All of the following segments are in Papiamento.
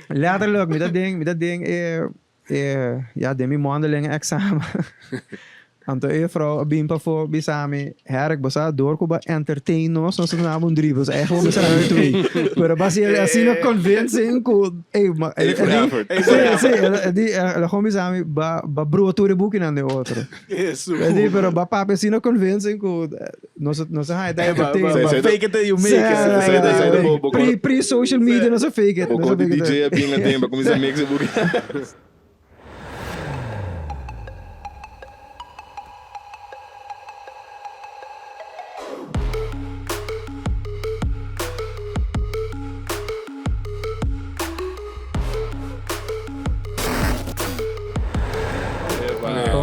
Letterlijk, mi ta den, mi ta den e, e, ja, den mi mondeling examen. Anto e juffrouw a bin pafó bisa mi, Herk, bo sa dor ku bo a entertain nos, nos ta duna bo un drie, bo sa echt bo mester haña un twee. Pero bo hasi asina convincing ku, ey, ma, A for effort. Sí, sí, el di, el a gewoon bisa mi, ba, ba brua tur e bukinan den otro. El di, pero bo a papia asina convincing ku nos, nos a haña ta entertain. Ba fake it till you make it. Pre, pre social media nos a fake it. Bo kon di DJ a bin aden, bo a kuminsá mix e bukinan.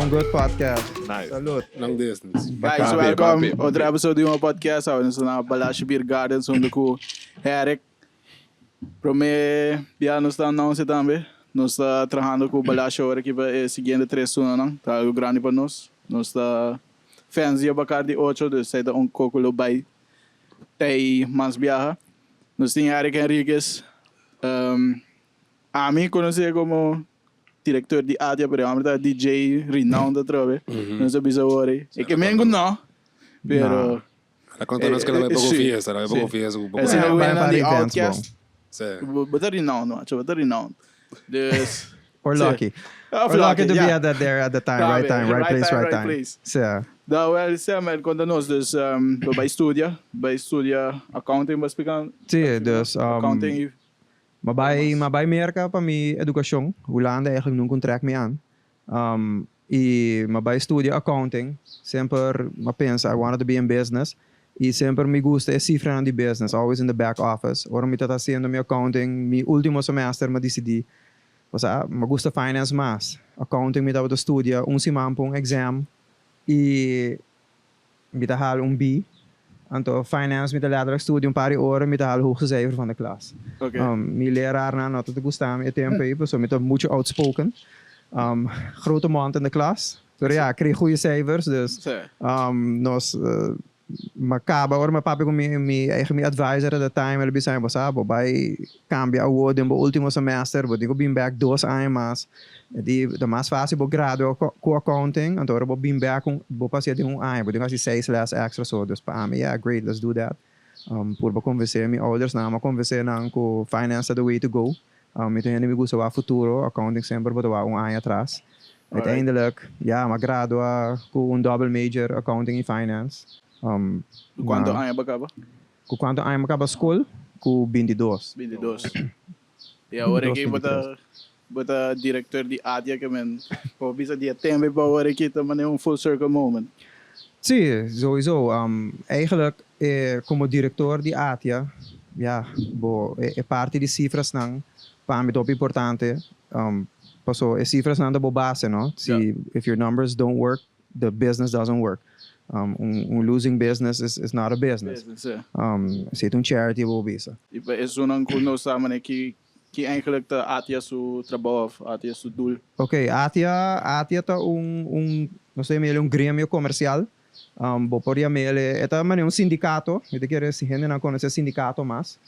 Un good podcast. Nice. Salud. Long distance. Guys, welcome. Otro episode di un podcast. Awe nos ta na Balashi Beer Gardens hunto cu Eric. Prome bia nos ta announce tambe, nos ta trahando cu Balashi awor aki pa e siguiente tres lunanan. Ta algo grandi pa nos. Nos ta fans di Bacardi ocho, dus esey ta un coco lo bay tey mas biaha. Nos tin Eric Henriquez, ami conoce como director di Atia, pero e homber ta DJ renowned atrobe. Nos ta bisa awor ey. E ke men cu no, pero. La conta nos que la bay poco fiesta, la bay poco fiesta cu poco. Así no buena di Outkast. Bo ta renowned, macho, bo ta renowned. Dus. Or lucky. Or lucky to be at that there at the time, right time, right place, right time. Sí. Da wel, Sam, el conta nos, dus bo bay studia, bay studia accounting, bo a splica? Sí, dus. Accounting y. Mi a bay, mi a bay Merca pa mi educacion. Hulanda eigenlijk nunca un trek mi aan. Y mi a bay studia accounting. Semper mi a pensa I wanted to be in business. Y semper mi gusta e cifranan di business, always in the back office. Ora mi ta haciendo mi accounting, mi ultimo semester mi a dicidi, pasobra mi gusta finance mas. Accounting mi tabata studia un siman pa un exam y mi ta haal un B. Anto finance mi ta letterlijk studia un par di ora mi ta haal hoogste cijfer van de klas. Mi leraarnan no ta gusta mi e tempo ei pasobra mi ta mucho outspoken. Grote mond in de klas. Pero ya, kreeg goeie cijfers, dus nos mi a caba ora mi a papia cu mi mi eigen mi advisor at the time, el a bisa mi, bo sa, bo bay cambia awo den bo ultimo semester, bo tin cu bin bek dos aña mas. E di, ta mas facil bo gradua cu accounting, anto ora bo bin bek bo pasia den un aña, bo tin cu haci seis les extra so. Dus pa ami, yeah, great, let's do that. Purba convence mi ouders, nan a convence nan cu finance ta the way to go. Mi ta hende mi gusta wak futuro, accounting semper bo ta wak un aña atras. Uiteindelijk, ya, mi a gradua cu un double major, accounting y finance. Cu cuanto aña bo a caba? Cu cuanto aña mi a caba school? Cu bintidos. Bintidos. Y awor aki bo ta bo ta director di ADIA ke men por bisa di e tempo pa awor aki ta manera un full circle moment. Sí, sowieso. Eigenlijk como director di ATIA, ya, bo e parti di cifrasnan pa mi ta hopi importante, paso e cifrasnan ta bo base, no? Si if your numbers don't work, the business doesn't work. Un losing business is not a business. Si ta un charity bo bisa. Y pa esunnan cu no sa manera ki ki eigenlijk ta ATIA su trabou of ATIA su doel? Ok, ATIA, ATIA ta un, un, nos ta yam'el un gremio comercial. Bo por yam'el, e ta manera un sindicato, mi ta kere si hendenan conoce sindicato mas.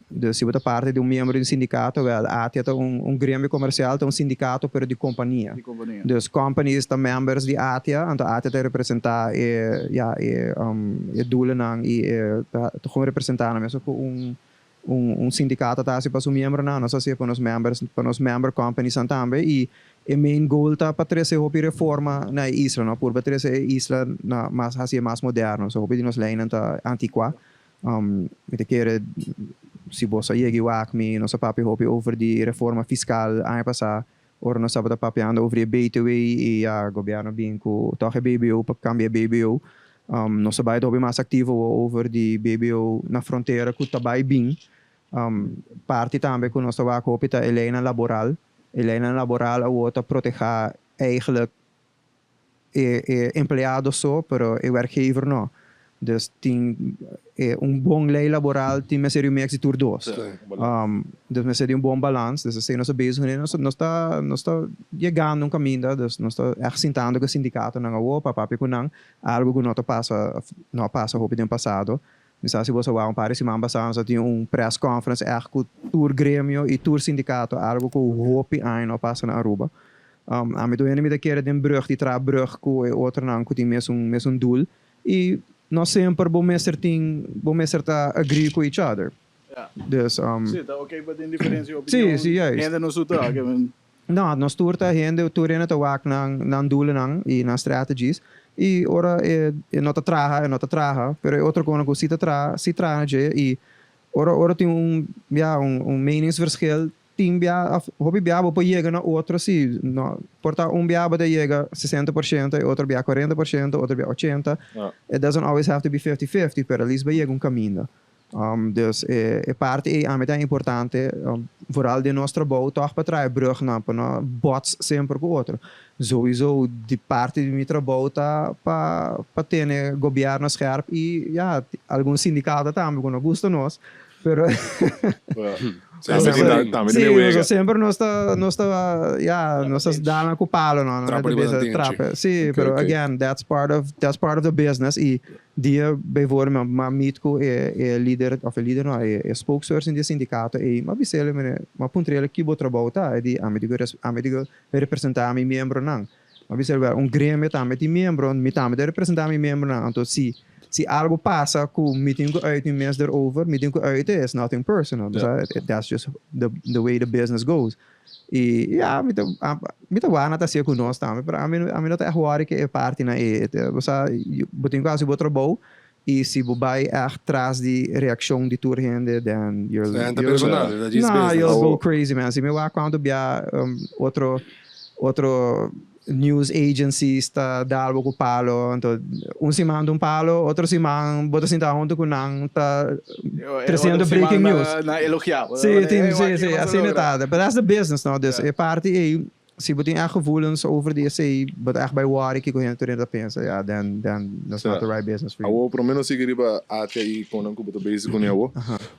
Dus si bo ta parti di un miembro di un sindicato, wel ATIA ta un, un gremio comercial, ta un sindicato pero di compania. Di compania. Dus companies ta members di ATIA, anto ATIA ta representa e, ya, e, e doelennan y e, ta gewoon representa nan mesun cu un. Un sindicato ta haci pa su miembronan, nos hacié pa nos members, pa nos member companiesnan tambe y e main goal ta pa trece hopi reforma na e isla, no? Purba trece e isla na mas hacié mas moderno, so hopi di nos leynan ta anticua. Mi ta kere si bo sa yega y wak mi, nos a papia hopi over di reforma fiscal aña pasa, ora nos tabata papiando over di e BTW y ya gobierno a bin cu toch e BBO pa cambia e BBO. Nos ta bai ta hopi mas activo awor over di BBO na frontera cu ta bai bin. Parti tambe cu nos ta wak hopi ta e leynan laboral. E leynan laboral awor ta proteha eigenlijk e empleado so, pero e werkgever no. Dus tin e un bon ley laboral tin mester di un mix di tur dos. Dus mester di un bon balans. Dus esey nos ta bezig kuné. Nos ta nos ta yegando un kaminda, dus nos ta ègt sintando ku e sindikatonan awor pa papia ku nan, algu ku no ta pasa, no a pasa hopi den pasado. Mi sa si boso a wak un par di siman pasá nos a tin un press conference ègt ku tur gremio i tur sindikato, algu ku hopi aña no a pasa na Aruba. Ami tur hende mi ta kere den brug di traha brug ku e otronan ku tin mesun mesun doel i no semper bo mester tin bo mester ta agree ku each other. Dus. Sí, ta oké pa tin diferensia di opinion. Sí, sí, juist. Hende no su ta. No, nos tur ta hende, tur hende ta wak nan nan doelennan i nan strategies i ora e e no ta traha e no ta traha, pero e otro kono ku si ta traha si traha na dje i ora ora tin un ya un un meningsverschil tin bia of hopi bia bo por yega na otro si no por ta un bia bo ta yega 60% e otro bia 40% otro bia 80 it doesn't always have to be 50 50 pero at least bo yega un kaminda. Dus e parti ei ami ta importante, vooral den nos trabou tòg pa traha e brugnan pa no bots semper ku otro. Souiso di parti di mi trabou ta pa pa tene gobièrnu scherp i ya algun sindikato tambe ku no gusta nos pero si pasobra semper nos ta nos ta ya nos ta dal nan ku palo no Trapa riba nan tenchi. Si pero again that's part of that's part of the business i Dia bijvoorbeeld mi a meet cu e e lider, of e lider no, e e spokesperson di e sindicato ey, mi a bisa el, mire, mi a puntra el ki bo trabou ta, e di, ami di cu ami di cu representa mi miembronan. Mi a bisa el, wel, un gremio tambe tin miembro, mi tambe ta representa mi miembronan, anto si si algo pasa cu mi tin cu uit mi mes derover, mi tin cu uit e, it's nothing personal, bo sa, that's just the the way the business goes. I ya, mi ta mi ta wak nan ta hacié cu nos tambe, pero ami ami no ta echt worry cu e partinan ei. Bo sa, bo tin cu haci bo trabou i si bo bai echt tras di reaccion di tur hende, then you'll, Sa hende ta personal, ta djis no, business. you'll go crazy man. Si mi wak cuanto bia otro otro news agencies ta dal bo cu palo, anto un siman ta un palo, otro siman bo ta sinta hunto cu nan ta treciendo breaking news. Nan elogia bo. Si, tin, si, si, asina ta. But that's the business no, dus e parti ey, si bo tin echt gevoelens over di esey, bo ta echt bay worry kico hende tur hende ta pensa, ya, then, then that's not the right business for you. Awor, prome nos sigui riba ATI y con nan cu bo ta bezig cune awor,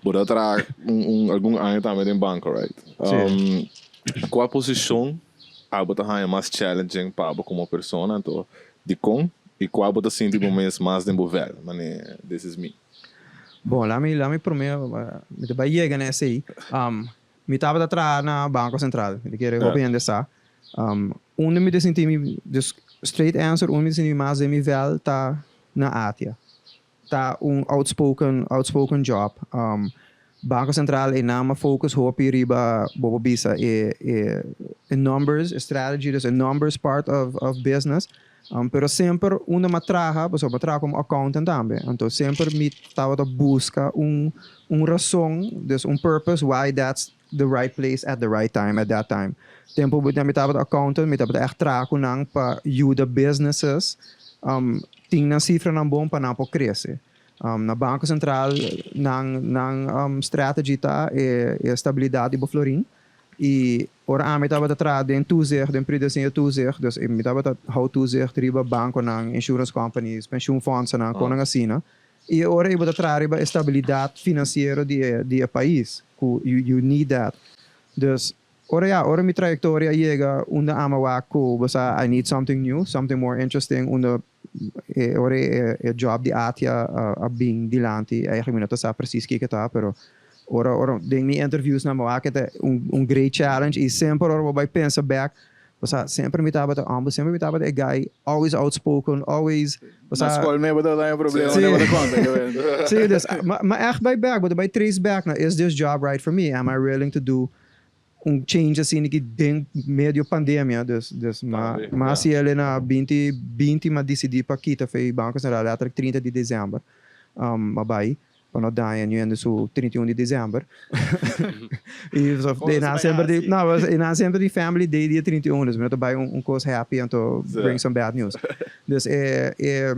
bo ta traha un algun aña tambe den banco, right? Si. Cua posicion Abo ta haña mas challenging pa abo komo persona, anto dikon i kua bo ta sinti bo mes mas den bo vèl, manera this is me? Bon, laat mi, laat mi promé, mi ta bai yega na esei. Mi tabata traha na Banko Sentral, mi ta kere hopi hende sa. Unda mi ta sinti mi, dus straight answer, unda mi ta sinti mi mas den mi vèl ta na Atia. Ta un outspoken outspoken job. Banco Central e nan a focus hopi riba bo por bisa e e e numbers, e strategy, dus e numbers part of of business. Pero semper unda mi a traha, pasobra mi a traha como accountant tambe, anto semper mi tabata busca un un rason, dus un purpose why that's the right place at the right time at that time. Tempo mi tabata accountant mi tabata echt traha cu nan pa yuda businesses tin nan cifranan bon pa nan por crece. Na Banco Central nan nan strategy ta e estabilidad di bo florin y ora ami tabata traha den toezicht den prudentieel toezicht dus mi tabata hou toezicht riba banconan, insurance companies, pensioenfondsennan, conan asina. I e ora ei bo ta traha riba e stabilidat finansiero di e di e pais, ku you you need that. Dus, ora ya, ora mi trayektoria a yega unda ami a wak ku bo sa I need something new, something more interesting, unda e ora e e job di ATIA a bin dilanti, eigenlijk mi no ta sa presis kiko ta, pero ora ora den mi interviewsnan bo wak e ta un un great challenge i semper ora bo bai pensa bek Bo sa, semper mi tabata humble, semper mi tabata e guy always outspoken, always, bo sa. Na skol mi bo tabata haña problema, bo tabata konta ke wens. Sí, dus, ma, ma echt bai bek, bo ta bai trace back na, is this job right for me? Am I willing to do un change asina ki den medio pandemia? Dus, dus ma, ma hasi el na binti binti m'a disidí pa kita for e Banko Sentral letterlijk 30 di december, m'a bai. Pa no daña niun hende su 31 di december. Y so Con e nan se bai semper di, haci? no, e nan semper di family day dia 31, dus mi no ta bai un un cos happy anto bring some bad news. Dus e e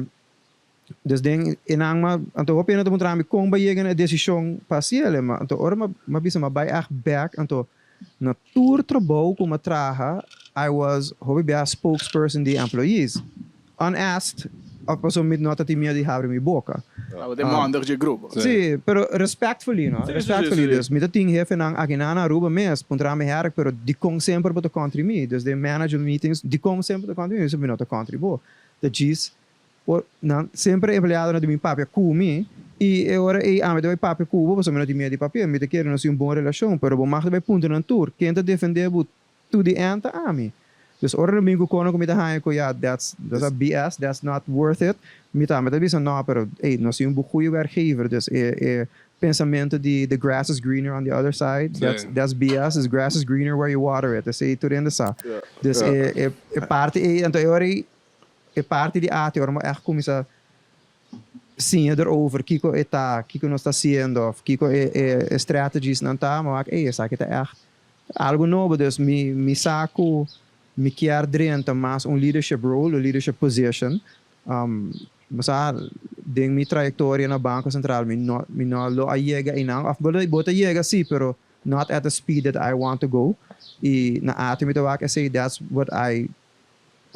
dus den e nan ma anto hopi hende ta puntra mi con bo a yega na e decision pa haci el, ma anto ora mi a bisa mi a bai echt back anto na tur trabou cu mi a traha I was hopi bia spokesperson di employees. Unasked, of pasobra mi no ta tin miedu di habri mi boka. Tabata e monder dje grupo. Sí, pero respectfully, no? Respectfully. Dus mi ta tin hefenan aki na Aruba mes puntra mi herk, pero dikon semper bo ta kontri mi? Dus den manager meetings, dikon semper bo ta kontri mi? Mi ta bisa, mi no ta kontri bo. Ta djis. Por nan semper e empleadonan di bin papia ku mi i e ora ei ami ta bai papia ku bo pasobra mi no tin miedu di papia, mi ta kere nos tin un bon relashon, pero bo mag ta bai puntra nan tur ken ta defende bo to the end ta ami. Dus ora nan bin ku kono ku mi ta haña ku ya that's that's a BS, that's not worth it, mi tambe ta bisa no pero ey nos tin un goeie werkgever dus e e pensamento di the grass is greener on the other side that's that's BS, the grass is greener where you water it, esei tur hende sa. Dus e e e parti ei anto e ora ei E parti di arte ora bo ègt kuminsá siña derover kiko e ta, kiko nos ta hasiendo òf kiko e e strategiesnan ta, mi wak ey esaki ta ègt algu nobo. Dus mi mi sa ku mi kier drenta mas un leadership role, un leadership position. Bo sa den mi trayektoria na Banko Sentral mi no mi no lo a yega einan òf bo ta yega si pero not at the speed that I want to go i na arte mi ta wak esei that's what I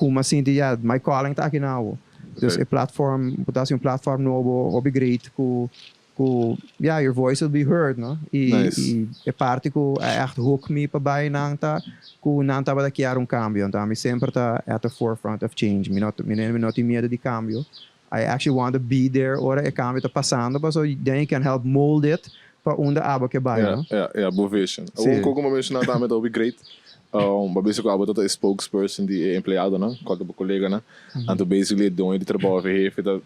Kuma sinti ya my calling ta aki na awo. Dus e platform, bo ta hasi un platform nobo hopi great ku ku ya your voice will be heard no. I i e parti ku a echt hook mi pa bai nan ta ku nan tabata kier un cambio. Anto ami semper ta at the forefront of change. Mi no mi no tin miedo di cambio. I actually want to be there ora e cambio ta pasando paso then you can help mold it pa unda abo ke bai, no? Ya, ya, bo vision. Sí. Un koko bo menshoná tambe ta hopi great. Bo a bisa ku abo ta ta e spokesperson di e empleadonan, kual ta bo koleganan. Anto basically e doño di trabou òf e hefe ta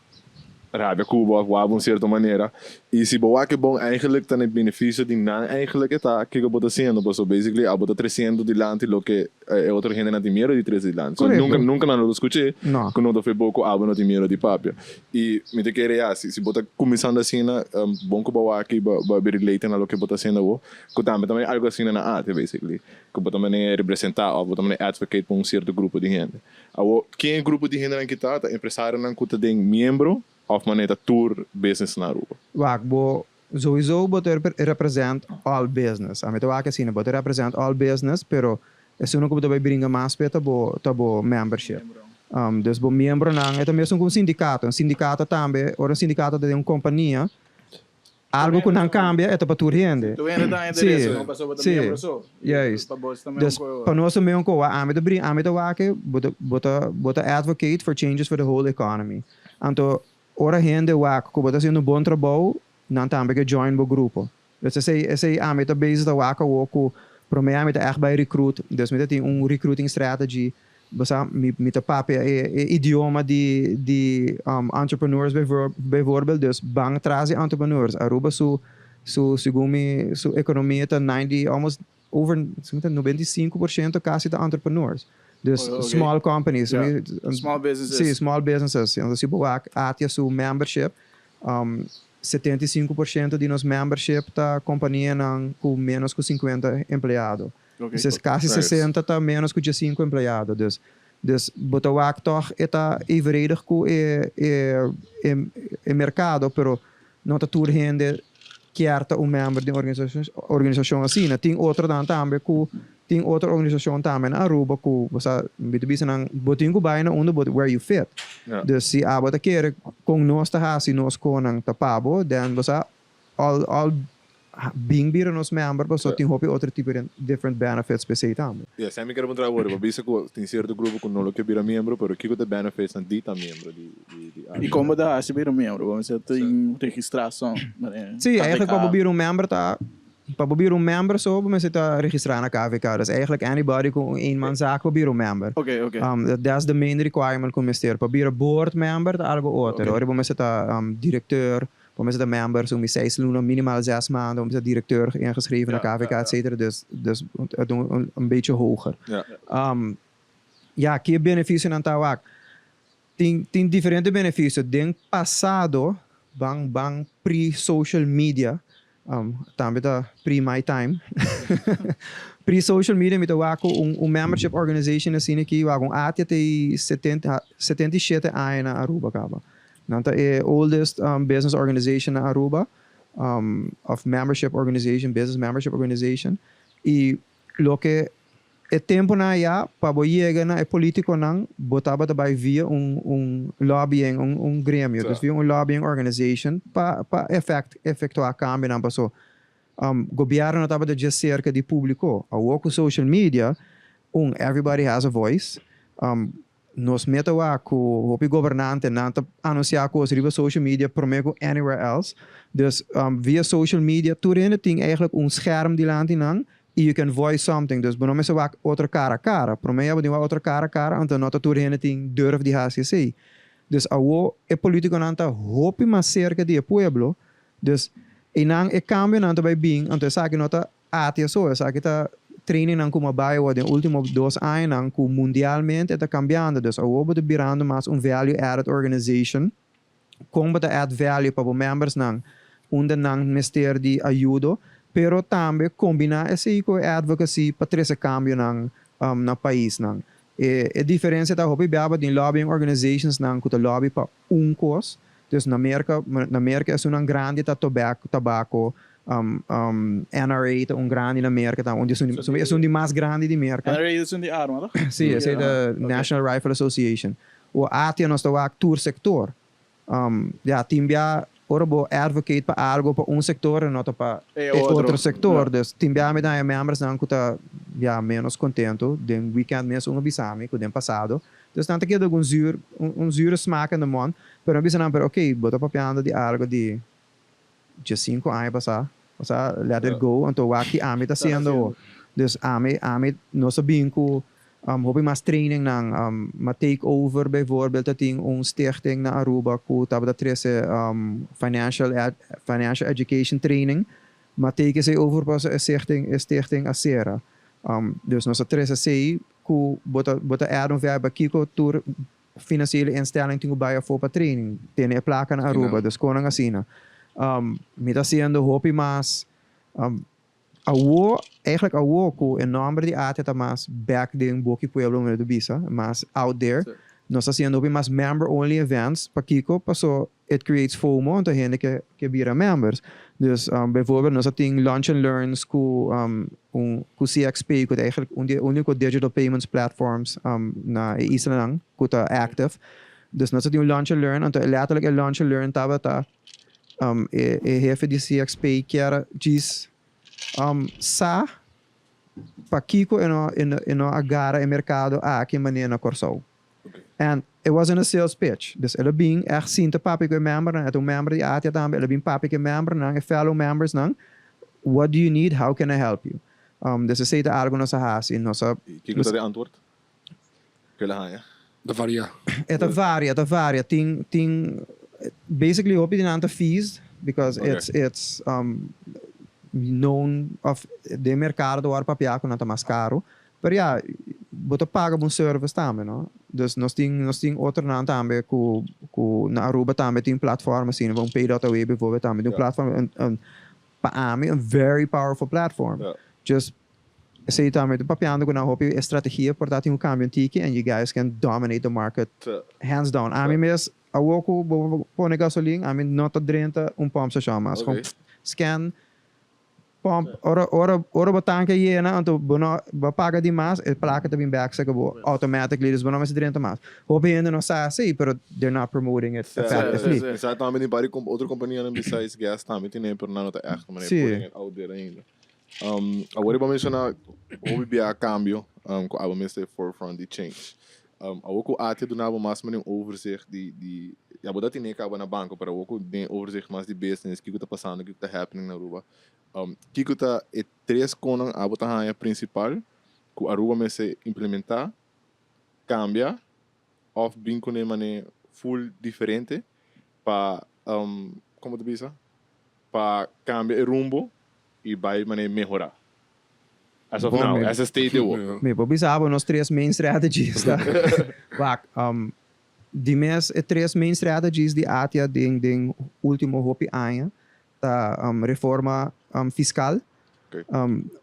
rabia ku bo òf wak bo un sierto manera. I si bo wak e bon eigenlijk ta na e benefisio di nan eigenlijk e ta kiko bo ta hasiendo. Pasobra basically abo ta tresiendo dilanti loke E otro hendenan tin miedo di trese dilanti. So Correcto. nunca, nunca nan lo ta scuché No. cu no ta fe bo cu abo no tin miedo di papia. Y mi ta kere ya, si, si bo ta cuminsando asina, bon cu bo wak y bo, bo a relate na loke bo ta haciendo awo, cu tambe ta mane algo asina na arte basically. Cu bo ta mane representa of bo ta mane advocate pa un cierto grupo di hende. Awo, ken e grupo di hendenan ki ta? Ta empresarionan cu ta den miembro of mane ta tur business na Aruba? Wak, bo Sowieso bo ta represent all business. Ami ta wak asina, bo ta represent all business, pero esun ku bo ta bai bringa mas p'e ta bo ta bo membership. Dus bo miembronan, e ta mesun ku un sindikato. Un sindikato tambe, ora un sindikato ta den un kompania, algu ku nan kambia e ta pa tur hende. Tur hende ta interes, no pasobra bo ta miembro so. Juist. Pa bos ta meun Dus koe. pa nos ta meun koe. Ami ta bringa, ami ta wak bo ta bo ta bo ta advocate for changes for the whole economy. Anto Ora hende wak ku bo ta hasiendo un bon trabou, nan tambe ke join bo grupo. Dus esei esei ami ta bezig ta wak awor ku promé ami ta ègt bai recruit, dus mi ta tin un recruiting strategy, bo sa mi mi ta papia e e idioma di di entrepreneurs bijvoorbeeld, dus ban tras di entrepreneurs. Aruba su su segun mi su ekonomia ta ninety almost Over 95% kasi ta entrepreneurs. Dus Oh, okay. small companies. Ja. Small businesses. Sí, small businesses. Entonces, si bo wak ATIA su membership, 75% di nos membership ta kompanianan ku menos ku 50 empleado. Okay. Dus kasi Nice. 60 ta menos ku 15 empleado. Dus, dus bo ta wak tòg e ta evenredig ku e, e, e, e merkado, pero No ta tur hende kier ta un member di un organisacion asina. Tin otronan tambe cu tin otro organisacion tambe na Aruba cu bo sa mi ta bisa nan bo tin cu bay na unda bo where you fit. Dus si abo ta kere con nos ta haci nos conan ta pa bo den bo sa all all Bin bira nos member pasobra tin hopi otro tipo di different benefits p'esei tambe. Ya, esei mi kere puntra awor. Bo bisa ku tin sierto grupo ku no lo ke bira miembro, pero kiko ta e benefitsnan di ta miembro di di I kon bo ta hasi bira miembro? Bo mester tin registrason? Sí, eigenlijk pa bo bira un member ta, pa bo bira un member so bo mester ta registrá na KVK. Dus eigenlijk anybody ku un eenmanszaak por bira un member. Oké, oké. That's the main requirement ku mester. Pa bira board member ta algo otro. Ora bo mester ta directeur. Bo mester ta member su mi seis luna, minimaal zes maanden, bo mester ta directeur ingeschreven na KVK, et cetera. Dus, dus het un, un beetje hoger. Ja, ki e beneficionan ta wak? Tin, tin diferente beneficio. Den pasado, ban, ban pre-social media, tambe ta pre my time, pre-social media mi ta wak ku un, un membership organization asina aki, wak un ATIA ta e 70, 77 aña na Aruba kaba. Nan ta e oldest business organization na Aruba, of membership organization, business membership organization. Y loke e temponan aya pa bo yega na e politiconan bo tabata bay via un un lobbying, un un gremio, dus via un lobbying organization pa pa effect efectua cambionan paso gobierno no tabata dje cerca di publico. Awor cu social media, un, everybody has a voice. Nos meta wak ku hopi gobernante nan ta anunsiá kos riba social media promé ku anywhere else. Dus via social media tur hende tin eigenlijk un scherm dilanti nan i you can voice something. Dus bo no mester wak otro kara kara. Promé ya bo tin wak otro kara kara anto no ta tur hende tin durf di hasi esei. Dus awo e politikonan ta hopi mas serka di e pueblo. Dus einan e kambionan ta bai bin anto esaki no ta ATIA so, esaki ta trainingnan ku mi a bai awor den ultimo dos añanan ku mundialmente e ta kambiando. Dus awor bo ta birando mas un value added organization. Kon bo ta add value pa bo membersnan unda nan mester di ayudo, pero tambe kombiná esei ku e advocacy pa trese kambionan na paisnan. E diferensia ta hopi bia bo tin lobbying organisationsnan ku ta lobby pa un kos. Dus na Merka, na Merka esunnan grandi ta tobacco, tabako, NRA ta un grandi na Merka ta un di esun, esun di mas grandi di Merka. NRA esun di arma toch? Si, esei ta National Rifle Association. O ATIA nos ta wak tur sector. Ya, tin bia ora bo advocate pa algo pa un sector e no ta pa e otro sector. Dus tin bia mi ta haña membersnan ku ta ya menos contento. Den weekend mes un a bisa mi ku den pasado. Dus nan ta keda ku un zuur, un zure smaak in de mond. Pero mi a bisa nan, pero ok, bo ta papiando di algo di 15 aña pasá. Osea, let it go. Anto wak ki ami ta hasiendo awor. Dus ami, ami, nos a bin ku hopi mas trainingnan. Mi a take over bijvoorbeeld ta tin un stichting na Aruba ku tabata trese financial financial education training. Mi a take esei over pasobra e stichting, e stichting a sera. Dus nos a trese esei ku bo ta bo ta add un value pa kiko tur financiële instelling tin ku bai afó pa training. Tene e plaka na Aruba, dus konan asina. Mi ta hasiendo hopi mas awo, eigenlijk awo ku e nòmber di ATIA ta mas bèk den boki pueblo mi ta bisa, mas out there. Nos ta hasiendo hopi mas member only events. Pakiko? Paso it creates FOMO, anto hende ke ke bira members. Dus bijvoorbeeld nos a tin lunch and learns ku un ku CXP ku ta eigenlijk un di e úniko digital payments platforms na e islanan ku ta active. Dus nos a tin un lunch and learn, anto letterlijk e lunch and learn tabata e e hefe di CXP kier a djis sa pakiko e no e no a gara e merkado aki manera na Kòrsou. And it wasn't a sales pitch. Dus el a bin echt sinta papia ku e membernan, e ta un member di ATIA tambe, el a bin papia ku e membernan, e fellow membersnan, what do you need, how can I help you? Dus esei ta algu nos a hasi, nos a. I kiko ta de antwoord ku el a haña? Ta varia. E ta varia, ta varia. Tin, tin, basically hopi di nan ta fees, because it's, it's known of den merkado ta wòrdu papia ku nan ta mas karu. Pero ya, bo ta paga bo un service tambe, no? Dus nos tin, nos tin otronan tambe ku, ku na Aruba tambe tin platform asina, un pay.aw bijvoorbeeld tambe tin un platform, un, un, pa ami un very powerful platform. Just, esei tambe ta papiando ku nan hopi e strategia por ta tin un cambio un tiki and you guys can dominate the market hands down. Ami mes, awor ku bo pone gasolin, ami no ta drenta un pump station mas. Gewoon scan. Pump, ora, ora, ora bo tanke yena, anto bo no, bo a paga di mas, e plaka ta bin bek cerca bo automatically, dus bo no mester drenta mas. Hopi hende no sa esey, pero they're not promoting it effectively. Sí, sí, tambe tin vari otro companianan besides gas tambe tene, pero nan no ta echt manera putting it out there ainda. Awor bo a menciona hopi bia cambio cu abo mester forefront di change. Awor cu ATIA duna bo mas manera un overzicht di, di, ya bo ta tene caba na banco, pero awor cu den overzicht mas di business, kico ta pasando, kico ta happening na Aruba, kico ta e tres conan abo ta haña principal cu Aruba mester implementa, cambia of bin cune mane full diferente pa, como ta bisa, pa cambia e rumbo y bay mane mehora? As of now, as a state awor. Mi por bisa bo nos tres main strategies ta. Wak, di mes e tres main strategies di ATIA den den ultimo hopi aña ta reforma fiscal.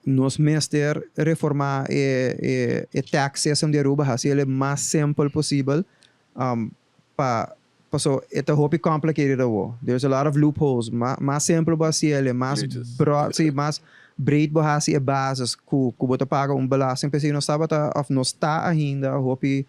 Nos mester reforma e e e tax system di Aruba haci el e mas simpel posibel pa paso e ta hopi complicated awo. There's a lot of loopholes. Mas simpel bo haci el, mas broad, si, mas breed bo haci e basis cu bo ta paga un belasting. P'esei nos tabata of nos ta ainda hopi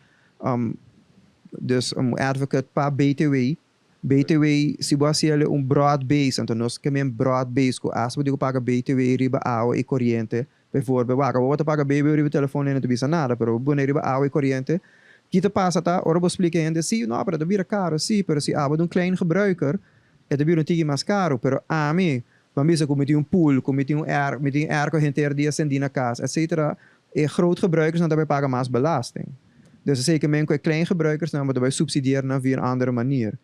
dus un advocate pa BTW. BTW si bo haci el un broad base, anto nos ke men broad base cu asta bo tin cu paga BTW riba awa y coriente. Bijvoorbeeld, wak, abo bo ta paga BTW riba telefon y no ta bisa nada, pero bo pone riba awa y coriente. Ki ta pasa ta, ora bo splika hende, si, no, pero e ta bira karo, si, pero si abo ta un klein gebruiker, e ta bira un tiki mas karo, pero ami, ban bisa ku mi tin un pool, ku mi tin un air, mi tin airco henter dia sendí na kas, etcetera, e groot gebruikersnan ta bai paga mas belasting. Dus esei ke men ku e klein gebruikersnan bo ta bai subsidier nan via un andere manier.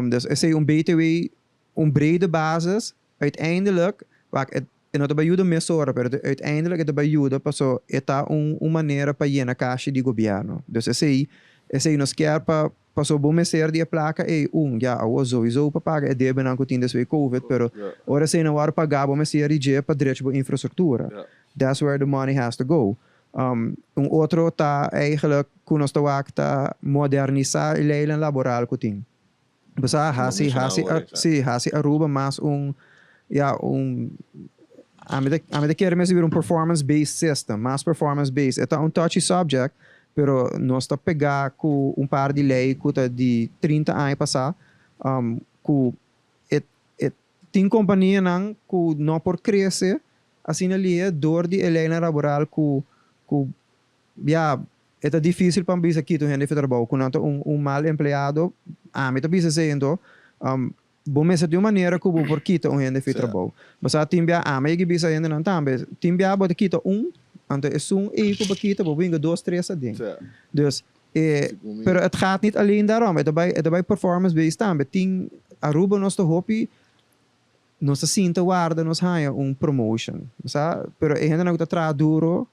Dus esei un BTW, un brede basis, Uiteindelijk, wak, e e no ta bai yuda mesora, pero uiteindelijk e ta bai yuda paso e ta un un manera pa yena kashi di gobièrnu. Dus esei, esei nos kier pa paso bo mester di e plaka ei, un, ya awor sowieso pa paga e debenan ku tin despues di covid, pero ora esei no wòrdu pagá bo mester di dje pa drecha bo infrastruktura. That's where the money has to go. Un otro ta eigenlijk ku nos ta wak ta modernisá e leinan laboral ku tin. Bo sa hasi hasi si hasi Aruba mas un ya un ami ta ami ta kere mester bira un performance based system mas performance based e ta un touchy subject pero nos ta pega ku un par di ley ku ta di 30 aña pasa ku e e tin kompanianan ku no por krese asina lie dor di e leynan laboral ku ku Ya, e ta difícil pa mi bisa kita un hende fi trabou ku nan ta un un mal empleado. Ami ta bisa esei anto, bo mester di un manera ku bo por kita un hende fi trabou. Bo sa tin bia ami a yega bisa hendenan tambe, tin bia bo ta kita un, anto esun ei ku bo kita bo binga dos tres aden. Dus e, pero het gaat niet alleen daarom, e ta bai e ta bai performance based tambe. Tin Aruba nos ta hopi nos ta sinta warda nos haña un promotion, bo sa, pero e hendenan ku ta traha duro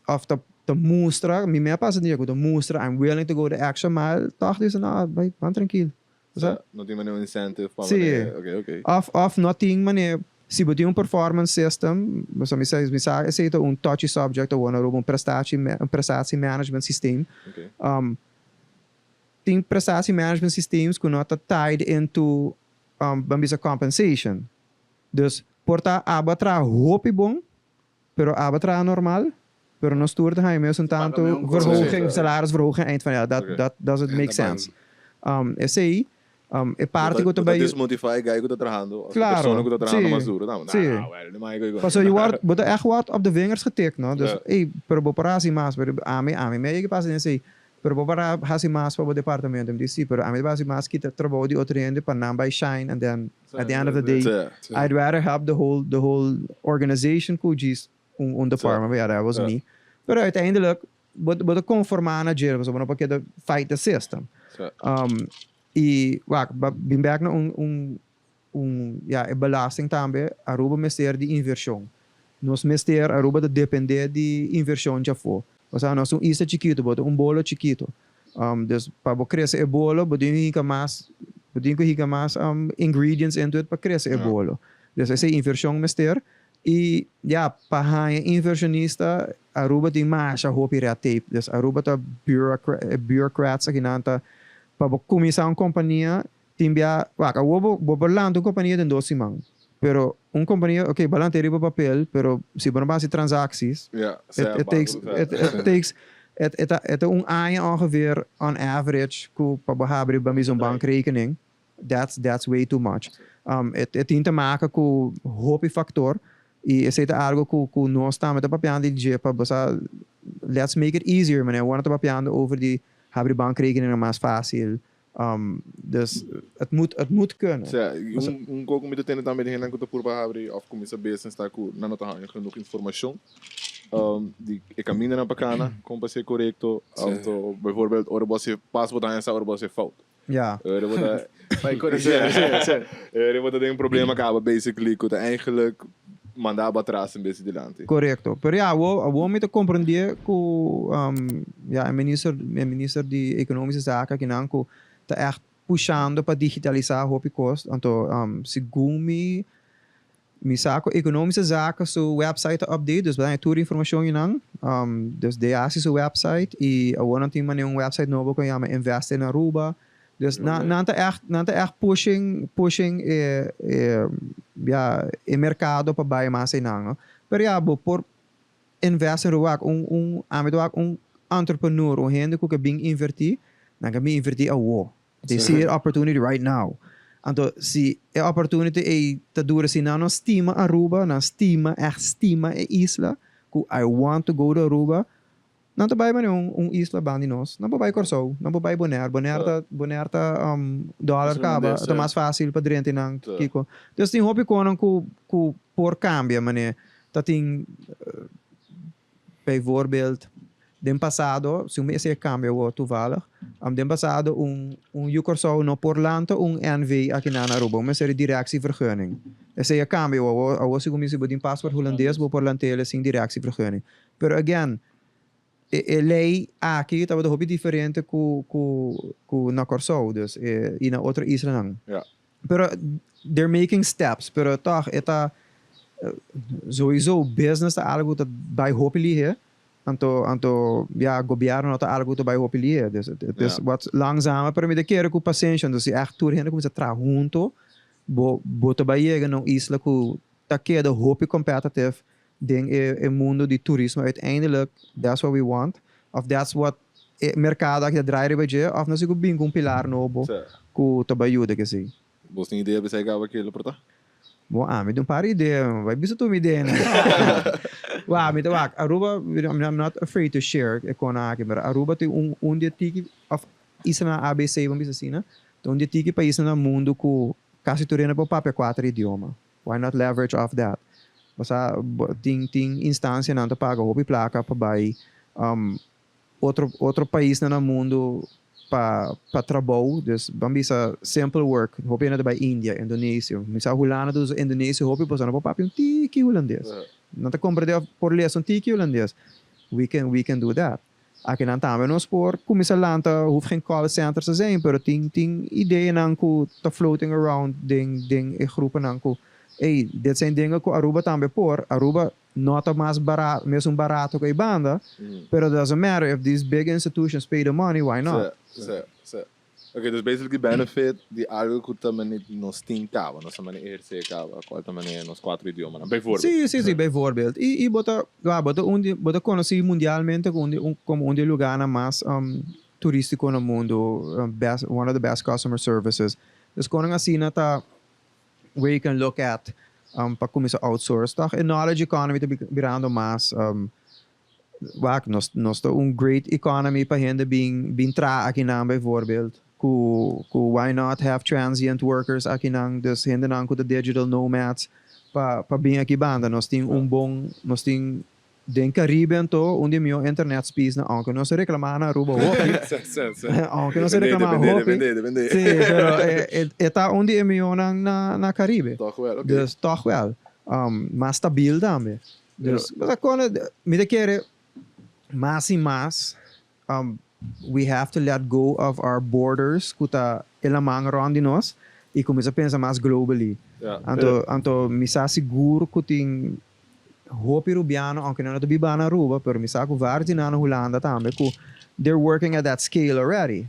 Of ta ta mustra, mi me a pasa dia ku ta mustra I'm willing to go the extra mile, tòg dicen no, bai ban trankil. O sea, no tin manera un incentive pa Sí. manera, ok, ok. Of of no tin manera, si bo tin un performance system, pasobra mi sa mi sa esei ta un touchy subject awor na Aruba, un prestatie un prestatie management systeem. Ok. Tin prestatie management systems ku no ta tied into ban bisa compensation. Dus por ta abo a traha hopi bon, Pero aba traha normal, pero nos tur ta haña mesun tantu verhoging, salarisverhoging eind van jaar. Dat, dat doesn't make sense. Esei, e parti ku ta bai. Bo ta desmotivá e guy ku ta trahando, òf e Klaro, persona ku ta trahando sí, mas duro. Nah, sí. well, no mai ku. Pasobra je wordt, bo ta ègt wòrdt op de vingers getikt, no. Dus, ey, pero bo por hasi mas, pero ami, ami mi a yega pasa den esei. Pero bo por a hasi mas pa bo departamento. Mi di, sí, pero ami ta bai hasi mas kita trabou di otro hende pa nan bai shine and then at the end of the day I'd rather help the whole the whole organization ku djis un un department. But yeah, that was me. Pero uiteindelijk bo bo ta konformá na dje pasobra bo no por keda fight the system. I wak, bin bek na un un Un, ya, e belasting tambe, Aruba mester di inversion. Nos mester, Aruba ta depende di inversion djafó. Osea, nos ta un isla chikito, bo ta un bolo chikito. Dus pa bo crece e bolo, bo tin cu hinca mas, bo tin cu hinca mas ingredients into it pa crece e bolo. Dus esey inversion mester. Y, ya, pa haña inversionista, Aruba tin masha hopi red tape. Dus Aruba ta bureaucra, e bureaucrats akinan ta, pa bo cuminsa un compania, Tin bia, wak, awor bo, bo por lanta un kompania den dos siman. Pero un kompania, oké, bo a lant'é riba papel, pero si bo no por hasi transacties, Ja, it, sea it takes, banco, it, it takes, it, it ta, it ta un aña ongeveer on average ku pa bo habri ban bisa un bankrekening. That's, that's way too much. It, it tin te maka ku hopi factor i esei ta algo ku, ku nos tambe ta papiando di dje pa bo sa, let's make it easier, manera awor nan ta papiando over di habri bankrekening mas fácil. Dus het moet, het moet kunnen. Sea, un, un kos ku mi ta tende tambe di hendenan ku ta purba habri òf kuminsá business ta ku nan no ta haña genoeg informashon di e kamindanan pa kana, kon pa ser korekto. Anto, bijvoorbeeld, ora bo hasi pas bo ta haña sa ora bo hasi fout. Ja. Ora bo ta Bai kore sí, sí, sí. Ora bo ta den un problema kaba basically ku ta eigenlijk manda bo atras en bes di dilanti. Korekto. Pero ya, awor, awor mi ta komprendé ku ya e minister, e minister di Ekonomische Zaken akinan ku ta ègt pushando pa digitalisá hopi kos. Anto segun mi, mi sa ku Ekonomische Zaken su website ta update, dus bo ta haña tur informashon einan. Dus DAC su website i awor nan tin manera un website nobo ku a yama Invest in Aruba. Dus nan nan ta ègt nan ta ègt pushing pushing e e ya e merkado pa bai mas einan no. Pero ya bo por invest in Ruwak un un ami ta wak un entrepreneur un hende ku ke bin invertí nan ke bin invertí awo. They see an opportunity right now. Anto si e opportunity ei ta dura si nan no stima Aruba nan stima ègt stima e isla ku I want to go to Aruba. Nan ta bai manera un isla bandi nos. Nan por bai Kòrsou, nan por bai Bonaire. Bonaire ta, Bonaire ta dòler kaba, ta mas fásil pa drenta einan kiko. Dus tin hopi konan ku ku por kambia manera ta tin bijvoorbeeld den pasado, si un esei a kambia awor toevallig, den pasado un un yu Kòrsou no por lanta un NV akinan na Aruba, un mester di directievergunning. Esei a kambia awor, awor si kuminsa bo tin paspoort Hulandes bo por lant'el sin directievergunning. Pero again, e e ley aki tabata hopi diferente cu cu cu na Corsou, dus e y na otro islanan. Pero they're making steps, pero toch e ta sowieso business ta algo cu ta bay hopi lihe, anto anto ya gobierno no ta algo cu ta bay hopi lihe, dus het is wat langzamer, pero mi ta kere cu pasenshi, anto si echt tur hende cuminsa traha hunto, bo bo ta bay yega na un isla cu ta keda hopi competitive den e mundo di turismo uiteindelijk that's what we want of that's what e mercado aki ta draai riba dje of nos tin cu bin cu un pilar nobo cu ta bay yuda kesey. Bos tin idea besey caba ke lo por ta? Bon ami tin un par idea, bay bisa tur mi ideanan. Wak mi ta wak Aruba I'm not afraid to share e kona aki pero Aruba tin un un di e tiki of islanan ABC bo bisa asina ta un di e tiki paisnan na mundo cu casi tur hende por papia cuater idioma. Why not leverage off that? Bo sa, tin tin instancianan ta paga hopi placa pa bay otro otro paisnan na mundo pa pa trabou. Dus ban bisa simple work, hopi hende ta bay India, Indonesia. Mi sa Hulanda ta usa Indonesia hopi pasobra nan por papia un tiki Hulandes. Nan ta comprende of por lesa un tiki Hulandes. We can we can do that. Akinan tambe nos por cuminsa lanta, hoeft geen call centers te zijn, pero tin tin ideanan cu ta floating around den den e groepennan cu, ey, dit zijn dingen cu Aruba tambe por. Aruba no ta mas bara, mesun barato cu e banda, pero doesn't matter if these big institutions pay the money, why not? Sí, sí, sí. Ok, dus basically benefit di algo cu ta mane nos tin caba, nos ta mane eherce caba, cual ta mane nos cuatro idiomanan, bijvoorbeeld. Sí, sí, sí, bijvoorbeeld. Y, y bo ta, wak, bo ta un di, bo ta conoci mundialmente cu un di, un, como un di e lugarnan mas turistico na mundo, best, one of the best customer services. Dus conan asina ta where you can look at pa cuminsa outsource. Toch e knowledge economy ta birando mas. Wak, nos nos ta un great economy pa hende bin bin traha akinan bijvoorbeeld. Ku ku why not have transient workers akinan, dus hendenan ku ta digital nomads pa pa bin aki banda. Nos tin un bon, nos tin den Caribe anto un di e mihó internet speedsnan, aunke nos a reclama na Aruba hopi, aunke nos a reclama Depende, hopi, depende, depende. sí, pero e e e ta un di e mihónan na na Caribe. Toch wel, oké. Dus toch wel. Mas stabil tambe. Dus, bo ta kone, mi ta kere mas i mas we have to let go of our borders ku ta e laman rònt di nos i kuminsá pensa mas globally. Anto, anto mi sa sigur ku tin hopi Rubiano, aunke nan no ta biba na Aruba, pero mi sa ku vários di nan na Hulanda tambe ku they're working at that scale already.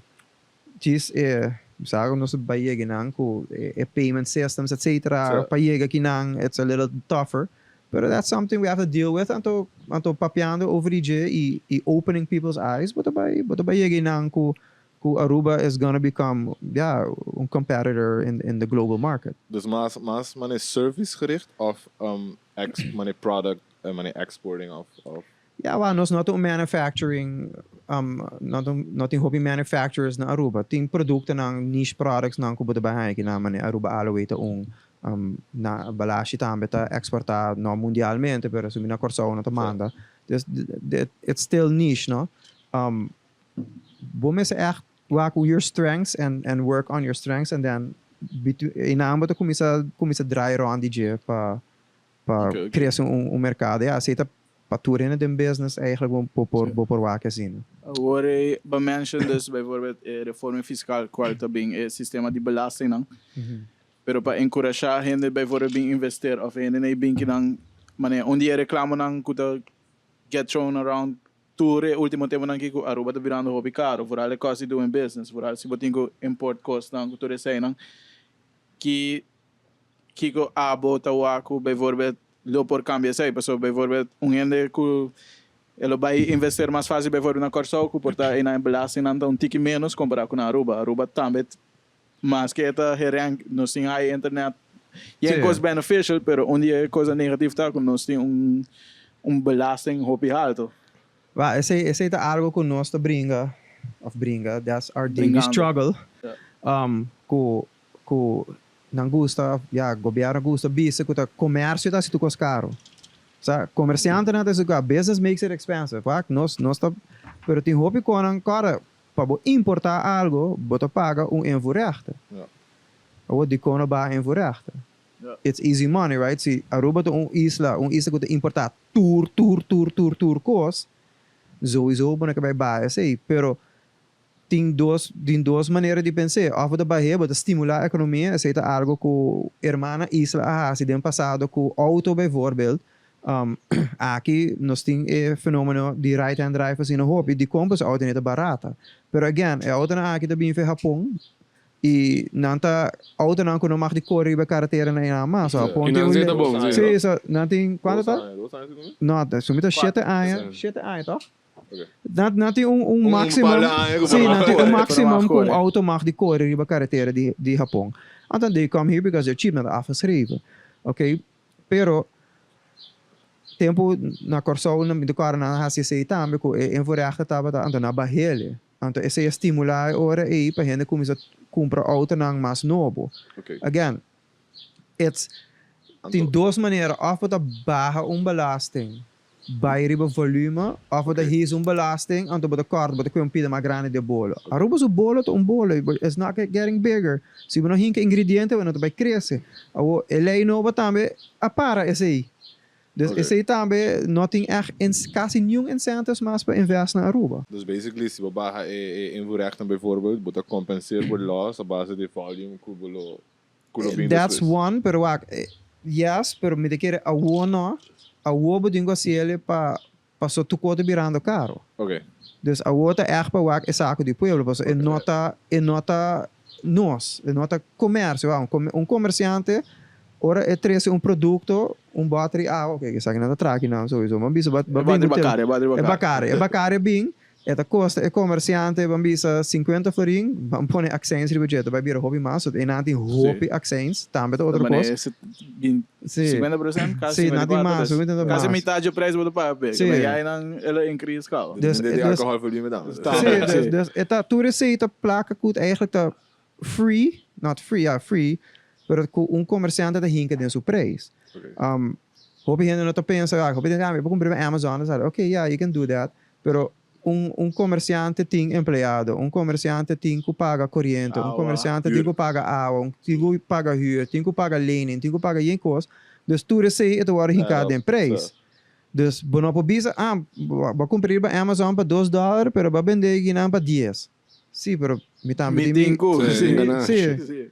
Djis e sa ku nos bai yega nan ku e payment systems etcetera pa yega akinan it's a little tougher pero that's something we have to deal with anto anto papiando over di dje y y opening people's eyes bo ta bai bo ta bai yega einan ku ku Aruba is gonna become ya un competitor in in the global market. Dus mas mas manera service gericht of ex manera product manera exporting of of. Ya wak, nos no ta un manufacturing, no ta no tin hopi manufacturers na Aruba. Tin productonan, niche productsnan cu bo ta bay haña aki na manera Aruba Aloe ta un, na Balashi tambe ta exporta, no mundialmente, pero asumi na Corsou no ta manda. Dus it's still niche, no. Bo mester echt wak your strengths and and work on your strengths and then einan bo ta cuminsa cuminsa draai rond di dje pa Pa crece un mercado. Ya, así ta pa tur hende den business eigenlijk bo bo por bo por wak asina. Awor e bo mention dus bijvoorbeeld e reforma fiscal cual ta bin e sistema di belastingnan. Pero pa encurasha hende bijvoorbeeld bin invester of hende na e bin kinan manera un di e reclamonan cu ta get thrown around tur e ultimo temponan aki cu Aruba ta birando hopi caro vooral e cost di doing business vooral si bo tin cu import cosnan cu tur eseinan ki Kiko abo ta wak ku bijvoorbeeld lo por kambia esei? Pasobra bijvoorbeeld un hende ku e lo bai investeer mas fásil bijvoorbeeld na Kòrsou ku por ta einan e belastingnan ta un tiki ménos kompará ku na Aruba. Aruba tambe maske e ta herenk nos tin high internet i e kos beneficial pero un di e kosnan negativo ta ku nos tin un un belasting hopi halto. Wa, esey, esey ta algo cu nos ta bringa, of bringa, that's our daily Bringando. struggle. Cu, cu nan gusta, ya, gobierno gusta bisa cu ta comercio ta haci tur cos caro. Sa, comerciantenan ta haci tur caro. Business makes it expensive. Wak, nos, nos ta, pero tin hopi conan, corda, pa bo importa algo, bo ta paga un invoerrechten. Awor, dicon no baha invoerrechten? It's easy money, right? Si Aruba ta un isla, un isla cu ta importa tur, tur, tur, tur, tur cos, sowieso bo no ke bay baha esey. Pero tin dos, tin dos manera di pens'e. Of bo ta bah'e, bo ta stimula economia, esey ta algo cu hermana isla a haci den pasado cu auto bijvoorbeeld. Aki nos tin e fenomeno di right hand drive asina hopi, dicon? Pasobra auto no ta barata. Pero again, e autonan aki ta bini for Japon, I nan ta autonan ku no mag di kore riba e karetera na einan mas. So, I nan zeta bon, si. Si, so nan tin, kuantu ta? No, su mi ta shete aña, shete aña toch? Nan, nan tin un, un maximum, si, nan tin un maximum ku un auto mag di kore riba karetera di, di Japon. Anto they come here because they're cheap, nan ta afgeschreven. Oké, pero tempu na Kòrsou mi ta kòrda nan a hasi esei tambe ku e invoerrechten tabata, anto nan a bah'el. Anto esei a stimulá e ora ei pa hende kuminsá kumpra outonan mas nobo. Again, it's tin dos manera, òf bo ta baha un belasting bai riba volume, òf bo ta hisa un belasting anto bo ta kòrta, bo ta kue un pida mas grandi di e bolo. Aruba su bolo ta un bolo, it's not getting bigger. Si bo no hinka ingrediente bo no ta bai krese. Awor e lei nobo tambe a para esei. Dus esei tambe no tin echt casi niun incentives mas pa invest na Aruba. Dus basically si bo baha e invoerrechten bijvoorbeeld, bo ta compenseer bo loss a base di volume cu bo lo cu lo bin That's despues. one, pero wak, yes, pero mi ta kere awo no, awo bo tin cu haciele pa paso tur cos ta birando caro. Dus awo ta echt pa wak e saco di pueblo, paso e no ta e no ta nos, e no ta comercio. Wak, un comerciante ora e trece un producto, un boter di awa, oke esaki nan ta traha akinan souiso, ban bisa E boter Bacardi, e boter Bacardi. E Bacardi, e Bacardi bin, e ta costa e comerciante ban bisa 50 florin, ban pone accijns riba dje, ta bay bira hopi mas, so einan tin hopi accijns, tambe ta otro cos. Sí. 50%, casi Sí, nan tin 54, mas, dus hopi tin casi mas. mitad dje prijs bo ta paga p'e. Sí. Kende ya einan el a increase caba. Dus, Depende di dus, alcohol volume tambe. sí, Tambe, dus, sí. dus e ta, tur esei ta placa cu eigenlijk ta free, not free, ja, free, pero cu un comerciante ta hinca den su prijs. Ok. Hopi hende no ta pensa, ah, hopi hende, ah, mi por cumpra riba Amazon, ok, yeah, you can do that, pero Un un comerciante tin empleado, un comerciante tin cu paga coriente, un Awa. comerciante tin Huur. cu paga awa, un tin cu paga huur, tin cu paga lening, tin cu paga yen cos. Dus tur esey e ta wordo hinca den prijs. Dus bo no por bisa, ah, bo a cumpra riba Amazon pa dos dollar, pero bo a bende guinan pa dies. Si, pero mi tambe Mi tin mi. tin cu, Sí, sí. ganashi. Sí. Sí.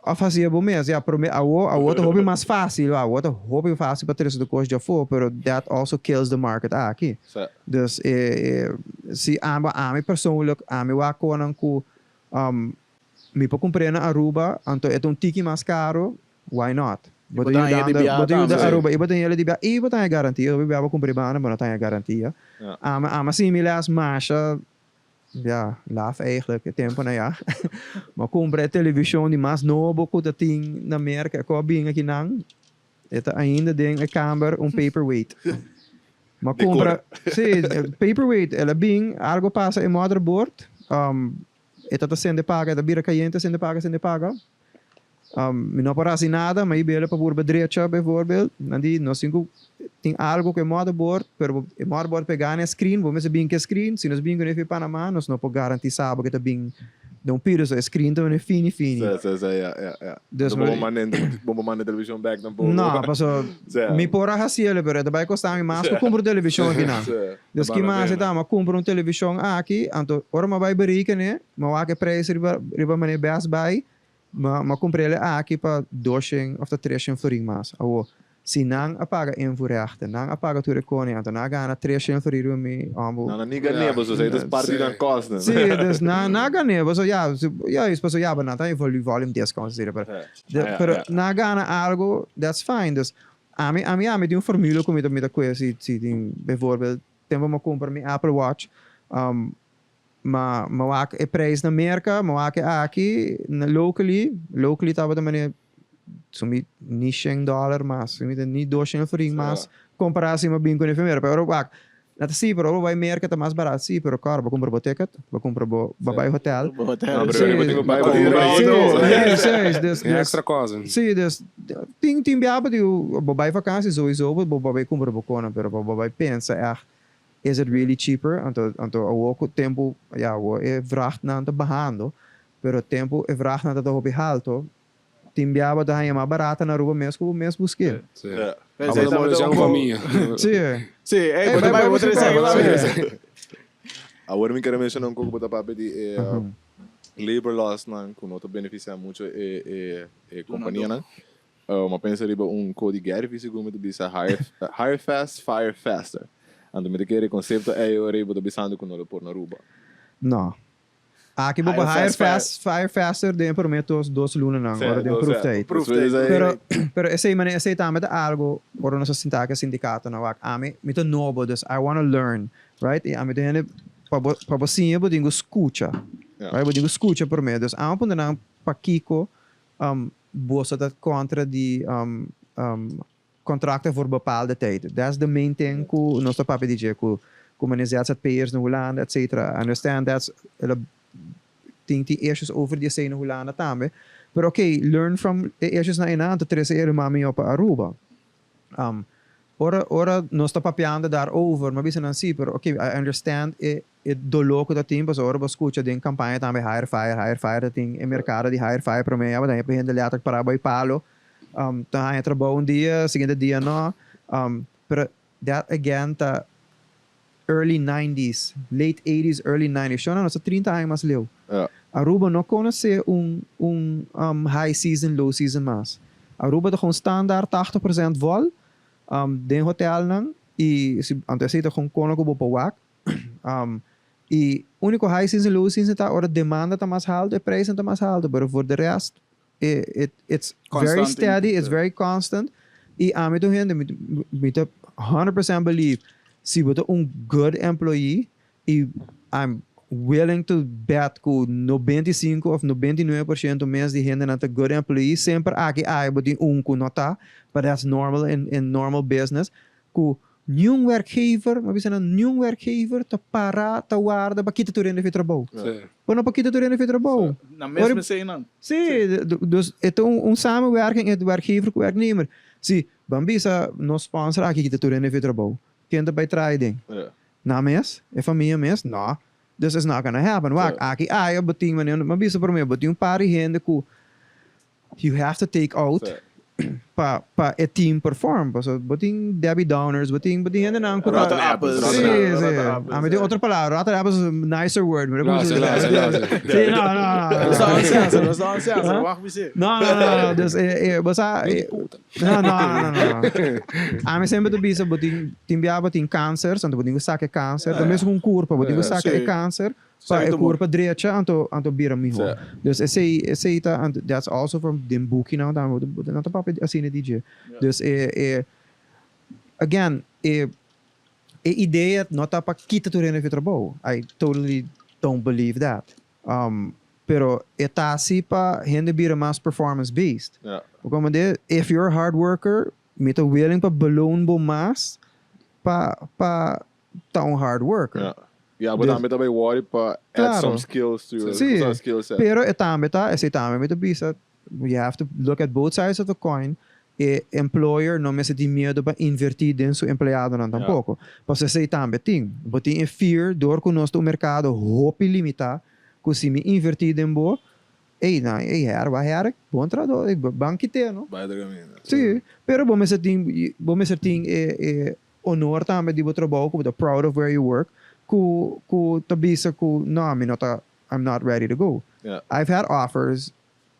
Of hacié bo mes, ya, pero mi awo, awo ta hopi mas facil, awo ta hopi facil pa trece tur cos djafó, pero that also kills the market aki. Sa. Dus e, e, si amba, ami persoonlijk, ami wak konan cu mi por cumpr'é na Aruba, anto e ta un tiki mas caro, why not? Bo ta bo ta haña di yudando, biaha bo ta yuda tambe. Aruba, y bo ta haña di biaha, y bo ta haña garantia, hopi biaha bo cumpr'é banda, bo no ta haña garantia. Ja. Ami, ami a siña mi les masha Ya, laf eigenlijk e temponan ya. M'a cumpra e television di mas nobo cu ta tin na Merca. E cu a bin akinan, e ta ainda den e camber un paperweight. M'a cumpra, si, paperweight. El a bin, algo pasa e motherboard, e ta ta sende paga, e ta bira cayente, sende paga, sende paga. Mi no por hasi nada, ma i bele pa purba drecha bijvoorbeeld. Nan di nos tin ku tin algo ku e motherboard, pero e motherboard pegá na e screen, bo mester bin ku e screen. Si nos bin ku e fi Panama, nos no por garantisa bo ku e ta bin den un pida, so e screen ta bini fini fini. Sí, sí, sí, ja, ja, ja. Dus No por manda, bo por manda e televishon bek tampoco. No, paso mi por a hasiel, pero e ta bai kosta mi mas ku kumpra un televishon akinan. Dus ki mas e ta, mi a kumpra un televishon aki, anto ora mi a bai berekene, mi a wak e prijs riba riba manera Best Buy, Mi a kumpr'el e aki pa doshen of ta treshen florin mas. Awor, si nan a paga invoerrechten, nan a paga tur e koni, anto nan a gana treshen florin riba mi ombu. Nan a ni gan'é pasobra esei ta parti di nan kòstnan. Sí, dus nan a gan'é pasobra ya, juist pasobra ya, nan ta haña volume discounts asina, pero pero nan a gana algo, that's fine. Dus ami, ami ya, mi tin un formula ku mi ta mi ta kue si si tin, bijvoorbeeld, tempu mi a kumpra mi Apple Watch, Ma ma wak e prijs na Merca, ma wak e aki na locally, locally tabata mane sumi ni shen dollar mas, sumi ni 200 florin mas compara si ma bin cu enfermera. Pero wak, Nan ta sí, pero ora bo bai Merca ta mas barat. Sí, pero kòrda, bo kumpra bo ticket, bo kumpra bo, bo bai hotel. Bo hotel. No, pero bo tin ku bai bo Sí, sí, sí, dus, Tin dus, extra kos. sí, dus, tin, tin biaha bo tin, bo bai vakantie sowieso, bo, bo bai kumpra bo konan, pero bo bai pensa ègt, is it really cheaper? Anto, anto awor ku tempu, ya, awor e vrachtnan ta bahando, pero tempu e vrachtnan ta ta hopi halto, Tin bia bo ta haña mas barata na Aruba mes ku bo mes busk'é. Sí. Abo ta mora un famia. Sí. Sí, ey, bo ta bai bo trese aki tambe. Awor mi kere menshona un koko bo ta papia di e labor laws nan ku no ta benefisiá mucho e e kompanianan. Mi a pensa riba un ko di Gary Vee segun mi ta bisa hire hire fast, fire faster. Anto mi ta kere e konsepto ey ora bo ta bisando ku no lo por na Aruba. No. Aki bo por hire fast, fire faster den e prome dos dos lunanan ora den proeftijd. Pero pero esey manera esey tambe ta algo ora nos a sinta ku e sindikatonan wak ami mi ta nobo dus I wanna learn right y ami ta hende pa bo pa bo siña bo tin ku skucha right bo tin ku skucha prome dus ami a puntra nan pakiko boso ta kontra di Contracten voor bepaalde tijd. That's the main thing ku nos ta papia di dje ku ku mane ZZP'ers na Hulanda et cetera. I understand that's el a tin tin issues over di esei na Hulanda tambe. Pero ok, learn from e issues na einan anto trese e ruman mihó pa Aruba. Ora ora nos ta papiando daarover mi a bisa nan si pero ok I understand e e doló ku ta tin pasobra ora bo skucha den kampaña tambe hire fire hire fire ta tin e merkado di hire fire promé ya bo ta haña hende lètterlijk pará bai palo Ta haña trabou un dia, siguiente dia no. Pero that again ta early nineties, late eighties, early nineties. Shona nos ta trinta aña mas leu. Aruba no conoce un un high season, low season mas. Aruba ta gewoon standaard tachtig percent vol den hotelnan y si anto esey ta gewoon kono cu bo por wak. Y unico high season, low season ta ora demanda ta mas halto e prijsnan ta mas halto, pero voor de rest it it's very steady, it's very constant y ami ta un hende mi ta 100% believe si bo ta un good employee y I'm willing to bet cu 95 of 99% mes di hendenan ta good employee, semper aki aya bo tin un cu no ta, but that's normal in normal business, Ku niun werkgever, mi a bisa nan, niun werkgever ta para ta warda pa kita tur hende fi trabou. Bo no por kita tur hende fi trabou. Nan mes mester nan. Sí, dus e ta un samenwerking entre werkgever ku werknemer. Si, ban bisa nos sponsor aki kita tur hende fi trabou, ken ta bai traha den? Nan mes? E famia mes? No. Dus it's not gonna happen. Wak, aki aya bo tin, mi a bisa prome, bo tin un par di hende ku You have to take out pa pa e team perform. Paso bo tin Debbie Downers, bo tin bo tin hendenan ku ta. Rotten apples. Sí, sí. Ami tin otro palabra. Rotten apples is a nicer word. Mira como Gracias, gracias, gracias. Sí, no, no, no. Nos ta ansiasa, nos ta ansiasa. Wak mi si. No, no, no, no. Dus e, e, bo sa. No, no, no, no. Ami semper ta bisa bo tin tin bia bo tin kanser, anto bo tin ku saka e kanser. Ta mes ku un kurpa, bo tin ku saka e kanser. Pa e kurpa drecha anto anto bira miho. Dus esei esei ta anto that's also from den bukinan tambe bo ta nan ta papia asina di dje. Dus e e again e e idea no ta pa kita tur hende fi trabou. I totally don't believe that. Pero e ta si pa hende bira mas performance based. Bo komprende? If you're a hard worker mi ta willing pa beloon bo mas pa pa ta un hard worker. Ya, bo tambe ta bay worry pa add some skills to your Sí, skill set. pero e tambe ta, esey tambe mi ta bisa, you have to look at both sides of the coin, e employer no mester tin miedo pa inverti den su empleadonan tampoco, pasobra esey tambe tin, bo tin e fear door cu nos ta un mercado hopi limita, cu si mi inverti den bo, ey, nan, ey her, wak her, bon trahador, ey, ban kite no. Bay otro caminda. Sí, pero bo mester tin, bo mester tin e, e Honor tambe di bo trabou ku bo ta proud of where you work ku ku ta bisa ku no mi no ta I'm not ready to go. I've had offers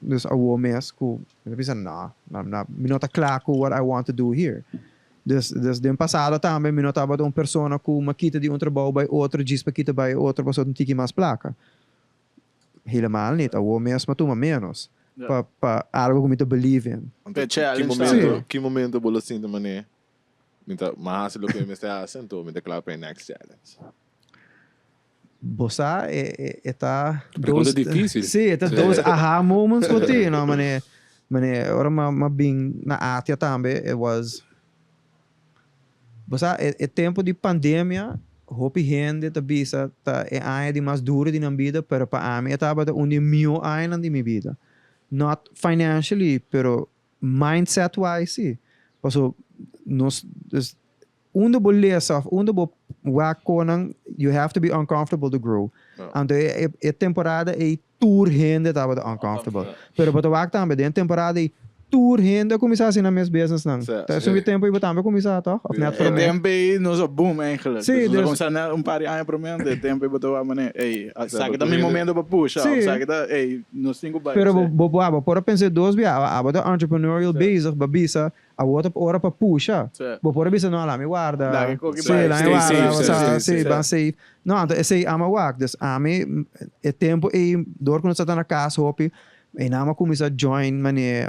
dus awor mes ku mi ta bisa no I'm not mi no ta kla ku what I want to do here. Dus dus den pasado tambe mi no tabata un persona ku mi a kita di un trabou bai otro djis pa kita bai otro pasobra un tiki mas plaka. Helemaal niet. Awor mes mi a tuma menos pa pa algo ku mi ta believe in. Anto ki momento ki momento bo lo sinti manera Mi ta ma hasi loke mi mester hasi anto mi ta kla pa e next challenge. Bo sa e e ta Pregunta dificil. Si e ta dos aha moments ku tin no mane mane ora mi a bin na Atia tambe it was bo sa e tempo di pandemia. Hopi hende ta bisa ta e aña di mas duro di nan bida, pero pa ami e tabata un di e mihó añanan di mi bida. Not financially, pero mindset wise si. Paso nos, dus unda bo lesa of unda bo wak konan, you have to be uncomfortable to grow. Anto e e temporada ei tur hende tabata uncomfortable. Pero bo ta wak tambe den temporada ei tur hende a cuminsa haci nan mes businessnan. Ta esun ki tempo ei bo tambe a cuminsa toch? Of net E prome? tempo ei nos a boom eigenlijk. Sí, Dus nos a dus- cuminsa net un par di aña prome, anto e tempo ei bo ta wak manera, ey, esaki ta tur mi hende- momento pa pusha, Sí. of esaki ta, ey, nos tin cu bai. Pero bo, Sí. bo, bo, bo por a pensa dos bia, abo ta entrepreneurial bezig, bo bisa, Awor ta ora pa pusha. Sí. Bo por a bisa, no, laat mi warda. Laat e koki Sí, bai. laat mi Stay warda. safe, O sea, sí, sí, sí. ban safe. No, anto esei ama wak. Dus ami, e tempo ei, door ku nos tabata na kas hopi, einan a kuminsá join mane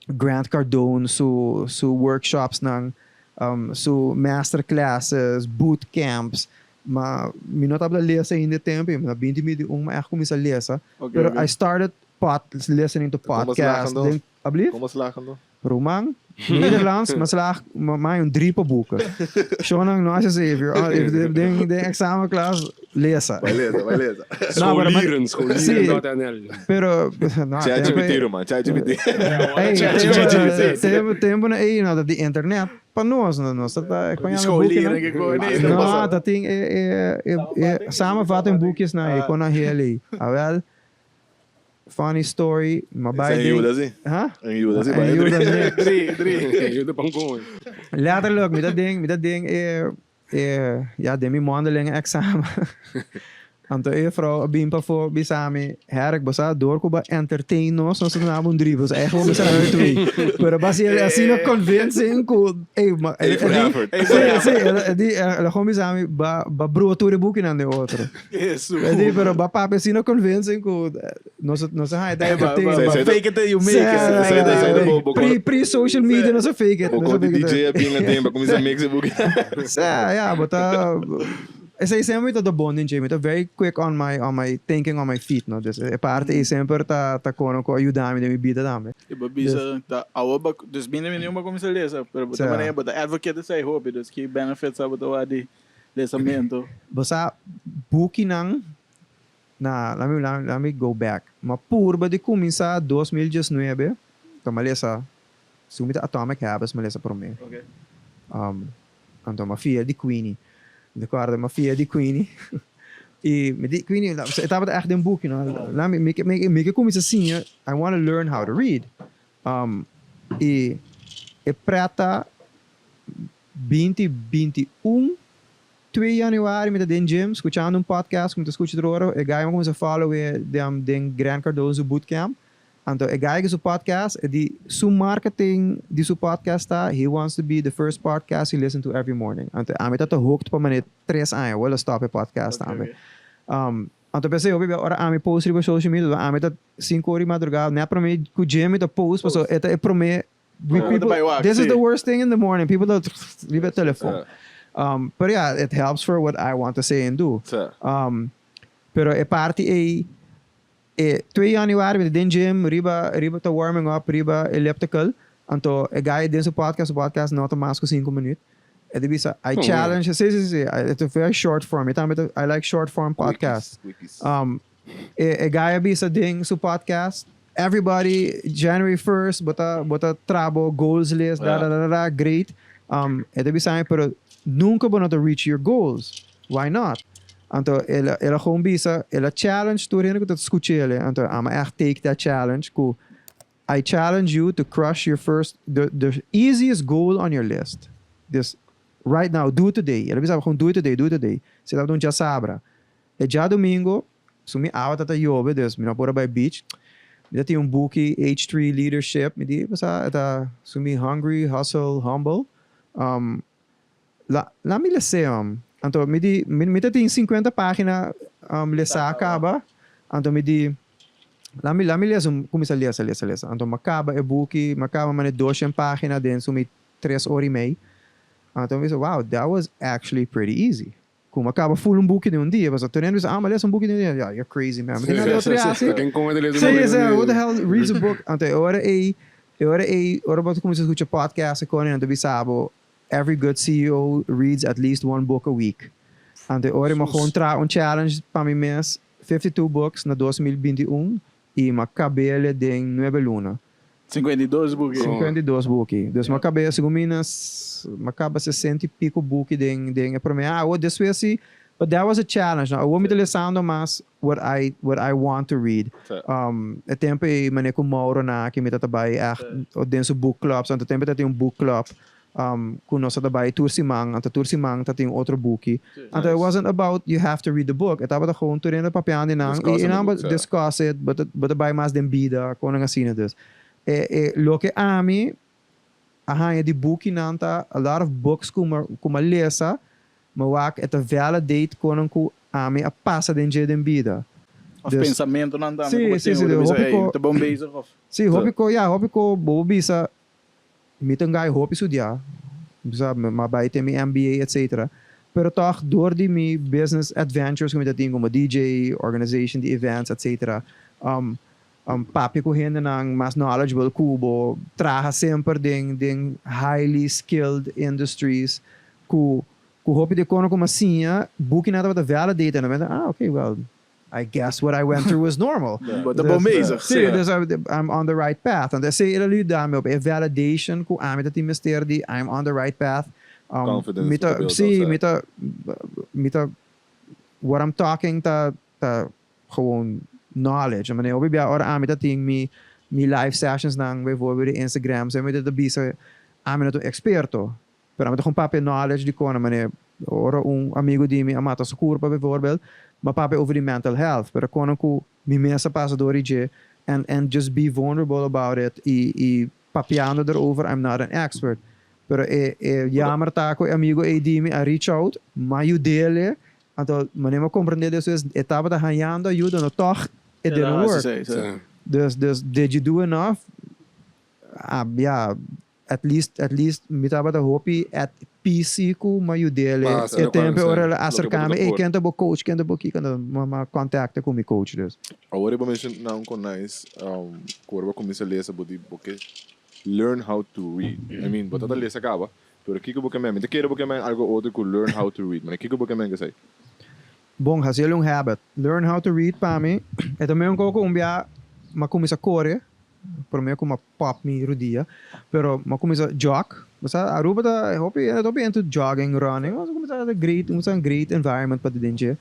Grant Cardone su su workshopsnan, su masterclasses, boot camps. Ma mi no tabata lesa ainda e tempo ei, mi ta binti mi di un, mi a kuminsá lesa. Ok, Pero ok. I started pod, listening to Kon bo podcasts. slagen dan? Den, alblieft? Kon bo slagen dan? Ruman, Nederlands, m'a slaag m'a un drie pa boeken. Shonan no haci safe. Den den examenklas, lesa. Bai lesa, bai lesa. No, pero ma- Scholieren, Sí. scholieren.nl. Pero, no, ChatGPT, ruman, ChatGPT. Ey, ChatGPT, sí, sí. tempo, tempo na ey, no, dat di internet pa nos, no, nos ta ta, Die scholieren que kon- nee, dat No, was- dat tin e, e, e, e, samenvatting boekjes na, e kon na hele. Awel, Funny story, ma bai Esei den. yuda si. Ha? En yuda si En bai yuda drie. niks. Drie, drie. Yuda pan come. Letterlijk, mi ta den, mi ta den e, e, ja, den mi mondeling examen. Anto e juffrouw a bin pafó bisa mi, Herk, bo sa door ku bo a entertain nos, nos ta duna bo un drie. Bo sa echt bo mester duna un twee. Pero basi el asina convincing ku, ey, ma, A for effort. Sí, sí, el di, el a gewoon bisa mi, ba, ba brua tur e bukinan den otro. Jesu. E di, pero ba papia asina convincing ku nos nos a haña ta entertain. Zij- zij- Fake it till you make it. Zij- Zij- zij- zij- bo- bo- Pre, pre social media nos a fake it. Bo Nos a kon di fake it. DJ a bin na tempo, kuminsa mix e buki. Sa, ja, but esei semper ta de bon den dje. Mi ta very quick on my on my thinking on my feet, no. Dus e parte ei semper ta ta kono ku a yuda mi den mi bida tambe. E bo bisa ta awo ba dus bini bini un ba kuminsa lesa, pero bo ta Sa. manera bo ta advocate esei hopi, dus ki benefits a bo ta wak di Lesamento. Bo sa bukinan na, laat mi, laat mi go back. Ma purba di cuminsa 2019, ta mi a lesa, segun mi ta Atomic Habits mi a lesa prome. Okay. Anto mi a fia di Queenie. Mi ta corda mi a fia di Queenie. Y mi di Queenie, e tabata echt den buki no. Laat mi, mi, mi, mi ke cuminsa siña, I wanna learn how to read. Y e preta Binti binti un, twee januari mi ta den gym scuchando un podcast cu mi ta scucha tur ora. E guy mi a cuminsa follow e den den Grant Cardone su bootcamp. Anto e guy cu su podcast e di su marketing di su podcast ta he wants to be the first podcast you listen to every morning. Anto ami ta ta hooked pa manera tres aña awor lo stop e podcast tambe. Anto p'esei hopi bia ora ami post riba social media ami ta cinco ora di madrugada net prome cu gym mi ta post pasobra e ta e prome We Oh, people, bai wak, this is sí. the worst thing in the morning. People that riba telefon. Pero yeah, it helps for what I want to say and do. Sí. Pero e parti ei, e 2 januari mi ta den gym, riba, riba ta warming up, riba elliptical. Anto e guy den su podcast, su podcast no ta mas ku 5 minuut. E ta bisa, I Oh, challenge, sí, sí, sí, it's a very short form. Mi tambe ta, I like short form podcast. Quickies. E, e guy a bisa den su podcast, everybody, January 1st, bo ta, bo ta traha bo goals list, da, da, da, da, da, great. E ta bisa mi, pero nunca bo no ta reach your goals. Why not? Anto, el a, el a gewoon bisa, el a challenge tur hende ku ta skuch'el, anto amo echt take that challenge ku I challenge you to crush your first, the, the easiest goal on your list. Dus, right now, do it today. El a bisa gewoon do it today, do it today. Si tabata un djasabra. E djadomingo, su mi awa ta ta yobe, dus mi no por a bai beach. Mi ta tin un buki, H3 Leadership, mi di, pasa, e ta su mi Hungry, Hustle, Humble. La, la mi les'é, hom. Anto mi di, mi, mi ta tin 50 pagina lesá kaba, anto mi di, la mi, la mi lesa un, kuminsá lesa, lesa, lesa. Anto mi a kaba e buki, mi a kaba manera doshen pagina den su mi tres ora i mei. Anto mi bisa, wow, that was actually pretty easy. Ku mi a kaba full un buki den un dia, pasobra tur hende bisa, ah, mi a lesa un buki den un dia. Ya, you're crazy man. Mi tin nada otro hasi. Ken kon e ta lesa un Sí, buki den sí, un dia? who the hell reads a book? Anto e ora ei, e ora ei, ora bo ta kuminsá skucha podcast i kos, nan ta bisa bo, every good CEO reads at least one book a week. Anto ora mi gewoon traha un challenge pa mi mes, 52 books na 2021 y mi a cabele den 9 luna. 52 buki. 52 buki. Dus mi a cabe, segun mi, na, mi a caba 60 y pico buki den, den e prome aña. Awo despues si, but that was a challenge, no? Awo mi ta lesando mas what I want to read. E tempo ei mane ku Mauro na aki mi ta bai echt den su book clubs. Anto tempo ta tin un book club ku nos ta bai tur siman, anto tur siman ta tin otro buki. Anto it wasn't about you have to read the book. E tabata gewoon tur hende papiando nan Discuss y the nan book, discuss it, but bai mas den bida, konan asina dus. E loke ami a haña di buki nan ta a lot of books ku mi a lesa, mi wak e ta validate konan ku ami a pasa den dje den bida. Of Dus- pensamento nan tambe. Si, Como si, tin, si, bo ta bisa, hopi "Hey, ta bon bezig of Si, hopi ko, ja, hopi ko bo bisa mi ta gai hopi studia, bisa ma bai te mi MBA, etc. Pero toch door di mi business adventures ku mi ta tin como DJ, organization di events, etc. Papia ku hendenan mas knowledgeable ku bo, traha semper den highly skilled industries ku hopi de kono kuma siña, buki nan tabata validate en dan ah, okay, well, I guess what I went through was normal. Bo ta bon bezig. Si, dus I'm on the right path. En esei el a yuda mi op e validation ku ami ta tin mester di I'm on the right path. Confidence Mi ta, bo ta build si, up, mi ta, what I'm talking ta gewoon knowledge. Mane, obi bia ora ami ta tin mi live sessions nan, bijvoorbeeld de Instagram, so mi ta bisa, ami no ta un experto. Pero ami ta gewoon papia knowledge di kona, mane, ora un amigo di mi a mata su curpa bijvoorbeeld, m'a papia over di mental health, pero kono ku mi mes a pasa door dje and just be vulnerable about it y papiando erover, I'm not an expert. Pero e jammer ta ku e amigo e di mi a reach out, m'a yud'é, anto mane m'a comprende dus e tabata hañando ayuda, no toch it didn't work. Dus did you do enough? Ah, ja, at least mi tabata hopi at peace ku m'a yud'é. Ah, E tempo ora el a Loke acerca mi, bo "Hey, por. ken ta bo coach, ken ta bo kiko?" M'a contact ku mi coach dus. Awor bo menciona un cos nice, ku ora bo cuminsa lesa, bo di bo ke learn how to read. I mean, bo ta lesa caba, pero kiko bo ke men? Mi ta kere bo ke men algo otro ku learn how to read. Maar kiko bo ke men ku esei? Bon, hasi un habit. Learn how to read pa mi. E tambe un poco un bia m'a cuminsa core, prome ku m'a pop mi rudia, pero m'a cuminsa jog. Basta Aruba ta hopi hopi into jogging, running. M'a cuminsa great, un great environment pa den dje.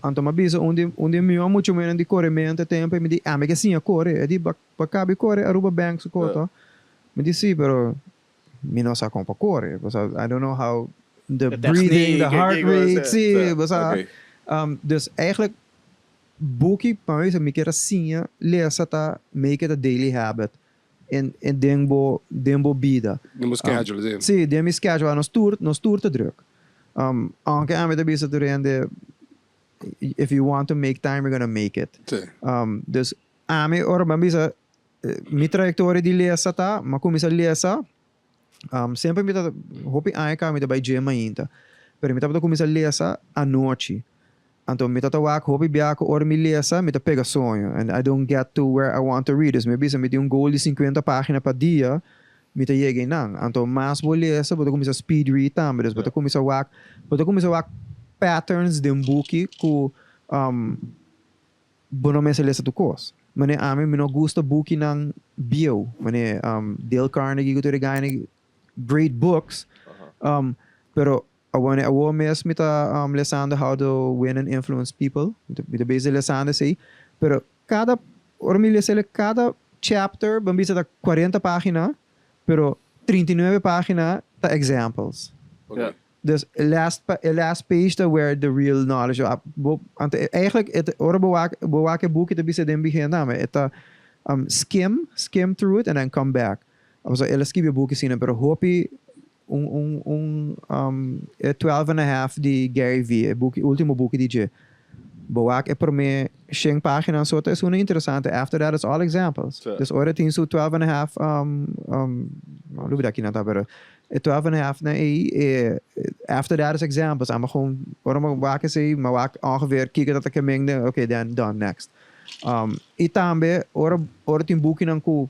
Anto m'a bisa un di mi mucho menos di coremento tempo mi di, "Ah, mi ke siña core." E di, "Ba ba cabe core Aruba Bank su koto." Mi di, "Si, pero mi no sa kon pa core. Basta, I don't know how the De breathing, the techniek, heart kiko, rate, si, basta." Dus eigenlijk buki pa mi, mi kier siña lesa ta make it a daily habit in den bo bida. Den schedule, si. Si, den mi schedule, nos tur ta druk. Aunke ami ta bisa tur hende, if you want to make time, you're gonna make it. Dus ami ora mi bisa mi trayectoria di lesa ta, m'a cuminsa lesa, semper mi ta hopi aña cu mi ta bay gym ainda. Pero mi tabata cuminsa lesa anochi. Anto mi tata wak hopi bia ku ora mi lesa, mi ta pega soño. And I don't get to where I want to read. Dus mi bisa mi tin un goal di 50 pagina pa dia, mi ta yega nan. Anto mas bo lesa, bo ta cuminsa speed read tambe. Dus bo ta cuminsa wak patterns den buki ku bo no mester lesa tur cos. Mane ami mi no gusta buki nan bieu. Mane Dale Carnegie ku tur e guy, great books. Pero awo mes mi ta lesando How to Win and Influence People. Mi ta bezig lesando esey. Pero cada ora mi lesa cada chapter, ban bisa ta 40 pagina, pero 39 pagina ta examples. Dus last page ta where the real knowledge. Bo, anto, eigenlijk, het, ora bo wak e boek te bisa den begin name. Het skim through it and then come back. Also, el a skip boek asina, pero hopi un e 12 and a half di Gary Vee, e boek, ultimo boek di dje. Bo wak e prome 100 pagina so ta is interesante. After that it's all examples. Dus ora tin su 12 and a half no lubida aki na ta, pero e 12 and a half na e after that is examples. Ama gewoon ora m'a wak esey, m'a wak ongeveer kiko dat ik mengde, okay, then done, next. E tambe ora tin boek nan ku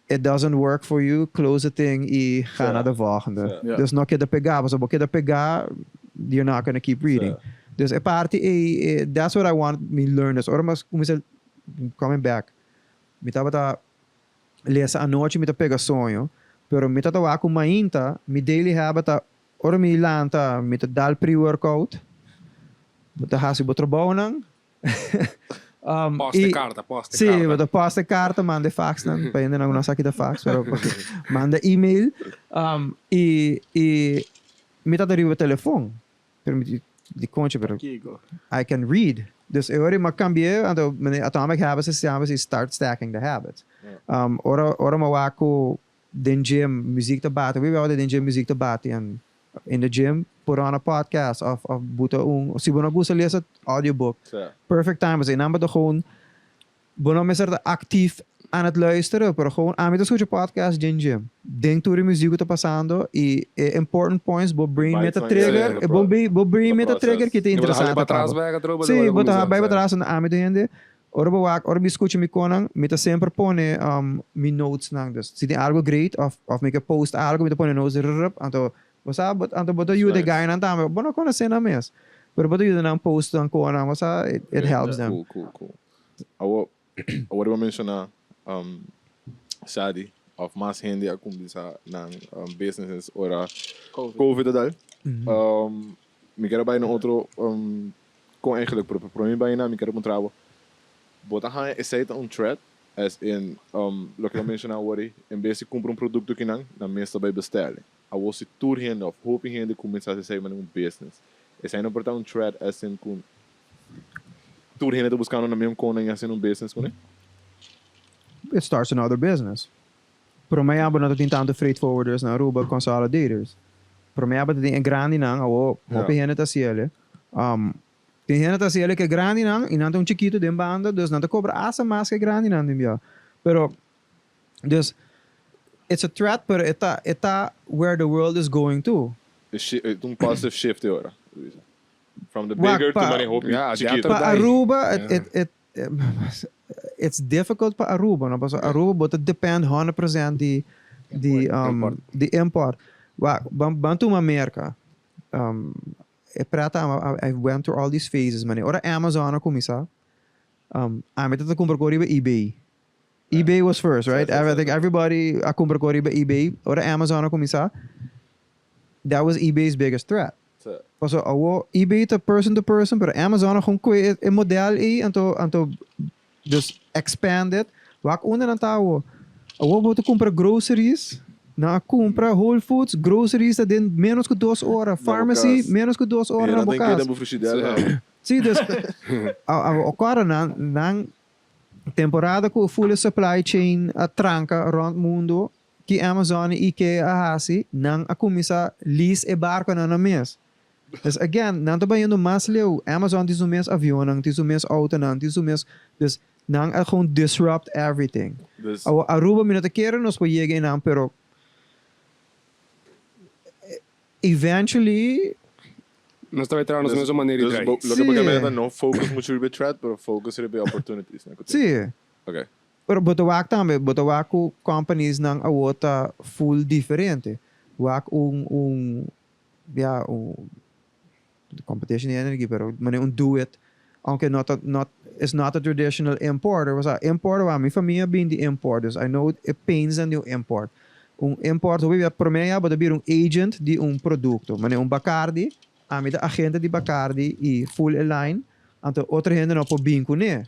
it doesn't work for you, close the thing e ga naar de volgende. Dus no keda pega, bo keda pega. you're not gonna keep reading. Dus e parti ei, that's what I want mi learners. Ora mi cuminsa coming back, mi tabata lesa anochi mi ta pega soño, pero mi ta ta wak cu mainta, mi daily habit ta ora mi lanta mi ta dal pre-workout, bo ta haci bo trabounan, Post e carta, post e Sí, carta. bo ta post e carta, manda e faxnan, pa hendenan cu no sa kita fax, pero manda email, y y mi ta ta riba telefon, pero mi di, di concha, pero Kiko. I can read. Dus e ora mi a cambi'e, anto mi Atomic Habits a siña mi start stacking the habits. Ora ora mi a wak cu den gym muziek ta bati, wi wou den gym muziek ta bati en in the gym put on a podcast of of buta un, si bo no gusta lesa, audiobook. Perfect time, pasobra einan bo ta gewoon, bo no mester ta actief aan het luisteren, pero gewoon ami ta scucha podcast den gym. Den tur e muziek cu ta pasando y e important points bo brain mester trigger, bo bo brain mester trigger ki ta interesante pa bo. Si, bo ta bai patras, ami ta hende Ora bo wak, ora mi skucha mi konan, mi ta semper pone mi notesnan. Dus si tin algo great of of mi ke post algo, mi ta pone notes rrrp, anto bo sa, bo anto bo ta yuda e guynan tambe. Bo no konosé nan mes, pero bo ta yuda nan post nan konan, bo sa, it it helps them. Cool, cool, cool. Awor, awor bo a menshoná Shadi of mas hende a kuminsá nan businesses ora Covid a dal. Mi ker a bai na otro Kon eigenlijk, pero prome mi bai na mi ker puntra bo, bo ta haña esei ta un threat? As in, loke bo a menshoná awor ei, en bes di kumpra un produkto kinan, nan mes ta bai bestèl'e. Awor si tur hende òf hopi hende kuminsá hasi esei manera un business, esei no por ta un threat as in ku tur hende ta buskando nan mes kon nan hasiendo un business kuné? It starts another business. Prome abo no ta tin tantu freight forwarders na Aruba, consolidators. Prome abo ta tin e grandinan, awor hopi hende ta hasiel. Tin hende ta hasiel ku e grandinan i nan ta un chikitu den banda, dus nan ta kobra asta mas ku e grandinan den bia. Pero, dus, it's a threat pero e ta e ta where the world is going to. E ta un positive shift e ora, from the bigger to mane hopi chikitu. Pa Aruba, it it It's difficult pa Aruba, no? Pasobra Aruba bo ta depend 100% di di um, di import. Wak, ban ban tuma Merca. Um, e preta I went through all these phases, mane. Ora Amazon a cuminsa, um, ami ta ta cumpra cu riba eBay. eBay was first, right? I think everybody a cumpra cu riba eBay. Ora Amazon a cuminsa, that was eBay's biggest threat. Pasobra awo eBay ta person to person, pero Amazon a gewoon koe e model ei anto anto dus expand it. Wak unda nan ta awo. Awo bo ta kumpra groceries, nan a kumpra Whole Foods, groceries ta den menos ku dos ora, pharmacy menos ku dos ora na bo kas. Sí, dus awor nan nan temporada ku full e supply chain a tranka rond mundo, Ki Amazon i Ikea a hasi, nan a kuminsá lease e barkonan nan mes. Dus again, nan ta bayendo mas leu. Amazon tin su mes avionnan, tin su mes outonan, tin su mes, dus nan a gewoon disrupt everything. Dus. Awor Aruba mi no ta kere nos por yega einan, pero eventually. Nos ta bay traha nos Dus, mesun manera di dus traha. bo, loke bo Sí. ke mira ta no focus muchu riba e threat, pero focus riba e opportunities nan ku tin. Sí. Okay. Pero bo ta wak tambe, bo ta wak ku companiesnan awor ta full diferente. Wak un un ya un competition di energy pero manera un do it aunke no ta not is not a traditional importer osea importer wak mi famia bin di import dus I know e painsnan di un import. Un import hopi bia prome ya bo ta bira un agent di un producto manera un Bacardi ami ta agente di Bacardi y full e line Anto otro hende no por bin kuné.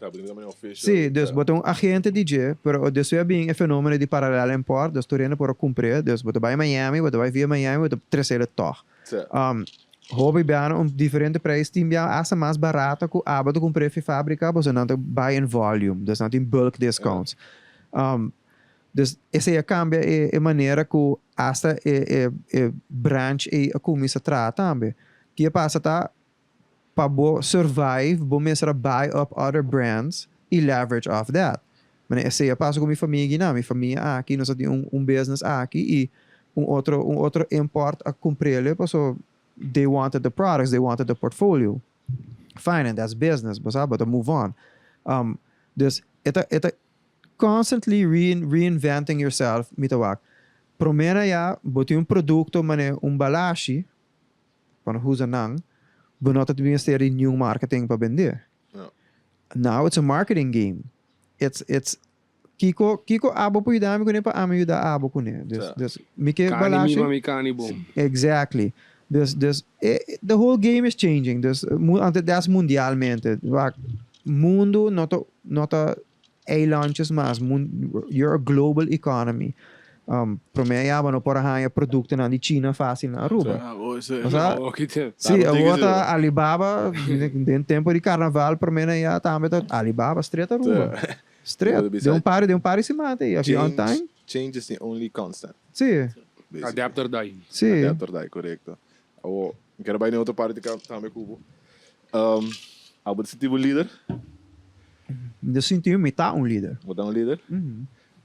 Sí, dus bo ta un agente di dje, pero despues a bin e fenomeno di parallel import, dus tur hende por a kumpr'é, dus bo ta bai Miami, bo ta bai via Miami, bo ta tres'é tòg. Hopi biaha un diferente prijs, tin biaha asta mas barato ku abo ta kumpr'é fi fabrika, pasobra nan ta bai in volume, dus nan tin bulk discounts. Dus esei a kambia e manera ku asta e e branch ei a kuminsá traha tambe. Ki a pasa ta Pa bo survive bo mester a buy up other brands y leverage off that. Manera esey a pasa cu mi famia guina. Mi famia aki nos a tin un un business aki y un otro un otro import a cumprele paso they wanted the products, they wanted the portfolio. Fine and that's business, bo sa, bo ta move on. Dus e ta e ta constantly reinventing yourself mi ta wak. Prome na ya bo tin un producto manera un balashi. pa no usa nan, bo no ta mester di niun marketing pa bende. Now it's a marketing game. It's it's kiko kiko abo por yuda mi kuné pa ami yuda abo kuné. Dus dus mi ke Kani mi balashi. pa mi kani bo. Exactly. Dus dus e the whole game is changing. Dus mu ante that's mundialmente. Wak mundu no ta no ta eilandjes mas. Mun you're a global economy. Um prome ya bo no por a haña productonan di China fácil na Aruba. Ah, oh, sí. Osea, Oh, kite. Sí, Taba awor tiki ta Alibaba, den tempo di carnaval prome na ya tambe ta Alibaba straight Aruba. Straight. Den un par, den un par di siman ta ei, if you on time. Change is the only constant. Sí. Basically. Adapt or die. Sí. Adapt or die, correcto. Awor, mi ker bai den otro parti tambe ku bo. Um, abo ta sinti bo lider? Mi ta sinti mi ta un lider. Bo ta un lider?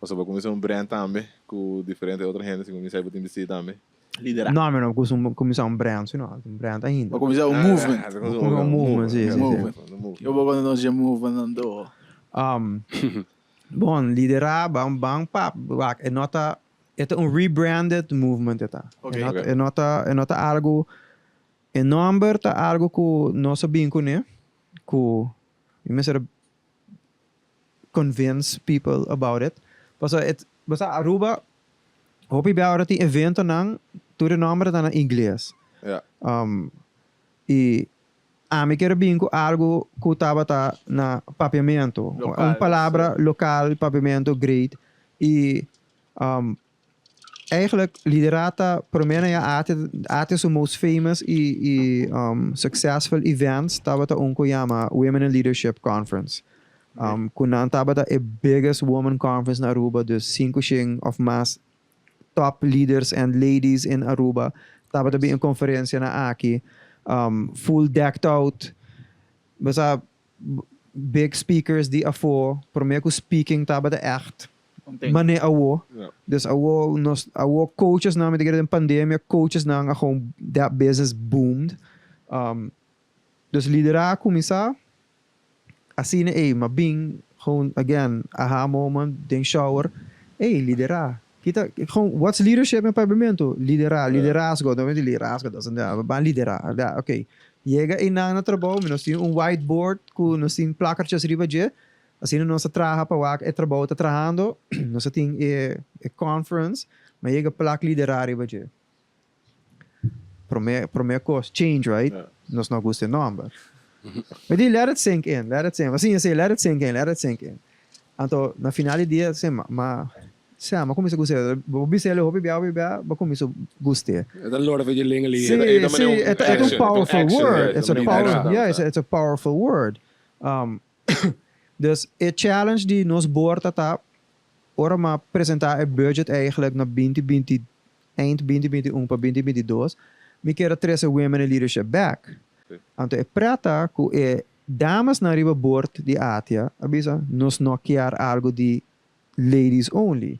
Pasobra bo a kuminsá un brand tambe ku diferente otro hende, segun mi sa bo tin bisti tambe. Liderá. No, mi no a kuminsá un brand, si no, un brand ainda. Bo a kuminsá un movement. Un movement, si, si, si. Yo bo konta nos dje movement anto. Bon, liderá, ban, ban pa, wak, e no ta, e ta un rebranded movement e ta. Ok. E no ta, e no ta, e no ta algu, e nomber ta algu ku nos a bin kuné, ku mi mester a convince people about it. Pasobra e, bo sa Aruba hopi bia ora tin eventonan tur e nomber ta na ingles. Ja. Y ami kier a bin cu algo cu tabata na Papiamento. Local, Un palabra local, Papiamento, great. Y Eigenlijk lidera ta prome na ya ate ate su most famous y y successful events tabata un cu yama Women in Leadership Conference. Cu nan tabata e biggest women conference na Aruba dus sinku shen of mas top leaders and ladies in Aruba tabata bin e conferencia na aki full decked out bo sa big speakers di afo prome cu speaking tabata echt Mane awo. Dus awo nos awo coaches nan mi ta kere den pandemia coaches nan a gewoon that business boomed. Dus lidera a cuminsa asina ey ma bin gewoon again aha moment den shower ey lidera kita gewoon what's leadership in Papiamento lidera liderazgo no liderazgo doesn't ban lidera ok yega eynan na trabou mi nos tin un whiteboard cu nos tin plakertjes riba dje. Asina nos a traha pa wak e trabou ta trahando, nos a tin e e conference, ma yega plak lidera riba dje. Prome prome kos, change right? Nos no gusta e nomber. Mi di let it sink in, let it sink, asina asina, let it sink in, let it sink in. Anto na final di dia si ma ma sa mi a kuminsa gusta, bo bisa el hopi bia hopi bia bo kuminsa gust'e. E ta lora for dje lenga li. Si, si, e ta un powerful word, it's a power, yeah, it's a powerful word. Dus e challenge di nos board ta ta ora m'a presenta e budget eigenlijk na binti binti eind binti binti un pa binti binti dos, mi kier a trece women in leadership back. Anto e pret ta cu e damesnan riba board di ATIA a bisa nos no kier algo di ladies only.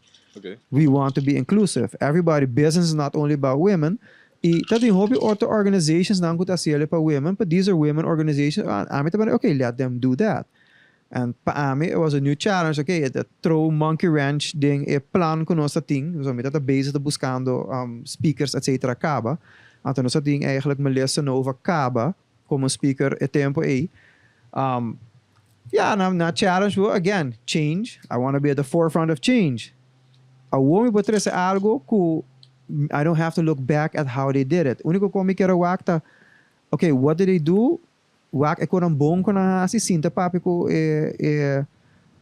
We want to be inclusive. Everybody, business is not only about women. Y ta tin hopi otro organizations nan cu ta haciele pa women, but these are women organizations. Ami ta bini, okay, let them do that. And pa ami it was a new challenge, okay, e ta throw monkey wrench den e plan cu nos ta tin. So mi ta ta bezig ta buscando speakers etcetera caba. Anto nos ta tin eigenlijk Melissa Nova caba como speaker e tempo ey. Ya, na na challenge bo again, change, I wanna be at the forefront of change. Awor mi por trece algo cu I don't have to look back at how they did it. Unico con mi kier a wak ta, okay, what did they do? Wak e conan bon cu nan haci, sinta papia cu e e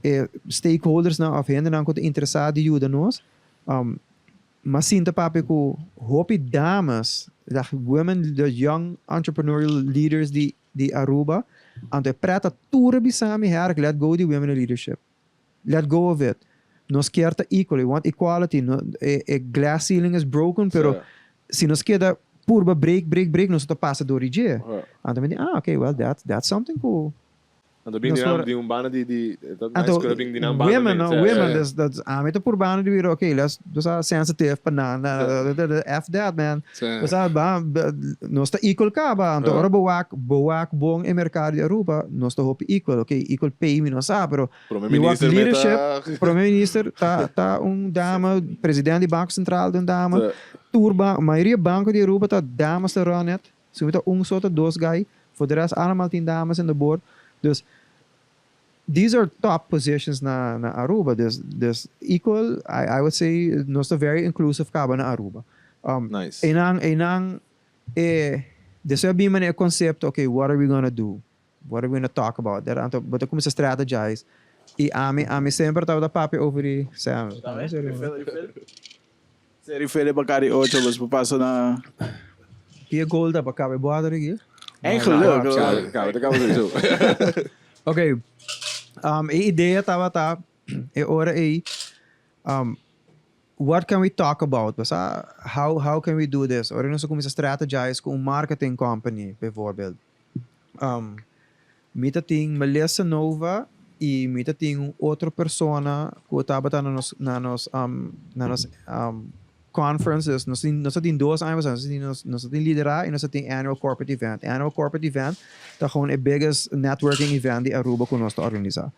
e stakeholdersnan of hendenan cu ta interesa di yuda nos. M'a sinta papia cu hopi dames, women, the young entrepreneurial leaders di di Aruba, anto e pret a tur a bisa mi, Herk, let go di women in leadership. Let go of it. Nos kier ta equal, we want equality, no, e e glass ceiling is broken, pero si nos keda purba break, break, break, nos no ta pasa door di dje. Anto mi di, ah, okay, well, that, that's something cu Anto bin di nan di un banda di di ta nice Anto ku bin di nan banda women bin. no women dus dat ami ta purbando di bira okay let's nos a sensitive pa nan f that man nos a ba nos ta equal kaba anto ora bo wak bo wak bon e mercado di Aruba nos ta hopi equal okay equal pay mi no sa pero Prome mi wak minister mi leadership ta prome minister ta ta un dama president di banco central ta un dama tur ban mayoria banco di Aruba ta damas ta run it. Si mi ta un so ta dos guy, voor de rest allemaal tin dames in de board. Dus these are top positions na Aruba. Dus equal, I would say, nos ta very inclusive caba na Aruba. Nice. Einan, dus we hebben een concept, okay, what are we gonna do? What are we gonna talk about? Daar anto, bo ta cuminsa strategize. Y ami semper tabata papia over di Sam. Seri Fele Bacardi 8, bos por pasa na. Ki e goal ta pa caba e boter aki? Eigenlijk, hoor. Caba, caba, ta caba sowieso. Ok, e idea tabata e ora ei, what can we talk about? Basa, how can we do this? Ora nos a cuminsa strategize cu un marketing company, bijvoorbeeld. Mi ta tin Melissa Nova y mi ta tin un otro persona cu tabata na nos conferences. Nos tin 2 aña, nos tin lidera y nos tin annual corporate event. Annual corporate event ta gewoon e biggest networking event di Aruba cu nos ta organisa.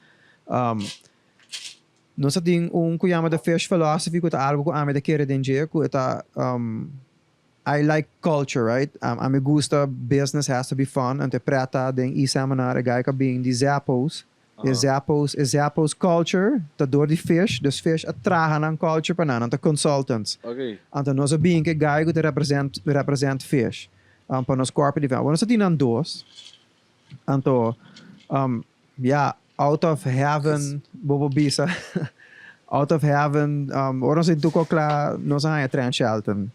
Nos tin un cu yama The Fish Philosophy, cu ta algo cu ami ta kere den dje, cu ta I like culture, right? Ami gusta business has to be fun. Anto preta den e seminar e guy bin di Zappos. E Zappos culture ta door di Fish, dus Fish a traha nan culture pa nan, ta consultants. Anto nos a bin cu guy cu ta represent Fish pa nos corporate event. Nos tin nan dos. Anto ja, out of heaven, bo por bisa. Out of heaven, ora nos tur cla, nos a Trent Shelton.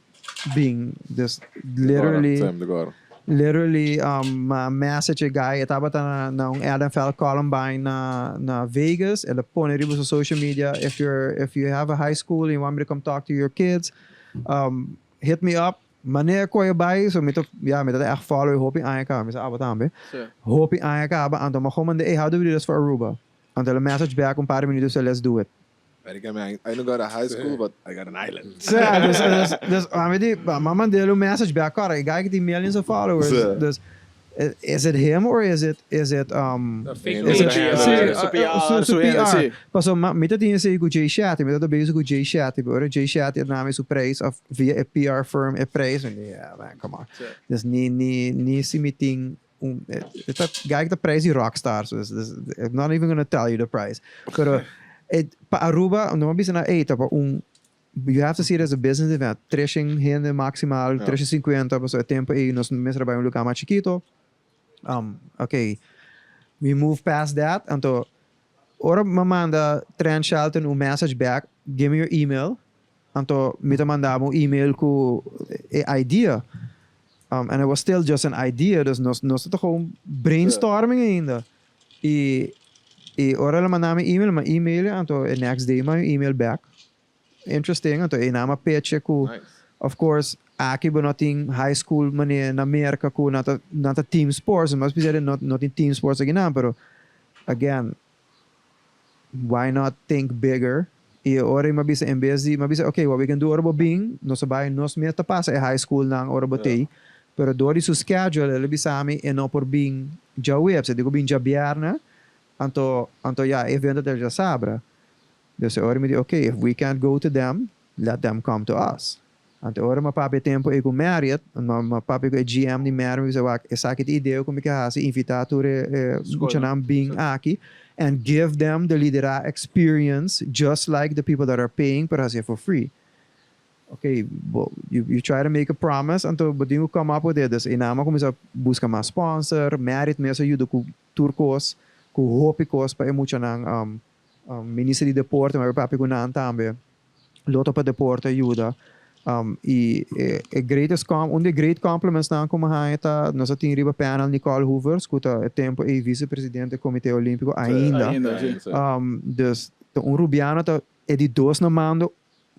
Bin, dus literally Sam, agora. Literally a message a guy tabata na un NFL Columbine na Vegas. El a pone riba su social media, If you have a high school and you want me to come talk to your kids, hit me up." Manera cu e bay, so mi ta, ja, mi ta echt follow hopi aña caba, mi sa abo tambe. Hopi aña caba, anto m'a manda, "Hey, how do we do this for Aruba?" Anto el a message back un paar di minuut, so let's do it. America, man, I don't got a high school, but I got an island. So, dus, ami di, m'a manda un message back, cara, e guy tin millions of followers. Dus, is it him or is it A fake is it, page. Si, Su PR, su su PR. si. Paso, mi ta tin esey cu Jay Shetty, mi ta bezig cu Jay Shetty, pero Jay Shetty na mi su prijs of via a PR firm e prijs, en yeah, man, come on. Dus ni si mi tin un, e guy ta prijs di rockstars, dus I'm not even gonna tell you the price. Pero pa Aruba, no bisa na ta pa un you have to see it as a business event. 300 hende maximal, 350, paso e tempo ey nos mester bay un lugar mas chikito. Okay, we move past that. Anto, ora m'a manda Trent Shelton un message back, "Give me your email." Anto, mi ta manda un email cu e idea. And it was still just an idea, dus nos ta gewoon brainstorming ainda. Y ora el a manda mi email, m'a email, anto e next day m'a email back. Interesting, anto e nan a pitch cu, Nice. Of course, aki bo no tin high school mane na America cu no ta team sports, mas precisa no tin team sports aki no, pero again, why not think bigger? Y ora m'a bisa en bes di m'a bisa, "Okay, what we can do, ora bo bin, nos bay nos mes ta pasa e high school nan ora bo tey." Pero door di su schedule, el a bisa mi e no por bin djaweps, e di cu bin djabierna, anto ja, evento ta djasabra. Dus ora mi di, "Okay, if we can't go to them, let them come to us." Anto ora m'a papia tempo e cu Marriott, m'a papia cu e GM di Marriott, mi bisa, "Wak, esaki ta e idea cu mi kier hasi, invita tur e muchanan bin aki and give them the Lidera experience just like the people that are paying, pero hasi for free." Okay, well, you try to make a promise, anto but you come up with it. Dus y nan a cuminsa busca mas sponsor, Marriott mes a yuda cu tur cos, cu hopi cos pa e muchanan, minister di deporte, m'a papia cu nan tambe. Lotto pa Deporte yuda. Y un di great compliments nan cu m'a haya ta nos tin riba panel Nicole Hoevertsz, cu ta e tempo e vice-presidente di Comite Olimpico ainda. Ainda, si. Dus un Rubiano ta e di dos na mando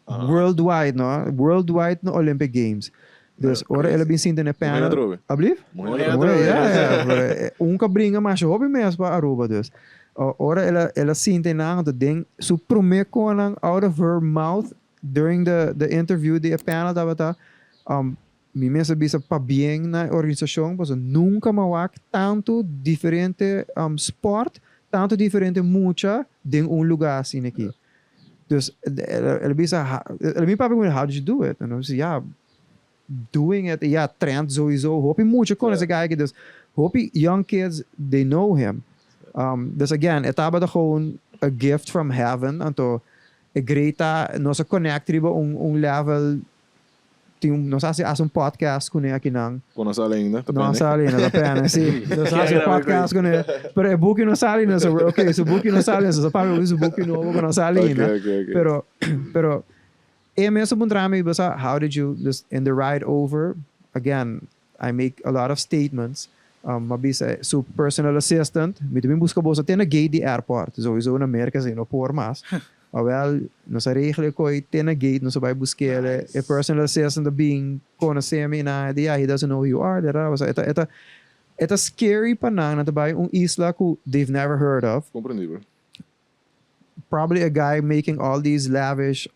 worldwide, no? Worldwide no Olympic Games. Dus ora el a bin sinta na panel. Atrobe. Alblief? Muher Mooi, atrobe. Ja, pero, un cabringa mas hopi mes pa Aruba dus. Ora el a sinta na de ding su prome konan out of her mouth during the interview di panel tabata mi mes a bisa pabien na organisacion, paso nunca m'a wak tanto diferente sport, tanto diferente mucha den un lugar asina aki. Dus el a bisa, el a mi papia, "How did you do it?" En dan bisa, ja, doing it. Ja, Trent sowieso. Hopi mucha conoce guy aki. Dus hopi young kids, they know him. Dus again, e tabata gewoon a gift from heaven. Anto e great ta, nos a connect riba un level. Tin un, nos haci haci un podcast cune akinan. Cu no sali ainda, ta No pene. sali ainda, ta pene, si. Nos haci un podcast cune. Pero e buki no sali ainda, so we're okay. Su buki no sali ainda, so papia hopi su buki nobo cu no sali ainda. Ok. Pero e mes a puntra mi, bo sa, how did you, dus in the ride over, again, I make a lot of statements. M'a bisa su personal assistant, mi ta bin busca boso te na gate di airport. Sowieso na Merca esey no por mas. Awel, nos a regla e coy te na gate, nos a bay busquele. E personal assistant a bin conoce mi na di, yeah, he doesn't know who you are. Da, da, da. E ta, e ta, e ta scary pa nan, nan ta bay un isla cu they've never heard of. Comprendibel. Probably a guy making all these lavish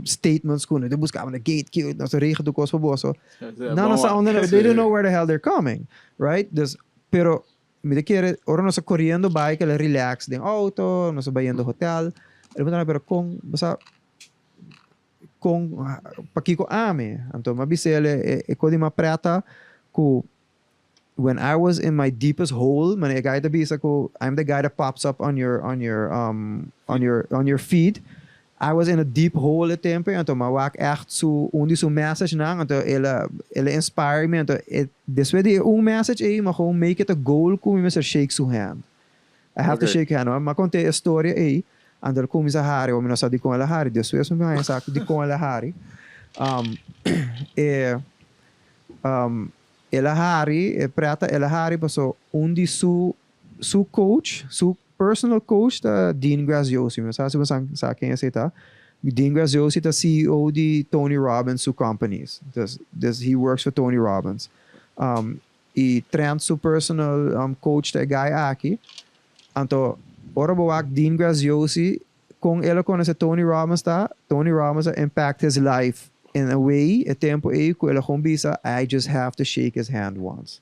statements cu no ta buscaba na gate cu nos ta regla tur cos pa boso. Nan no sa unda, they don't know where the hell they're coming, right? Dus, pero mi ta kere ora nos ta coriendo bai kela relax den auto, nos ta bayendo hotel, el a puntra mi, pero con, bo sa con, pakico ami? Anto mi a bisa el e cos di mas preta cu when I was in my deepest hole, manera e guy ta bisa ku I'm the guy that pops up on your on your um on your on your feed. I was in a deep hole e tempo ei, anto m'a wak echt su un di su message nan, anto el a el a inspire mi, anto e despues di e un message ei m'a gewoon make it a goal ku mi mester shake su hand. I have to shake hand. M'a kont'é e storia ei, anto el kuminsá hari, mi no sa dikon el a hari, despues mi haña sa dikon el a hari. E El a hari, e preta el a hari paso un di su su coach, su personal coach ta Dean Graziosi. Mi no sa si bo sa ken esei ta. Dean Graziosi ta CEO di Tony Robbins su companies. Dus, dus he works for Tony Robbins. I Trent su personal coach ta e guy aki. Anto ora bo wak Dean Graziosi Kon el a konosé Tony Robbins ta, Tony Robbins a impact his life in a way e tempu ei ku el a gewoon bisa I just have to shake his hand once.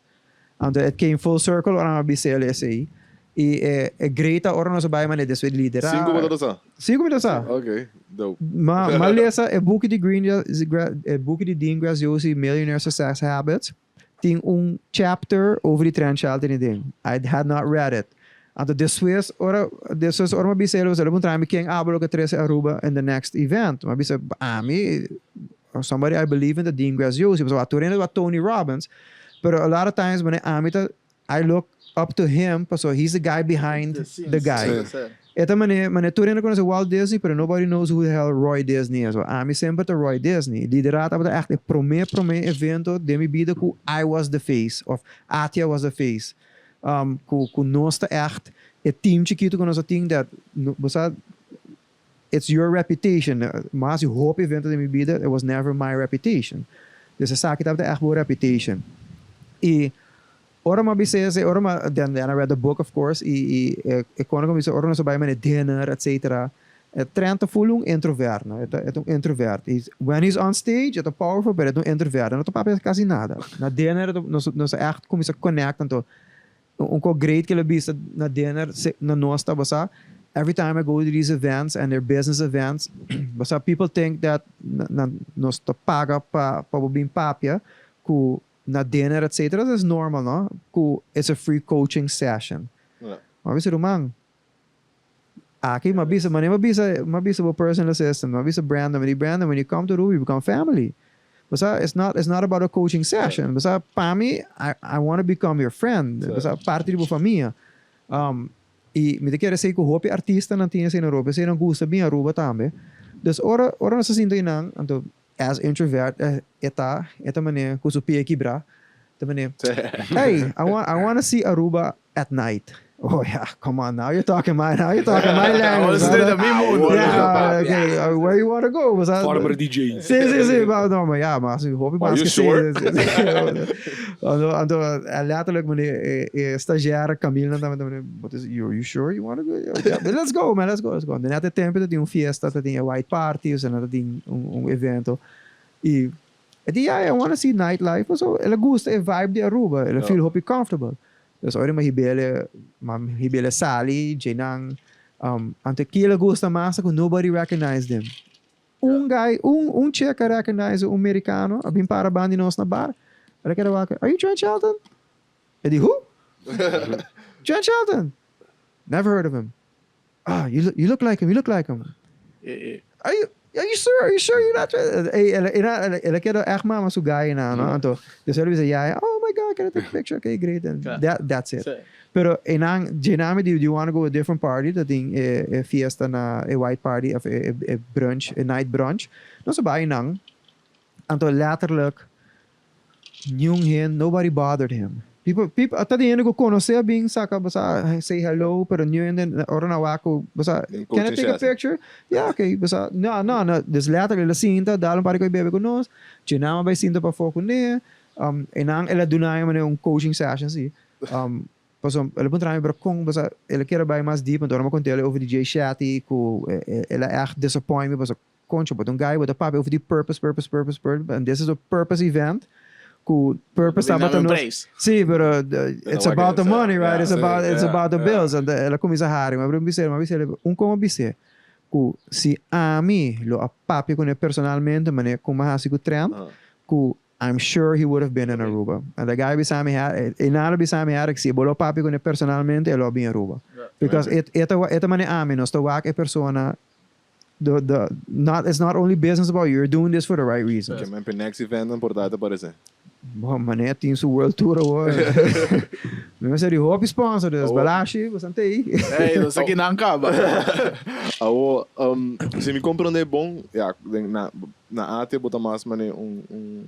Anto it came full circle ora nan a bisa el esei. I e e great ta ora nos a bai manera despues di liderá. Sinku bo ta sa? Sinku mi ta sa. Ok, dope. Ma ma lesa e buki di Green e buki di Dean Graziosi Millionaire Success Habits. Tin un chapter over di Trent Shelton i den. I had not read it. Anto despues ora despues ora mi a bisa el, el a puntra mi ken abo lo ke trece Aruba in the next event. Mi a bisa ami, somebody I believe in ta Dean Graziosi. Pasobra tur hende ta Tony Robbins, pero a lot of times manera ami ta I look up to him pasobra he's the guy behind the guy. E ta manera manera tur hende conoce Walt Disney pero nobody knows who the hell Roy Disney is. Ami semper ta Roy Disney. Liderato tabata echt e prome prome evento den mi bida cu I was the face of Atia was the face. Cu cu nos ta echt e team chikito cu nos a tin that bo sa it's your reputation. Mas di hopi evento den mi bida it was never my reputation. Dus esaki tabata echt bo reputation. Y Ora mi a bisa esei, ora mi a, then then I read the book of course, i i e e kono ku mi bisa ora nos a bai mane dinner etcetera, e Trent ta full un introvert no, e ta e ta un introvert, he's when he's on stage e ta powerful pero e ta un introvert, e no ta papia kasi nada. Na dinner e ta nos nos a ègt kuminsá connect anto un kos great ku el a bisa na dinner na nos tabata every time I go to these events and they're business events, bo sa people think that na nos ta paga pa pa bo bin papia ku na dinner etcetera es normal no cu it's a free coaching session ma bisa ruman aki ma bisa mane ma bisa ma bisa bo personal assistant ma bisa Brandon mi di Brandon when you come to Aruba you become family bo sa it's not it's not about a coaching session bo sa pa mi I I wanna become your friend bo sa parti di bo famia y mi ta kere esey cu hopi artistanan tin esey na Aruba esey nan gusta bin Aruba tambe dus ora ora nos ta sinta eynan anto As introvert e ta, e ta manera cu su pia kibra, ta manera, Hey, I want, I wanna see Aruba at night. Oh yeah, come on, now you're talking my, now you're talking my language. Awor ta mi mundo. Yeah, okay, where you wanna go? Former DJ. Si, si, si, maar no, maar ja, maar si hopi Are mas you ke sure? Anto, anto, letterlijk meneer, e stagiaire Camille nan tabata meneer, what is, you, you sure you wanna go? Yeah, let's go man, let's go, let's go. Anto net e tempo ta tin un fiesta, ta tin e white party, osea nan ta tin un evento. Y e di, yeah, I wanna see nightlife, paso el a gusta e vibe di Aruba, el a feel hopi comfortable. Dus ora mi a hib'el, mi a hib'el sali, dje nan, anto kiel a gusta mas ta cu nobody recognized him. Un guy, un, un chick a recognize un mericano, a bin para bandi nos na bar. El a keda wak, "Are you Trent Shelton?" E di, "Who?" "Trent Shelton." "Never heard of him." "Ah, you look like him, you look like him." Are you sure? Are you sure you're not Trent?" Ey, el a keda echt mama su guy na, no? Anto, dus el a bisa, "Yeah, oh my God, can I take a picture?" "Okay, great." And that's it. Pero einan, djenami di, "Do you want to go a different party?" Dat ding e fiesta na e white party of e brunch, e night brunch. Nos a bai nan. Anto letterlijk, niun hende, nobody bothered him. People, ata di hende ku konosé a bin saka, basa, say hello, pero niun hende, ora nan wak ku, basa, Den "Can I coaching take a session. picture?" Yeah, okay, basa, no. Dus letterlijk, el a sinta, dal un par di koi bebe ku nos, djenami a bai sinta pafó kuné, einan el a duna mi un coaching session, si. Paso, el a puntra mi, "Pero kon?" Basa, el a kier bai mas diep, anto ora mi a kont'é over di Jay Shetty, ku el a echt disappoint me, paso, concho, but un guy bo ta papia over di purpose, purpose, purpose, purpose, and this is a purpose event, ku purpose tabata Brinda nos. prijs. Si, pero it's about the money, right? It's about the bills. And el a kuminsá hari, ma mi a bisa, un kon bisa, ku si ami lo a papia kuné personalmente, mane kon m'a hasi ku Trent, ku I'm sure he would have been in Aruba. And the guy beside me had, e nada beside me had, si bo lo papia kuné personalmente, e lo bin Aruba. Because it mane ami, nos ta wak e persona, the not it's not only business about you, you're doing this for the right reasons. Ke men next event importante parese. Bon, mané tin su world tour awor. Mi mester di hopi sponsor, dus Balashi, bo ei. Hey, nos aki nan kaba. Awo, si mi komprondé bon, ja, den na AT bo ta mas mane un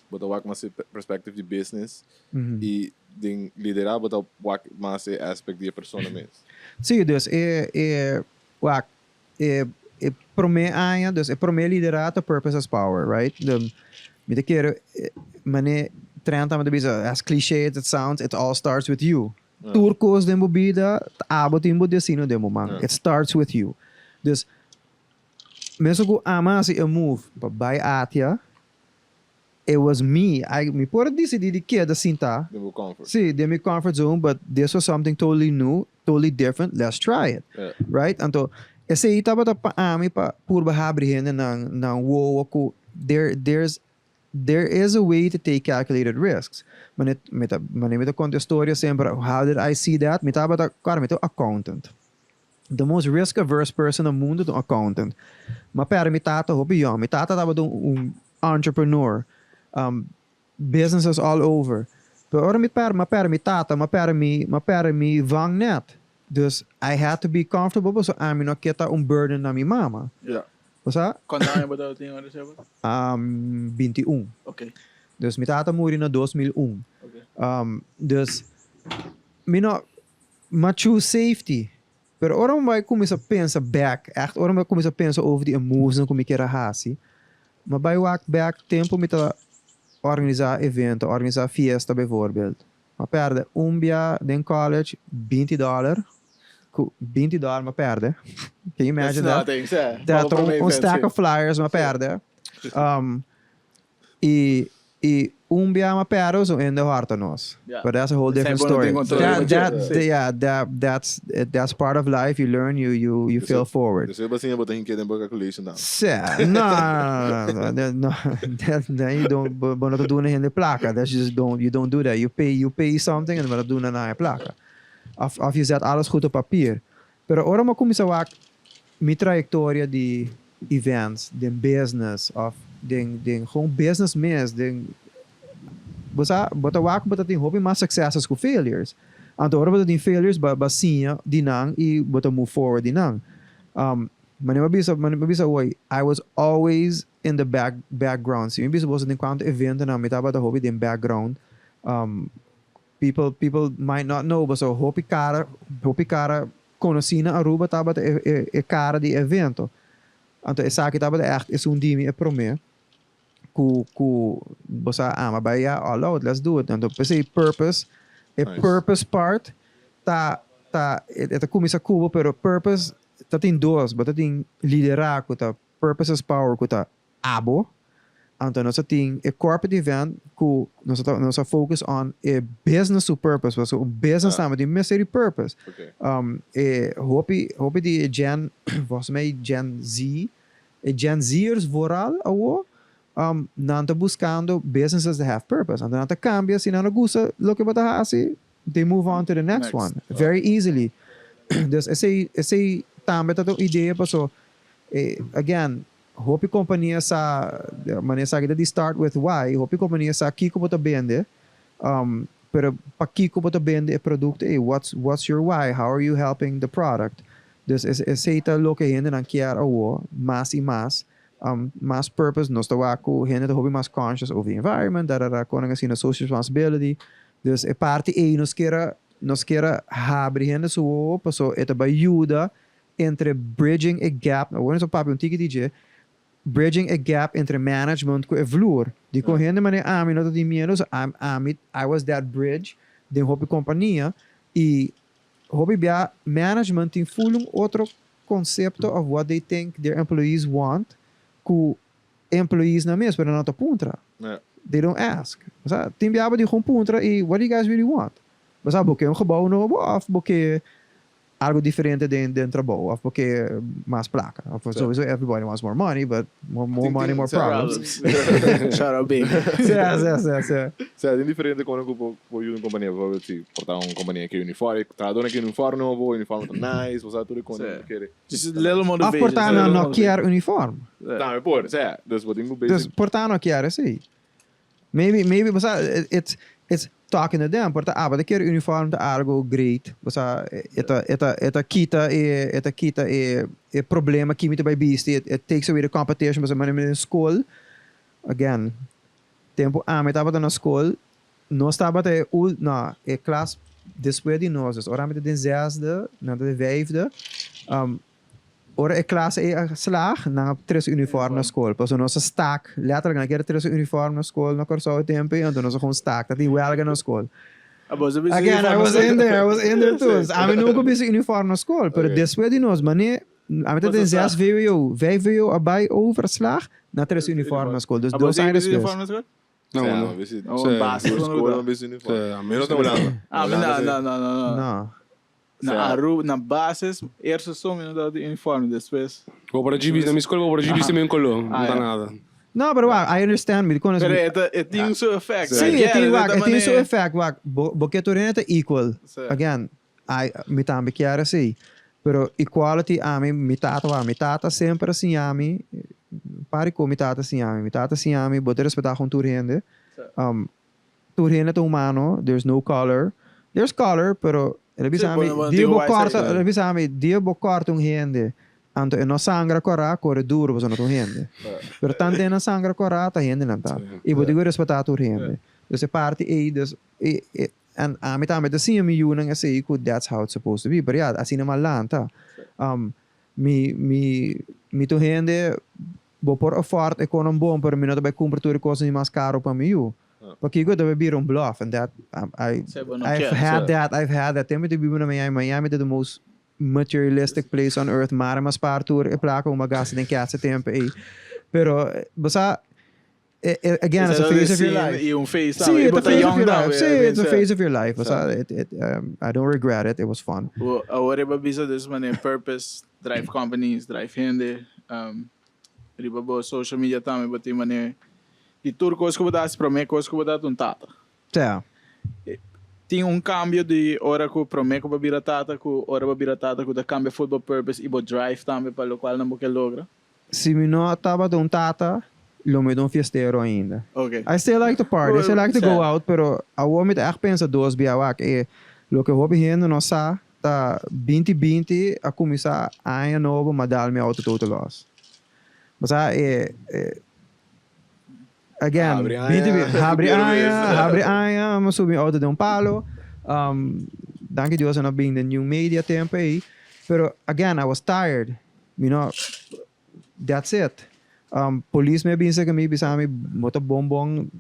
bo ta wak mas e perspective di business i den liderá bo ta wak mas e aspect di e persona mes. Si, dus e wak, e promé aña, dus e promé liderato, purpose as power, right? Mi ta kere, mane Trent a bisa, as cliché as it sounds, it all starts with you. Tur kos den bo bida, abo tin bo destino den bo man. It starts with you. Dus, mesun ku ami a hasi a move, pa bai ATIA, it was me. Mi por a disidí di keda sinta. Den bo comfort. Si, den mi comfort zone, but this was something totally new, totally different. Let's try it. Right? Anto, esei tabata pa ami pa purba habri hende nan wowo ku there is a way to take calculated risks. Mane mi ta konta storia semper, how did I see that? Mi tabata, klaro, mi ta accountant. The most risk averse person na mundu ta un accountant. M'a pèrdè mi tata hopi yòn. Mi tata tabata un entrepreneur. Businesses all over. Pero ora mi pèrdè, m'a pèrdè mi tata, m'a pèrdè mi vangnet. Dus I had to be comfortable, so ami no ke ta un burden na mi mama. Osea, Kuantu aña bo tin ora seba? 21. Dus mi tata a muri na 2001. Dus mi no m'a choose safety. Pero ora mi bai kuminsá pensa back, echt ora mi bai kuminsá pensa over di moves ku mi ke hasi, m'a bai wak back tempu mi ta organisá evento, organisá fiesta bijvoorbeeld. M'a pèrdè un bia den college $20, $20 m'a pèrdè. Can you imagine That's that? nothing, si. Dat Pa un stack of flyers m'a pèrdè. I un bia m'a pèrdè so hende a hòrta nos. But that's a whole different story. Yeah, that's part of life. You learn, you fail forward. Dus bo ta hink'é den calculation dan. Si, no. Then you don't, bo no ta duna hende plaka. That's just don't, you don't do that. You pay something en bo ta duna na plaka. Of je zet alles goed op papier. Pero ora mi a kuminsá wak mi trayektoria di events, den business, of den gewoon business mes, den bo ta wak bo tin hopi mas successes ku failures. Anto ora bo tin failures, bo siña di nan i bo ta move forward di nan. Mane mi bisa oi, I was always in the background. Si mi bisa bo den kuantu evento nan mi tabata hopi den background. People might not know, but so hopi kara konosí na Aruba tabata e kara di evento. Anto esaki tabata echt esun di mi e promé ku bo sa ami a bai all out, let's do it. Anto p'esei purpose, e purpose part ta e ta kuminsá ku bo, pero purpose ta tin dos, bo tin liderazgo, ta purpose is power ku ta abo. Anto nos tin e corporate event ku nos focus on e business su purpose, so business tambe tin mester purpose. E hopi di Gen, volgens mij Gen Z, E Gen Z'ers vooral awo, nan ta buscando businesses that have purpose. Anto nan ta cambia si nan no gusta loke bo ta haci, they move on to the next one very easily. Dus esey esey tambe ta un idea paso again hopi compania sa manera esaki ta di start with why, hopi compania sa kico bo ta bende pero pakico bo ta bende e producto ey, what's what's your why, how are you helping the product. Dus esey ta loke hendenan kier awo mas y mas. Mas purpose, nos ta wak ku hende ta hopi mas conscious over the environment, da da da, konan asina, social responsibility. Dus e parti ei nos kier a, nos kier a habri hende su wowo paso e ta bai yuda entre bridging e gap, awor nos a papia un tiki di dje, bridging e gap entre management ku e vloer. Dikon hende manera ami no ta tin miedu, so ami, I was that bridge den hopi kompania i hopi bia management tin ful un otro concepto of what they think their employees want cu employees nan mes pero nan no ta puntra. They don't ask. Osea, tin bia bo di gewoon puntra y what do you guys really want? Osea, bo ke un gebouw nobo of bo ke algo diferente den den trabou of bo ke mas placa? Of sowieso everybody wants more money but more more money more problems. Shout out baby. Sea, sea, sea, sea. Sea, tin diferente cosnan cu bo por yuda un compania. Bijvoorbeeld si por ta un compania ke uniform, trahadornan ke uniform nobo, uniform ta nice, bo sa tur e cosnan ku kere. Just little Of por motivation. ta nan no kier uniform. Tambe por, sea, dus bo tin cu Dus basic. por ta no kier esey. Maybe, maybe, bo sa, it's, it's talking to them. Por ta abo ta kier uniform ta algo great. Bo sa, e ta, e ta, e ta kita e, e ta kita e, e problema kimi ta bay bisti. It, it takes away the competition. Bo sa, manera den school, again, Tempu ami tabata na skol, nos tabata e ul, no, e klas despues di nos. Dus ora ami ta den zesde, nan ta den vijfde. Ora e klas ei a slag, nan a trese uniform na skol. Pasobra nos a stak, letterlijk, nan a kere trese uniform na skol na Kòrsou e tempu ei, anto nos a gewoon stak. Ta tin wèlga na skol. Again, I was in there, I was in there too. Ami nunka bisti uniform na skol, pero despues di nos, mane Ami ta den zes vwo, vijf vwo a bai overslag na tres uniform na skol. Dus dos aña despues. uniform na skol? No, no. Oh, basico no ta. Menos na Hulanda. Ah, no, no, no, no. No. Na Aruba, na basis, eerste som mi no ta di uniform, despues. Bo por a djibis na mi skol, bo por a djibis también kolo. No ta nada. No, pero wak, I understand, mi konos. Pero e ta, e tin su effect. Sí, e tin, wak, e tin su effect, wak. Bo, bo ke tur hende ta equal. Again, Ai, mi tambe kier así. Pero equality ami, mi tata wak, mi tata semper a siña mi, par di ku mi tata siña mi, mi tata siña mi bo ta respetá kon tur hende. Tur hende ta humano, there's no color. There's color, pero el a bisa mi, dia bo kòrta, el a bisa mi, dia bo kòrta un hende, anto e no sangra kòrá, kore duro pasobra no ta un hende. Pero tantu e no sangra kòrá, ta hendenan ta. I bo tin ku respetá tur hende. Dus e parti ei, dus e, e. En ami tambe ta siña mi yunan esei ku that's how it's supposed to be. Pero ya, asina mi a lanta. Mi, mi, mi ta un hende, bo por afford e konan bon, pero mi no ta bai kumpra tur e kosnan di mas karo pa mi yu. Pakiko e ta bai bira un bluff and that, I, I've had that, I've had that. Tempu mi ta biba na Miami, Miami ta the most materialistic place on earth, mara mi a spaar tur e plaka ku mi a gasta den kèts e tempu ei. Pero, bo sa, Again, it's a phase of your life. Y un phase tambe. Sí, it's a phase of your life. Sí, it's a phase of your life. O it, it, I don't regret it. It was fun. Awor riba bisa des manera purpose, drive companies, drive hende. Riba bo social media tambe bo tin manera di tur cos cu bo ta haci, prome cos cu bo ta un tata. Sí. Tin un cambio di ora cu prome cu bo bira tata cu ora bo bira tata cu ta cambia full bo purpose y bo drive tambe pa locual nan bo ke logra? Si mi no tabata un tata, lo mi ta un fiestero ainda. I still like to party, I still like to go out, pero awor mi ta ègt pensa dos bia wak. E loke hopi hende no sa ta binti binti a kuminsá aña nobo m'a dal mi auto total loss. Bo sa e again binti binti habri aña, habri aña m'a subi mi auto den un palo. Danki Dios a no bin den niun media tempu ei, pero again I was tired. Mi no, that's it. Polis mi a bin cerca mi bisa mi bo ta bon bon,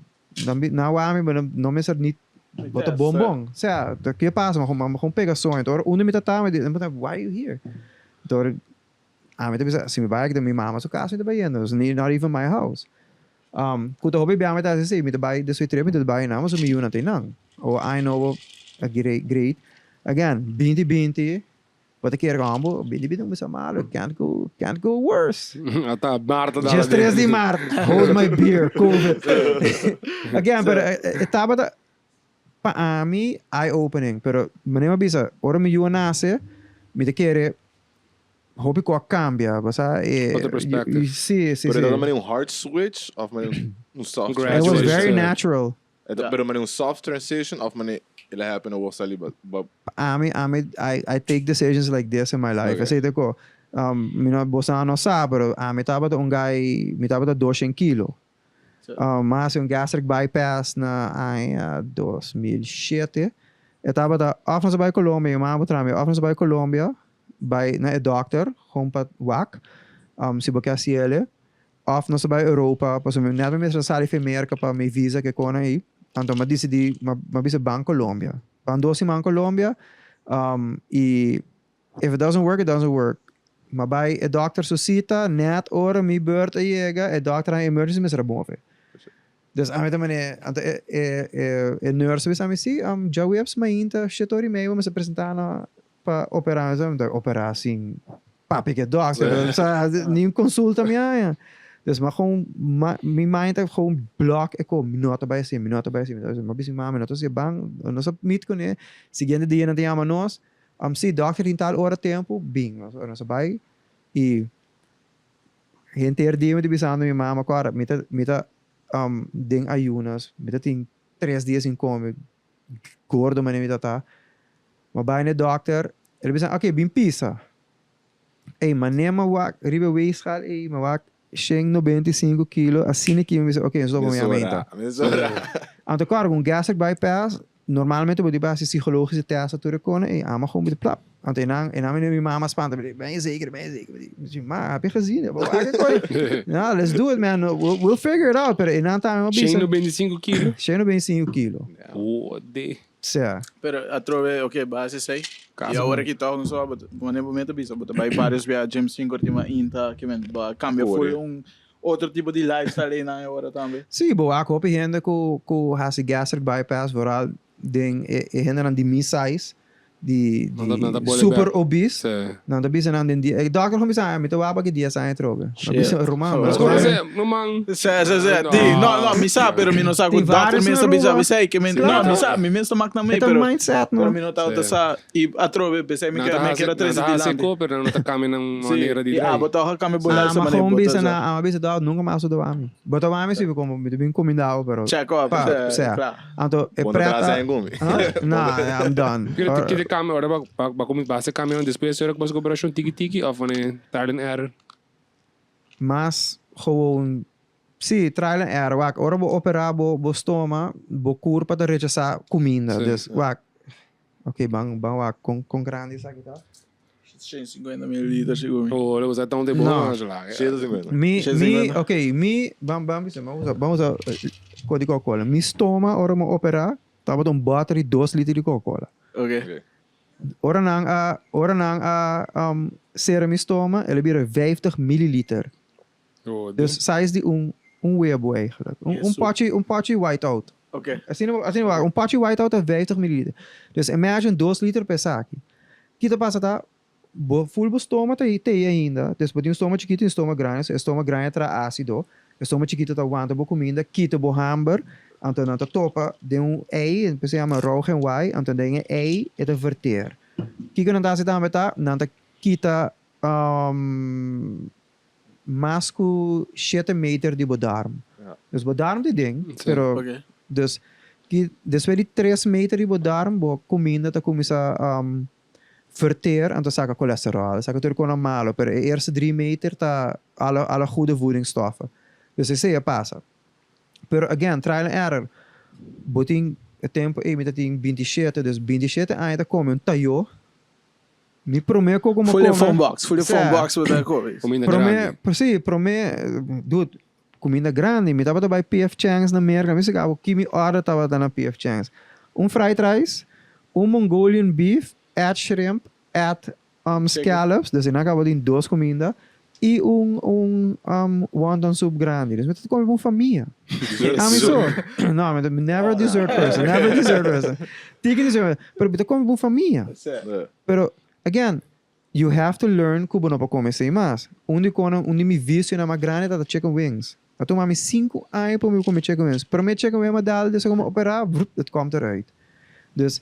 nan bi, nan a wak mi pero no mester ni bo ta bon bon. Sea, ta ke pasa? Mi a gewoon pega soño. Enton ora unda mi ta ta mi di, nan puntra why you here? Enton ora ami ta bisa si mi bai aki ta mi mama su cas mi ta bai yendo, it's not even my house. Cu ta hopi bia mi ta haci esey, mi ta bai despues trip mi ta bai nan pasobra mi yunan ta einan. Awo aña nobo a great. Again, binti binti. Bo ta kere como bini bini bisa malo, can't go, can't go worse. Ata maart ta Just 3 di maart, hold my beer, COVID. Again, pero e tabata pa ami eye opening, pero manera mi a bisa, ora mi yu a nace, mi ta kere hopi cu a cambia, bo sa e Otro perspective. Si, si, Pero si. e tabata manera un hard switch of manera un soft Un It was gradual transition? very switch. natural. E ta, pero manera un soft transition of manera el a happen awor sali ba, ba. Ami, ami, I, I take decisions like this in my life. Okay. Esei ta ko. Um, mi no, boso no sa, pero ami tabata un guy, mi tabata doshen kilo. Um, mi a hasi un gastric bypass na aña 2007. E tabata, of nos a bai Colombia, mi mama a traha mi, of nos a bai Colombia, bai na e dokter, gewoon pa wak, um, si bo ke hasiele. Of nos a bai Europa, pasobra mi net mi mester a sali fi Merca pa mi visa ke kona ei. Anto mi a disidí, mi a bisa ban Colombia. Ban dos siman Colombia, i if it doesn't work, it doesn't work. Mi a bai e dokter su sita, net ora mi beurt a yega, e dokter a emergency mester a move. Dus ami ta manera, anto e e e nurse a bisa mi, si, djaweps mainta shete ora i mei bo mester presenta na Pa operá mi ta operá sin papia ku e dòkter. Sa ni un konsulta mi haña. Dus mi a gewoon mi mind ta gewoon blòk e ko mi no ta bai hasi, mi no ta bai hasi, mi no ta bai hasi. Mi a bisa mi mama mi no ta hasi ban nos a meet kuné. Siguiente dia nan ta yama nos, si dòkter tin tal ora tempu bin. Nos a bai i henter dia mi ta bisando mi mama kòrda mi ta mi ta den ayunas mi ta tin tres dia sin kome. Gordo manera mi ta ta. Mi a bai na e dokter, el a bisa, ok, bin pisa. Ey, manera mi a wak riba e weegschaal ey, mi a wak shen 95 kilo, asina ki mi bisa, ok, nos lobo mi aumenta. Anto kòrda ku un gastric bypass, normalmente bo di bai hasi psicologische test a tur e kona, ey, amo gewoon bisa plap. Anto einan, einan mi mi mama spanta, mi di, ben je zeker, ben je zeker? Mi di, mi di, ma, heb je gezien? Bo wak e koi. No, let's do it man, we'll, we'll figure it out. Pero einan tambe mi a bisa. 195 kilo? 195 kilo. Wode. Sea. Pero atrobe, ok, bo hasi esei. Casa I awor aki tòg no so, bo ta, wanneer bo meta bisa, bo ta bai varios bia gym sin ku tin inta, ke men, bo a kambia Kore. full un otro tipo di lifestyle einan e ora tambe. Sí, bo wak hopi hende ku ku hasi gastric bypass, vooral den e e hendenan di mi size, di di super obese, nan ta bisa nan den di e dokter kon bisa mi ta wak aki dies aña atrobe. Mi bisa ruman Mas como se ruman. Se se se di no no mi sa pero mi no sa ku dokter mes ta bisa bisei ke mi no mi sa mi mes ta mak nan mei pero mindset no pero mi no tabata sa i atrobe pesei mi ke mi keda trese Nan ta dilanti. hasi ko pero nan no ta kambia nan manera di Si i abo tòg a kambia bo lifestyle Ama manera gewoon bo ta bisa sa. nan ama bisa dòk nunka mas lo ta wami. Bo ta wami si komo mi ta bin kuminda bo pero Check up pa se sea. kla. Anto e Bo no pret traha a zijn gumi. No, I'm done. Kiko kiko cambia ora ba ba ba kuminsá ba hasi cambionan despues ora ku bo hasi operashon tiki tiki òf wanneer trial and error? Mas gewoon si trial and error wak ora bo operá bo bo stoma bo kurpa ta rechasá kuminda dus wak ok ban ban wak kon kon grandi esaki ta. 150 mililiter sigur mi. Oh, lo sa tan te bon No. Angela. 150. Mi, mi, 150. ok, mi, ban, ban bisa, ban usa, ban usa ko di Coca-Cola. Mi stoma ora mi opera tabata un bottle di dos liter di Coca-Cola. Ok. Ok. Ora nan a, ora nan a um, sera mi stoma, el a bira 50 mililiter. Oh, di. Dus size di un, un webo eigenlijk. Un, un Jesu. potje, un potje white-out. Ok. Asina, asina waar, un potje white-out ta 50 mililiter. Dus imagine 2 liter per esaki. Ki ta pasa ta, bo full bo stoma ta tei ainda, dus bo tin un stoma chikito y un stoma grandi, so e stoma grandi ta traha acido, e stoma chikito ta wanta bo cuminda, kita bo hamber, anto nan ta topa den un ei, se yama roog en waai, anto den e ei e ta verteer. Kiko nan ta haci tambe ta, nan ta kita mas ku shete meter di bo darm. Dus bo darm ta den, pero dus ki despues di tres meter di bo darm bo kuminda ta kuminsá verteer anto saka kolesterol, saka tur kosnan malo, pero e eerste drie meter ta alle alle goede voedingsstoffen. Dus esei a pasa. Pero again, trial and error. Bo tin e tempu ei mi ta tin 27, dus 27 aña ta kome un tayó. Mi prome cu como Full e come. phone box, full e phone Sa. box bo ta come. Comida Prome, grandi. si, prome, dude, cuminda grandi. Mi tabata bay PF Chang's na Merca. Mi sa cabo ki mi order tabata na PF Chang's. Un fried rice, un Mongolian beef, add shrimp, add um, scallops. Dus nan cabo tin dos cuminda. Y un, un um, wonton soup grandi. Dus mi ta come pa un famia. Ami so. No, mi ta never a dessert person. Never a dessert person. Tiki dessert person. Pero mi ta come pa un famia. Yeah. Pero, again, You have to learn ku bo no por kome esei mas. Un di konan, un di mi visionan mas grandi tabata chicken wings. A tuma mi sinku aña pa mi kome chicken wings. Prome chicken wing mi a dal despues ku mi a operá, vrup, het komt eruit. Dus,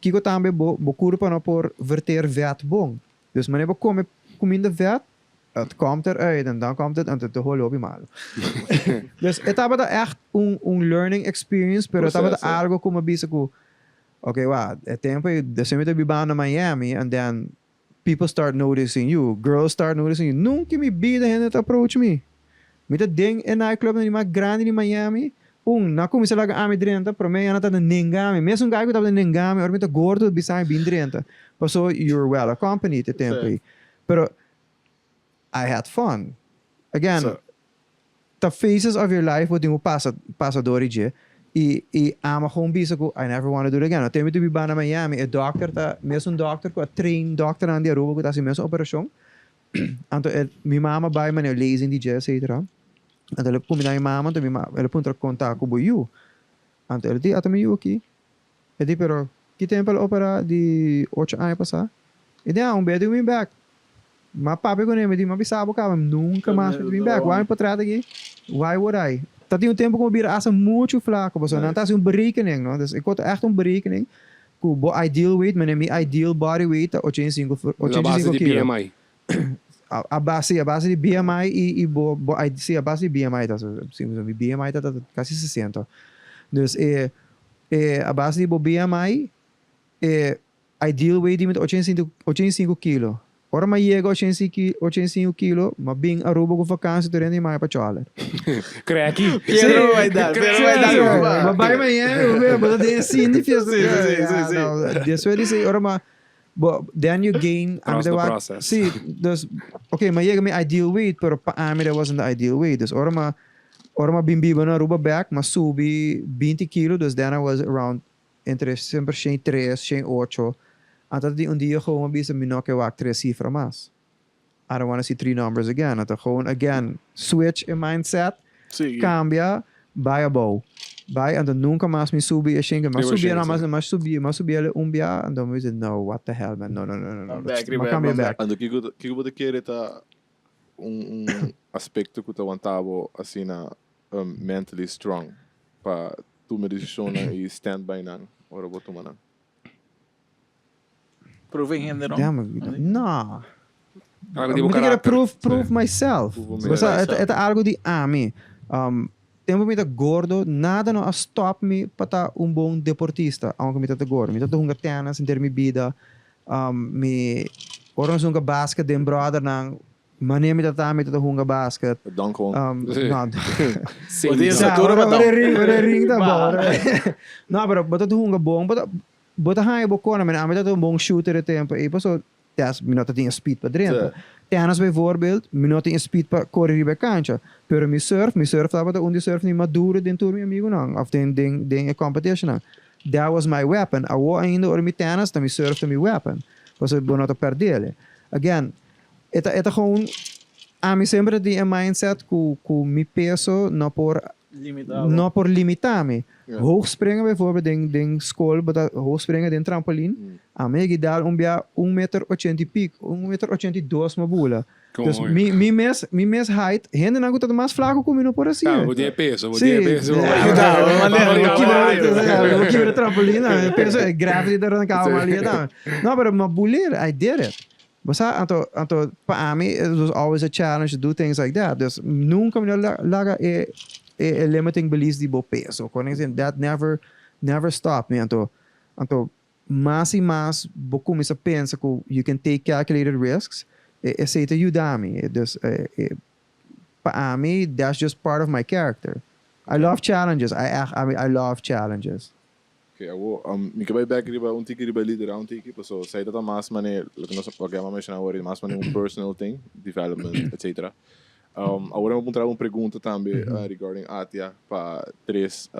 kiko tambe bo bo kurpa no por verteer vèt bon. Dus manera bo kome kuminda vèt, het komt eruit en dan komt het en ta hole hopi malo. Dus e tabata ègt un un learning experience, pero e tabata algo ku mi a bisa ku Ok wak, e tempo ei despues mi ta biba na Miami and then people start noticing you, girls start noticing you, nunca in mi bida hende ta approach mi. Mi ta den e nightclub nan di mas grandi di Miami, un, nan a cuminsa laga ami drenta, prome nan tabata nenga mi, mesun guy cu tabata nenga mi ora mi ta gordo ta bisa mi bin drenta, paso you're well accompanied e tempo ei. Pero I had fun. Again, ta phases of your life bo tin ku pasa pasa dor di dje i i ama gewoon bisa ku I never wanna do it again. Até mi ta biba na Miami e dokter ta mesun dokter ku a train dokternan di Aruba ku ta hasi mesun operashon. Anto e mi mama bai manera lezing di dje etcetera. Anto el a kuminda mi mama anto mi mama el a puntra kon ta ku bo yu. Anto el di ata mi yu aki. E di pero ki tempo el a opera di ocho aña pasa? E di ah un bia di win bek. M'a papia ku mi di, m'a bisa bo kaba, nunka mas mi ta bin bek. Why mi por trata aki? Why would I? Ta tin un tempu ku mi bira asta muchu flaku, pasobra nan ta hasi un berekening, no? Dus e kos ta ègt un berekening ku bo ideal weight, manera mi ideal body weight ta 85, A base 85 di kilo. BMI. A base, si, a base di BMI i bo, bo, si, a base di BMI ta, si, mi BMI ta kasi 60. Dus e, e a base di bo BMI, e Ideal weight di mi ta 85 kilo. Ora mi a yega 85 kilo, mi a bin Aruba ku vakansi tur hende mi maya pa choler. Kreki. Piedra bo bai dal, piedra bo bai dal ku papá. Mi a bai Miami, bo bo ta den e scene di fiesta. Si, si, si, si. Despues di esei, ora mi a, bo, then you gain, ami Trust ta the wak, process. si, dus, ok, mi a yega mi ideal weight, pero pa ami that wasn't the ideal weight. Dus ora mi a, ora mi a bin biba na Aruba bek, mi a subi 20 kilo, dus then I was around Entre semper 103, 108. Anto ta di un dia gewoon a bisa mi no ke wak tres cifra mas. I don't wanna see three numbers again. Anto gewoon again switch e mindset, cambia, bai abou. Bai anto nunca mas mi subi e shen ke. Mi a subi no mas mi a subi mi a subi el un bia anto mi bisa no what the hell man no no no no no. Mi a cambia bek. Anto kiko kiko bo ta kere ta un un aspecto ku ta wanta bo asina mentally strong pa tuma decisionnan y stand by nan ora bo tuma nan? Prove hende no? No. Algo di bo Mi ta kere karakter. prove, prove myself. Prove Bo sa, myself. e ta algo di ami. Tempo mi ta gordo, nada no a stop mi pa ta un bon deportista, aunke mi ta ta gordo. Mi ta ta hunga tennis henter mi bida. Mi, ora nos hunga basket den brothernan, Mane mi ta ta mi ta ta hunga basket. Dunk gewoon. No. Bo tin estatura pa Ora dunk. ring, ora ring ta bon. No, pero bo ta ta hunga bon, bo ta bo ta haña bo kona. Mane ami ta ta un bon shooter e tempo ei paso tes mi no ta tin e speed pa drenta. Tennis bijvoorbeeld, mi no tin e speed pa kore riba e kancha. Pero mi surf, mi surf tabata un di surf ni mas duro den tur mi amigunan of den den den e competitionnan. That was my weapon. Awo ainda ora mi tennis ta mi surf ta mi weapon. Paso bo no ta perdele. Again, E ta e ta gewoon, ami semper ta tin e mindset ku ku mi peso no por Limita bo. no por limita mi. Hoogspringen bijvoorbeeld den den skol bo ta hoogspringen den trampolin, ami a gidal un bia un meter ochenta i piko, un meter 82 mi a bula. Dus mi mi mes mi mes height, hendenan ku ta mas flaku ku mi no por hasi. Claro, bo tin e peso, bo Sí. tin e peso. Bo kibra bo kibra trampolin, e peso, e gravity ta ranka bo alia tambe. No, pero mi a buler, I did it. Bo sa, anto, anto pa ami it was always a challenge to do things like that. Dus nunca mi no laga e, e, e limiting beliefs di bo peso. Con esei, that never, never stop me. Anto, anto mas y mas bo cuminsa pensa cu you can take calculated risks, e, esei ta yuda mi. Dus, e, e, pa ami that's just part of my character. I love challenges. I, I mean, I love challenges. Ok, awor, mi ke bai bek riba un tiki riba e liderá un tiki, paso esei ta ta mas manera, loke nos loke a menshoná awor e mas manera un personal thing, development, etcetera. Awor mi a puntra bo un pregunta tambe regarding Atia pa tres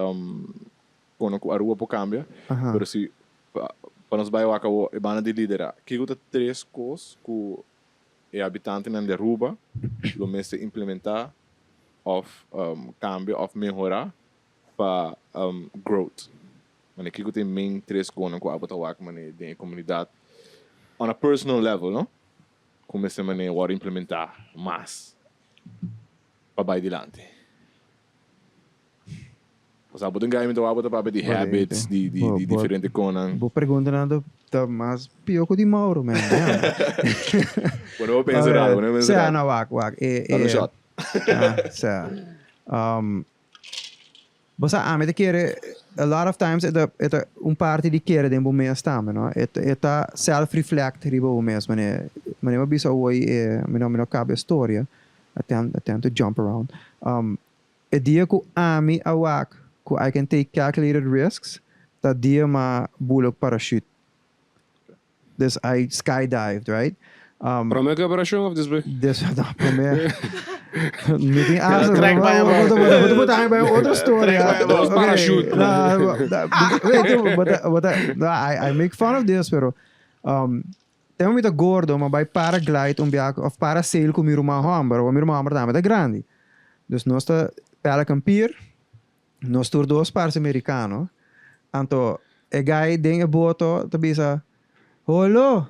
kono ku Aruba por kambia, pero si pa nos bai wak awor e banda di liderá, kiko ta tres kos ku e habitantenan di Aruba lo mester implementá òf kambia òf mehorá pa growth? Mane kiko ta e main tres konan ku abo ta wak mane den e komunidat on a personal level no? Ku mester manera wòrdu implementá mas pa bai dilanti? Osea, bo tin gana mi ta wak bo ta papia di habits, di di diferente konan. Bo preguntanan ta mas pió ku di Mauro, man. Damn. Bo no por pensa rato, bo no por pensa rato. Sea, no, wak, wak. Dal un shot. Sea. Bo sa ami ta kere a lot of times e ta e ta un parti di kere den bo mes tambe no e ta e ta self reflect riba bo mes mane mane bo a bisa awor e mi no mi no caba e storia I tend I tend to jump around e dia cu ami a wak cu I can take calculated risks ta dia m'a bula cu parachute. Dus I skydived, right? Prome ku e operashon of despues? Despues, no, prome. Mi tin asa. Trek bai abou. Bo ta bota mi bai un otro storia. Dos parachute. Bo ta, I make fun of this, pero tempo mi ta gordo, mi a bai paraglide un biaha of parasail ku mi ruman homber. Mi ruman homber tambe ta grandi. Dus nos ta Pelican Pier. Nos tur dos parse mericano. Anto e guy den e boto ta bisa, Holo,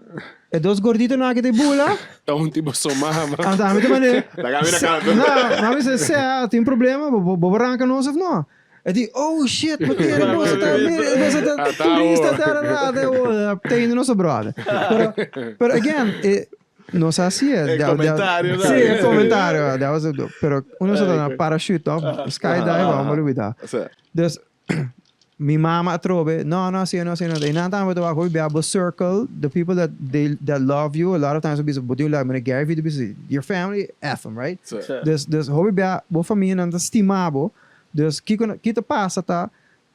e dos gorditonan aki ta e bula? Ta un tipo so mama. Anto ami ta mande, Laga mi na kanto. No, mi a bisa, Sea, tin problema? Bo bo ranka nos of no? E di, Oh shit, bo kere boso ta boso ta turista, ta ta ta, ta yendo nos brother. Pero, pero again, e. Nos a hacié. E comentario Sí, e comentario. That was a, pero uno sa na parachute of skydive, vamos a olvidar. Dus, mi mama atrobe, no, no hacié, no hacié, no. Y nan tambe ta wak hopi bia bo circle, the people that they that love you, a lot of times bo bisa, bo tin un like, manera Gary Vee ta bisa, your family, F 'em, right? Dus, dus hopi bia bo famianan ta stima bo, dus kiko, ki ta pasa ta,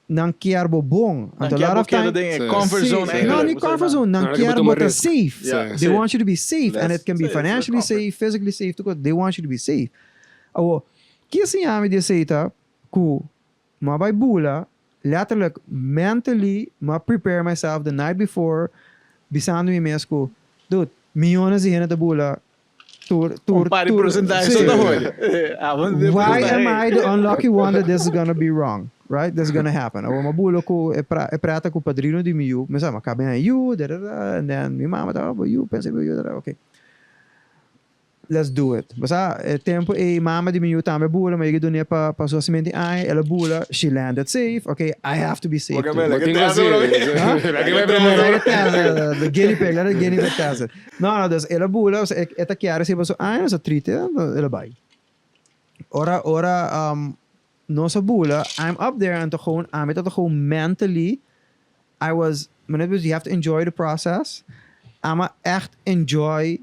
Nan kier bo bon. Nan kier bo keda den e comfort zone eigenlijk. No, ni comfort zone. Nan kier bo ta safe. They want you to be safe. And it can be financially safe, physically safe, tur cos. They want you to be safe. Awor, ki a siña mi di esey ta cu mi a bay bula, letterlijk, mentally, mi a prepare myself the night before, bisando mi mes cu, dude, miyones di hende ta bula Tur, tur, Un par di tur. porcentahe Sí. so ta hoor. Why am I the unlucky one that this is gonna be wrong? Right? This is gonna happen. Awor mi a bula ku e pra, e preta ku padrino di mi yu. Mi sa, mi a kaba haña yu, da da da, and then mi mama ta, oh, bo yu, pensa riba yu, da da, okay. Let's do it. Bo sa, e tempu ei mama di mi yu tambe a bula, mi a yega dun'é pa pa su hasimentu di aña, el a bula, she landed safe, okay, I have to be safe too. Bo tin ku hasi. Laga e bai promé. Laga e test, the guinea pig, let the guinea pig test it. No, no, dus el a bula, osea, e, e ta kier reciba su aña, nos a trite, el a bai. Ora, ora um, nos a bula, I'm up there, anto gewoon, ami ta gewoon mentally, I was, manera you have to enjoy the process, Ami a echt enjoy,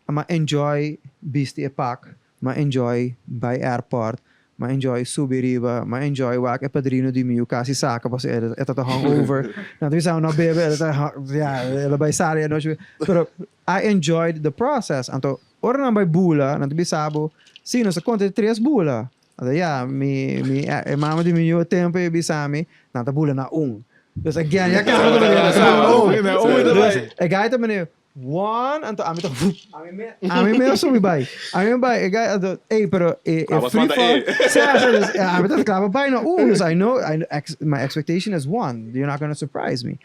ami a enjoy bisti e pak, mi a enjoy bai airport, Mi a enjoy subi riba, mi a enjoy wak e padrino di mi yu casi saca pasobra e ta ta hungover. Nan ta bisa no bebe, e ta ya, el a bai sali anochi. Pero I enjoyed the process. Anto ora nan bai bula, nan ta bisa bo, si nos a conta di tres bula. Anto ya, mi mi e mama di mi yu e tempo ei bisa mi, nan ta bula na un. Dus again, ya caba ta bula na un. Dus e guy ta mane, One, anto ami ta vup. Ami me, ami me a subi bai. Ami me bai, e guy anto, ey, pero e, e Klaba free spanta, fall. ey. Sa, sa, dus, ami ta klaba bai na un, dus I know, I, ex, my expectation is one, you're not gonna surprise me.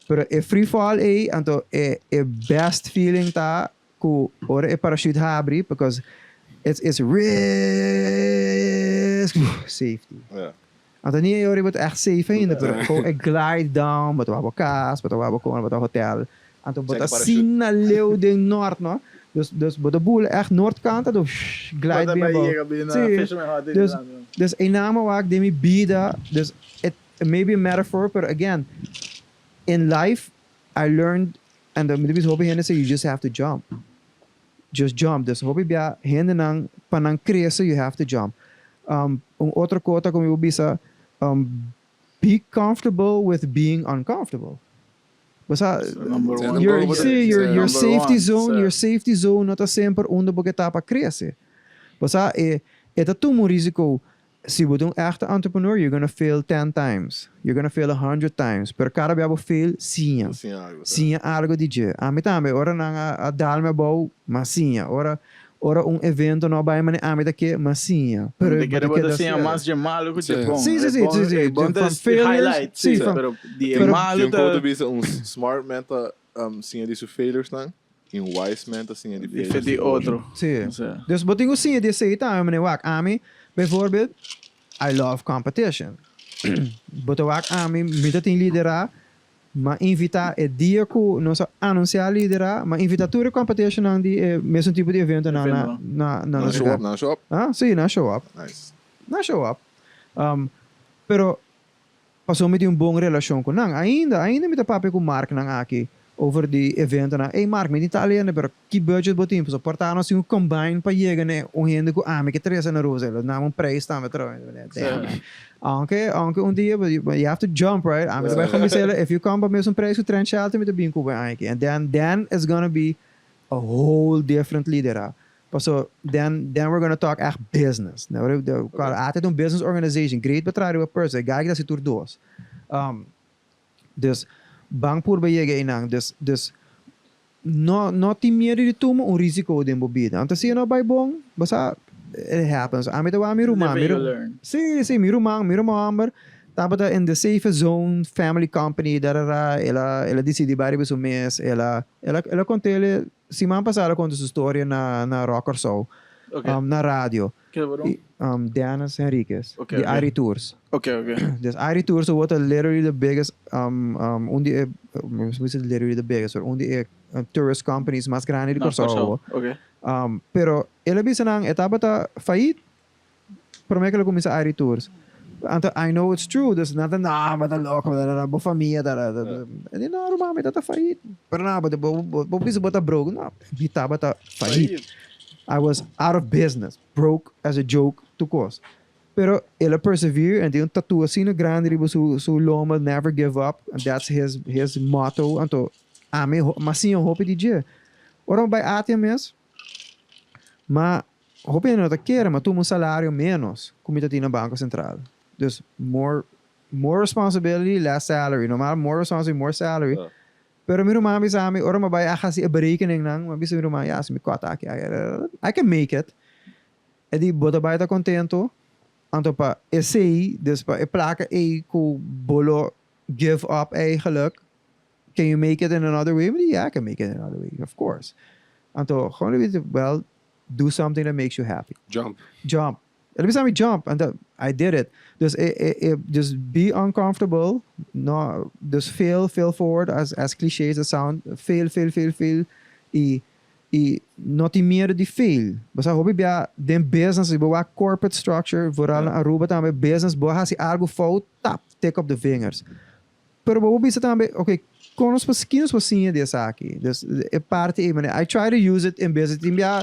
Pero e free fall ey, anto e, e best feeling ta ku ora e parachute habri, because it's, it's risk, safety. Yeah. Anto ni e ora bo ta echt safe ainda, pero con e glide down, bo ta wak bo cas, bo ta wak bo cona, bo ta hotel. Anto bo ta asina leu den nort, no? Dus, dus bo ta bula echt noordkant, anto shhh, glide bien abou. Sí. Dus, dus einan mi a wak den mi bida, dus it may be a metaphor, pero again, in life I learned, and mi ta bisa hopi hende say you just have to jump. Just jump. Dus hopi bia hendenan pa nan crece you have to jump. Un otro cota cu mi por bisa, be comfortable with being uncomfortable. Bo sa, your, si, your, your safety zone, your safety zone no ta semper unda bo ke ta pa crece. Bo sa, e, e ta tuma un risico. Si bo ta un echte entrepreneur, you're gonna fail ten times, you're gonna fail a hundred times, pero kada bia bo fail, siña. Bo siña algo, sa. Siña algo di dje. Ami tambe, ora nan a a dal mi abou, m'a siña. Ora, ora un evento no a bai manera ami ta ke, m'a siña. Pero Te bo kere ta bo ta keda siña siña. mas dje malo ku dje bon. Sí, sí, E sí, bon, sí, sí. e bon ta From failures, highlight, sí, sí, from, pero di e pero malo Tin un ta. quote ta bisa un smart man ta siña di su failures nan. Un wise man ta siña di Di fe di otro. Sí. Dus bo tin ku siña di esei tambe, meneer. Wak, ami, bijvoorbeeld, I love competition. Bo ta wak ami, mi ta tin liderá, m'a invitá e dia ku nos a anunsiá liderá, m'a invitá tur e competitionnan di e mesun tipo di eventonan na na na nos show up, nan show up? Ah, sí, nan show up. Nice. Nan show up. Pero Pasobra mi tin un bon relashon ku nan. Ainda, ainda mi ta papia ku Marknan aki over di eventonan. Ey Mark, mi tin tal hende, pero ki budget bo tin? Pasobra por ta nos tin un combine pa yega na un hende ku ami ke trese na Rosa. Lo dam un prijs tambe trouwens. Damn man. Aunke, aunke un dia, but you have to jump, right? Ami ta bai kumins'e, if you come pa mesun prijs ku Trent Shelton, mi ta bin ku bo aki. And then, then it's gonna be a whole different lidera. Paso then then we're gonna talk echt business. Ata ta un business organization, great pa traha riba person, e guy ki ta hasi tur dos. Dus ban purba yega einan. Dus dus no no tin miedu di tuma un risico den bo bida. Anto si e no bai bon, bo sa it happens. Ami ta wak mi ruman, Live and you learn. Si si mi ruman, mi ruman homber tabata in the safe zone, family company, darara, el a el a dicidi bai riba su mes, el a el a el a cont'el Siman pasado a konta su storia na na Rock Kòrsou, Ok. na radio. Ken bo I, Dennis Henriquez, Ok, di ok. Airi Tours. Ok, ok. Dus Airi Tours awor ta literally the biggest, un di e, mi no bisa literally the biggest, pero un di e tourist companies mas grandi di Na Kòrsou Kòrsou, awor. ok. Pero el a bisa nan e tabata fayit Prome ku el a kuminsá Airi Tours. Anto I know it's true, dus nan ta, no, bo ta loko, bo famia ta, e di, no ruman, mi ta ta fayit. Pero no, bo bo bisa bo ta broke, no, mi tabata fayit. I was out of business, broke as a joke, tur kos. Pero el a persevere en tin un tattoo asina grandi riba su su lomba, never give up, and that's his his motto. Anto ami mi a siña hopi di dje. Ora mi bai Atia mes, ma Hopi hende no ta kere, ma tuma un salario menos ku mi ta tin na Banko Sentral. Dus more more responsibility, less salary. Normal more responsibility, more salary. Pero mi ruman a bisa mi, ora mi a bai a hasi e berekeningnan, mi a bisa mi ruman, ya, si mi kòt aki, aki, I can make it. E di, bo ta bai ta kontento? Anto pa esei, dus pa e plaka ei ku bo lo give up eigenlijk, Can you make it in another way? Mi di, yeah, I can make it in another way, of course. Anto, gewoon a bisa, well, do something that makes you happy. Jump. Jump. El a bisa mi jump, anto I did it. Dus e, e, e, just be uncomfortable, no, dus fail, fail forward, as, as cliché as it sound, fail, fail, fail, fail, y, y no tin miedo di fail. Bo sa hopi bia den business, si bo wak corporate structure, vooral na Aruba tambe, business, bo a haci algo fout, tap, take up the vingers. Pero bo por bisa tambe, ok, kon nos por, ki nos por siña di esaki? Dus e parti ei, manera, I try to use it in business, tin bia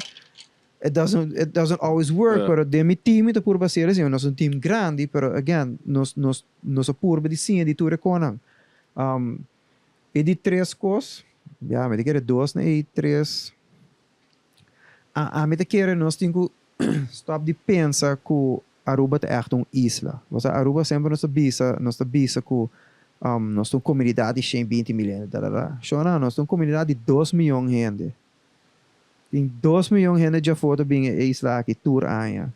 it doesn't, it doesn't always work, Ja. pero den mi team mi ta purba hacer asina, nos ta un team grandi, pero again, nos, nos, nos a purba di siña di tur e konan. E di tres kos, ya, mi ta kere dos na ei tres, a, ami ta kere nos tin ku stop di pensa ku Aruba ta ègt un isla. Bo sa Aruba semper nos ta bisa, nos ta bisa ku nos ta un komunidat di shen binti mil hende, tarara. Shona, nos ta un komunidat di dos miyon hende. Tin dos miyon hende djafó ta bin e isla aki tur aña.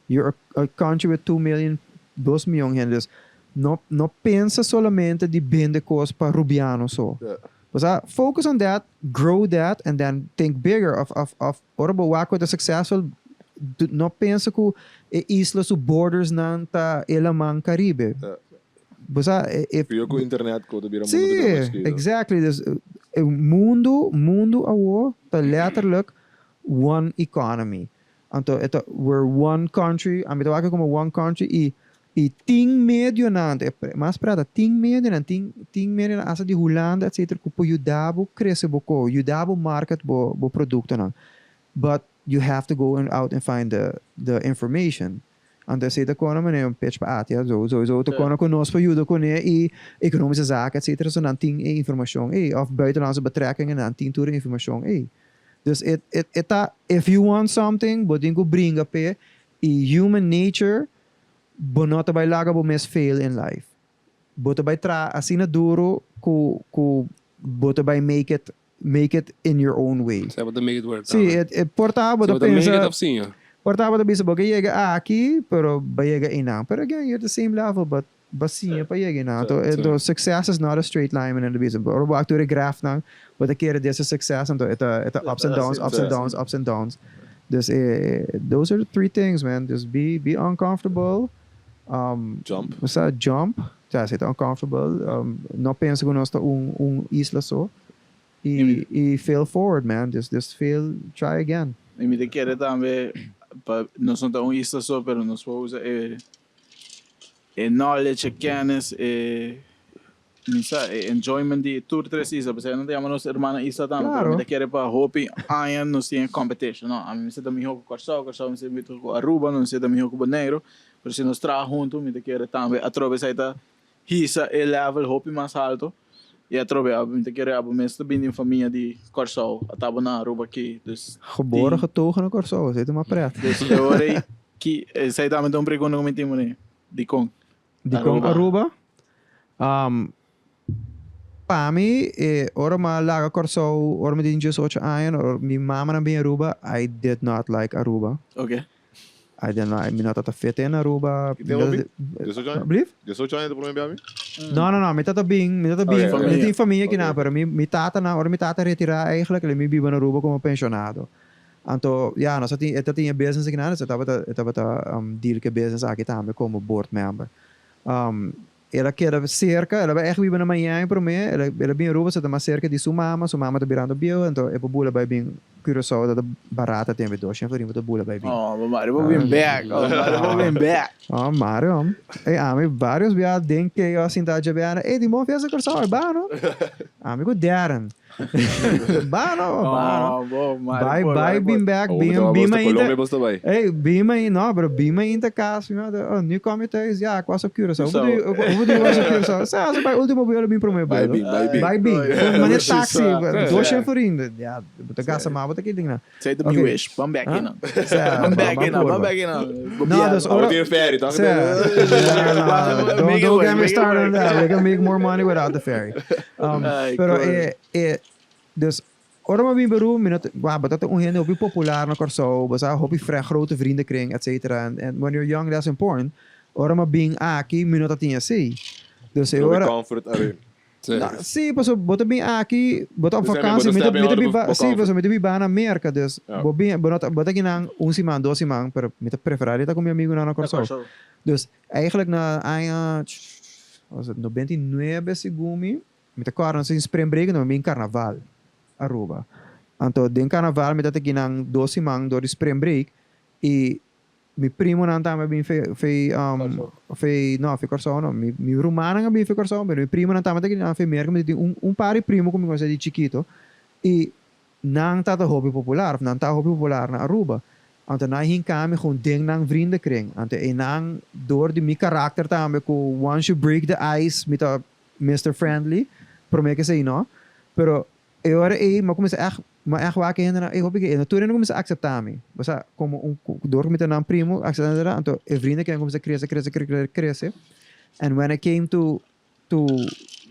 You're a country with two million, 2 miyon hende. Dus no, no pensa solamente di bende kos pa Rubiano so. Bo sa, focus on that, grow that, and then think bigger of ora bo wak ku ta successful, no pensa ku e isla su borders nan ta e laman Caribe. Bo sa, if Pio ku internet ku ta bira Sí, mundu ta bira mas chikitu. Exactly. Dus e mundu, mundu awo ta letterlijk one economy. Anto e ta, we're one country, ami ta wak komo one country i tin medionan, e mas prata, tin medionan, tin medionan hasta di Hulanda etcetera ku por yuda bo krese bo ko, yuda bo market bo bo produktonan. But you have to go out and find the information. Anto esei ta kono manera un pitch pa ATIA, sowieso ta kono ku nos por yuda kuné i economische zaken etcetera, so nan tin e informashon ei, of buitenlandse betrekkingen nan tin tur e informashon ei. Dus e e e ta if you want something bo tin ku bringa p'e i human nature bo no ta bai laga bo mes fail in life. Bo ta bai traha asina duro ku ku bo ta bai make it make it in your own way. Sea bo ta make it work Sí, tambe. e por ta bo Si ta bo ta make it pensa of siña. por ta bo ta bisa bo ke yega aki pero bo yega einan. Pero again you're the same level but. Bo siña pa yega einan. Anto, anto success is not a straight line, manera ta bisa. Ora bo wak tur e graphnan, bo ta kere des e success, anto e ta, e ta ups and downs, ups and downs, ups and downs. Dus e, those are the three things, man. Just be, be uncomfortable, Jump. Bo sa, jump. Ja, si ta uncomfortable, no pensa ku nos ta un, un isla so. I, i fail forward, man. Just, just fail, try again. I mi ta kere tambe pa nos no ta un isla so, pero nos por usa e E knowledge, e kennis, e mi sa, e enjoyment di tur tres isla. Pasobra nan ta yama nos hermana isla tambe, pero mi ta kere pa hopi aña nos tin e competition. No, ami mester ta mihó ku Kòrsou, Kòrsou mester ta mihó ku Aruba, nos mester ta mihó ku Boneiru. Pero si nos traha huntu, mi ta kere tambe atrobe esei ta hisa e level hopi mas halto. I atrobe mi ta kere abo mes ta bini un famia di Kòrsou, a ta abo na Aruba aki. Dus Geboren getogen na Kòrsou, esei ta mas pret. Dus e ora ei Ki, esei tambe ta un pregunta ku mi tin mane. Dikon? Dikon Aruba? Um, pa mi, e ora mi a laga Kòrsou, ora mi tin diesocho aña, ora mi mamanan bin Aruba, I did not like Aruba. Oke. I did not, mi no tabata fit in Aruba. Ki tempu bin? Diesocho aña? Blief? Diesocho aña ta prome bia bin? No, no, no, mi tata bin, mi tata bin, mi tin famia kinan, pero mi, mi tatanan, ora mi tata retirá eigenlijk, el mi biba na Aruba komo pensionado. Anto, ya, nos a tin, e ta tin e business aki nan, dus e tabata, e tabata deal ku e business aki tambe komo board member. El a keda serka, el a bai ègt biba na Miami promé, el a, el a bin Aruba, so ta mas serka di su mama, su mama ta birando bieu, anto e por bula bai bin Curaçao, ta ta barata tempu, doshen florin bo ta bula bai bin. Oh, bo Mario por bin bek, oh, Mario por bin bek. Oh, Mario, ey, ami varios bia den chaos sinta djabiana, ey, di bon fiesta Curaçao, e ba no? Ami ku Darren. Ba no, ba no. Oh, bo, Mario Bai, por, bai, Mario por. bin back, Oh, bin, bo bin ta mainta. Colombia bos ta bai. Ey, bin mainta, no, pero bin mainta cas, mi mata, oh, nu kom je thuis, ja, ik was op Curaçao. Hoe bedoel je, hoe bedoel je was op Curaçao? Sa, sa bai ultimo vuelo bin prome Bai vuelo. bin, bai bin. Bai bin. Ai, Mane ai, taxi, ai. doshen florin. Ja, bo ta gasta mas, bo ta ki ding nan. Say to me Oké. wish, ban back Huh? in. Sa, Ban back ban in, ban purba. back in. No, dus Abo ora... tin ferry, toch? Sa, no, no, don't, Make it don't work, get me make it started on work. that. We can make more money without the ferry. Ay, Pero cool. e, e, dus, ora mi bin Peru, mi no ta, wak, bo ta un hende hopi popular na Kòrsou, bo sa hopi frè grote vriendenkring, et cetera. And when you're young, that's important. Ora mi bin aki, mi no ta tin esei. Dus e Hopi ora... comfort ari. Sí. Na, sí, paso bo ta bin aki, bo ta op Dus bo vakantie, ta mi ta, stepping mi ta out of biba, bo sí, comfort. paso mi ta biba na Merca, dus Ja. bo bin, bo no ta, bo ta kinan un siman, dos siman, pero mi ta prefera di ta ku mi amigunan na Na Kòrsou. Kòrsou. Dus eigenlijk na aña, was het 99 segun mi, mi ta kòrda nos tin spring break, anto mi bin karnaval Aruba. Anto den karnaval mi ta ta kinan dos siman dor di spring break i Mi primonan tambe a bin fe fe fe no fe Kòrsou no mi mi rumannan a bin fe Kòrsou pero mi primonan tambe ta keda fe Merka mi tin un un par di primo ku mi konosé di chikito i nan tabata hopi popular of nan ta hopi popular na Aruba anto nan a hinka mi gewoon den nan vriendenkring anto einan dor di mi karakter tambe ku once you break the ice mi ta Mister Friendly prome ke esei no pero E ora ei mi a kuminsá ègt, mi a ègt wak e hendenan, ey hopi ke e, tur hende a kuminsá akseptá mi. Bo sa, komo un, dor ku mi ta nan primo, akseptá mi, anto e vriendenkring a kuminsá krese, krese, krese, krese. And when I came to, to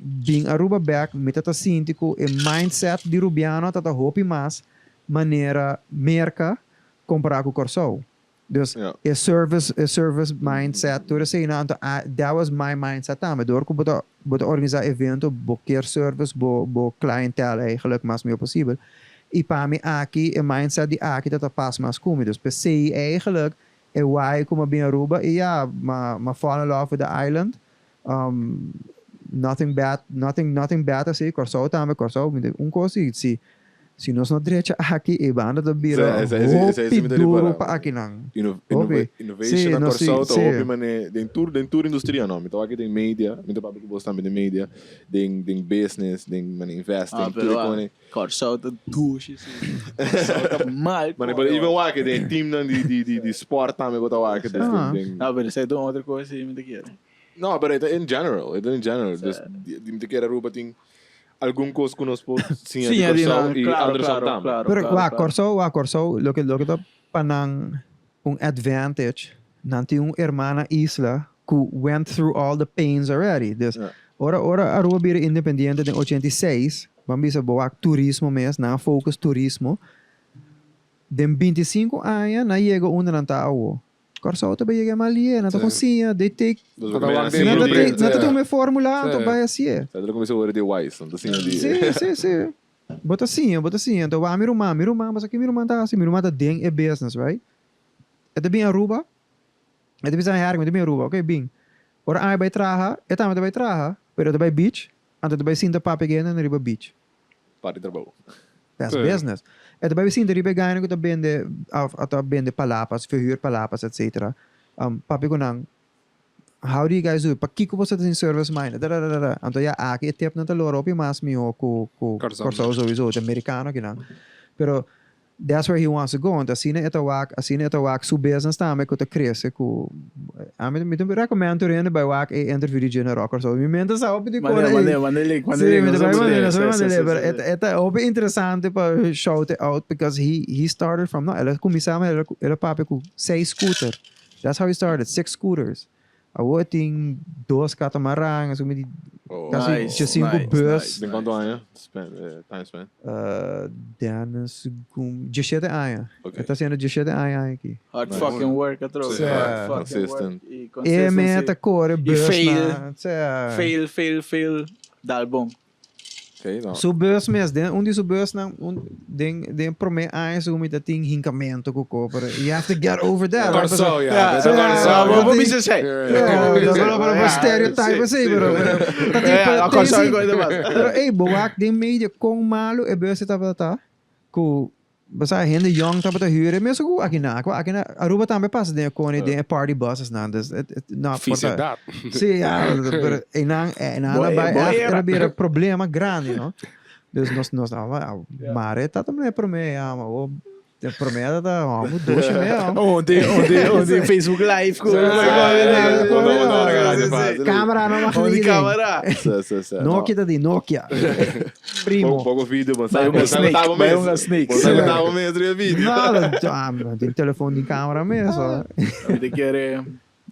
bin Aruba bèk, mi ta ta sinti ku e mindset di Rubiano ta ta hopi mas manera Merka kompará ku Kòrsou. Dus e service e service mindset tur eseinan anto a that was my mindset tambe dor ku bo ta bo ta organisa evento bo kier service bo bo clientele eigenlijk mas mihor posibel y pa mi aki e mindset di aki ta ta pas mas ku mi dus pesey eigenlijk e why ku mi a bin Aruba y ya ma ma fall in love with the island Nothing bad, nothing, nothing bad asi, Kòrsou tambe, Kòrsou, mi un kos si, si, si nos no drecha aki e banda ta bira hopi duro pa akinan. Hopi. Innovation na Kòrsou ta hopi mane den tur, den tur industria no, mi ta wak den media, mi ta papia ku bos tambe den media, den, den business, den mane investing, tur e kone. Kòrsou ta dushi si, Kòrsou ta mal Mane, pero even wak den teamnan di, di, di, di sport tambe bo ta wak, dus den, den. No, pero esei ta un otro kos si mi ta kere. No, pero e ta in general, e ta in general. Dus di mi ta kere Aruba tin algun kos ku nos por siña di Kòrsou i andersom tambe. Pero wak Kòrsou, wak Kòrsou, loke loke ta pa nan un advantage, nan tin un hermana isla ku went through all the pains already. Dus ora ora Aruba bira independiente den 86, ban bisa bo wak turismo mes, nan a focus turismo, den 25 aña nan yega unda nan ta awo. Kòrsou ta bai yega mas lié, nan ta kon siña, they take, Dus Nan ta wak den nan ta blueprint, nan ta sí. tuma e formula, Sí. anto bai hasié. Sa ta kuminsá wòrdu di wise, nan ta siña di. Sí, sí, sí. Bo ta siña, bo ta siña. Anto wak mi ruman, mi ruman, bo sa ke mi ruman ta hasi? Mi ruman ta den e business, right? E ta bin Aruba, e ta bisa Herk, mi ta bin Aruba, ok, bin. Ora ami bai traha, e tambe ta bai traha, pero e ta bai beach, anto e ta bai sinta papia gende riba beach. Parti trabou. That's Sí. business. E ta bai sinta riba e gaina ku ta bende, of a ta bende palapas, verhuur palapas, etcetera. Papia ku nan, how do you guys do it? Pakiko boso ta sin service minded? Da da da da da. Anto ya aki e tipnan ta lora hopi mas mihó ku ku Kòrsou. Kòrsou sowieso, ta merikano akinan. Pero That's where he wants to go. Anto asina e ta wak, asina e ta wak su business tambe ku ta krese ku ami mi ta recommend tur hende bai wak e interview di Junior Rocker. So mi mente sa hopi di Manda, kore manda, ei. manda link, manda Sí, link. mi ta Nos a bai manda manda, nos sí, bai sí, manda sí, link, pero sí, e sí. ta e ta hopi interesante pa shout it out because he he started from no, el a kuminsá el a el a papia ku seis scooter. That's how he started, six scooters. Awor e tin dos catamaran, esaki mi di casi Nice, diescinco nice, bus. nice. Den cuanto aña? Span, time span? Dennis Gum, diesshete aña. Ok. E ta haciendo diesshete aña aña aki. Hard Nice. fucking work atrobe. Sí. Hard fucking work. Consistent. Y E consistency. meta core bus fail. na, sea. Fail, fail, fail. Dal bon. Okay, no. Su bus mes, den un di su busnan, un, den, den prome aña su mi ta tin hincamento cu ko, pero you have to get over that. right? Kòrsou, ya. Ja, Besa ja, Kòrsou. ja, bo bo bisa esei. Ja, pero, pero, pero stereotype así, pero, pero, ta tin- Ja, pero ja, tin Kòrsou si- e kos Pero ey, bo wak den media kon malo e bus tabata ta, cu Basa hende young tabata huur e mesun ku aki na. Ku aki na Aruba tambe pasa den e koni den e party buses nan. Dus het, het, no, por ta- Fisiedad. Sí, ja, pero einan, einan Boy, bai boy echt era. era bira problema grandi, no? Dus nos nos ah, maar tata me prome ja, maar o de prome tata, oh, moet douche me. ja. Onde, onde, onde Facebook Live. ku- Camera no mag Onde niet. camera. Sí, sí, sí. Nokia dat die Nokia. Primo. Pouco, pouco vídeo, mas Bai un snake, bai un snake. Você tava mesmo de vídeo. Nou, dat, ah, die telefoon die camera mee. Zo. Te quiere.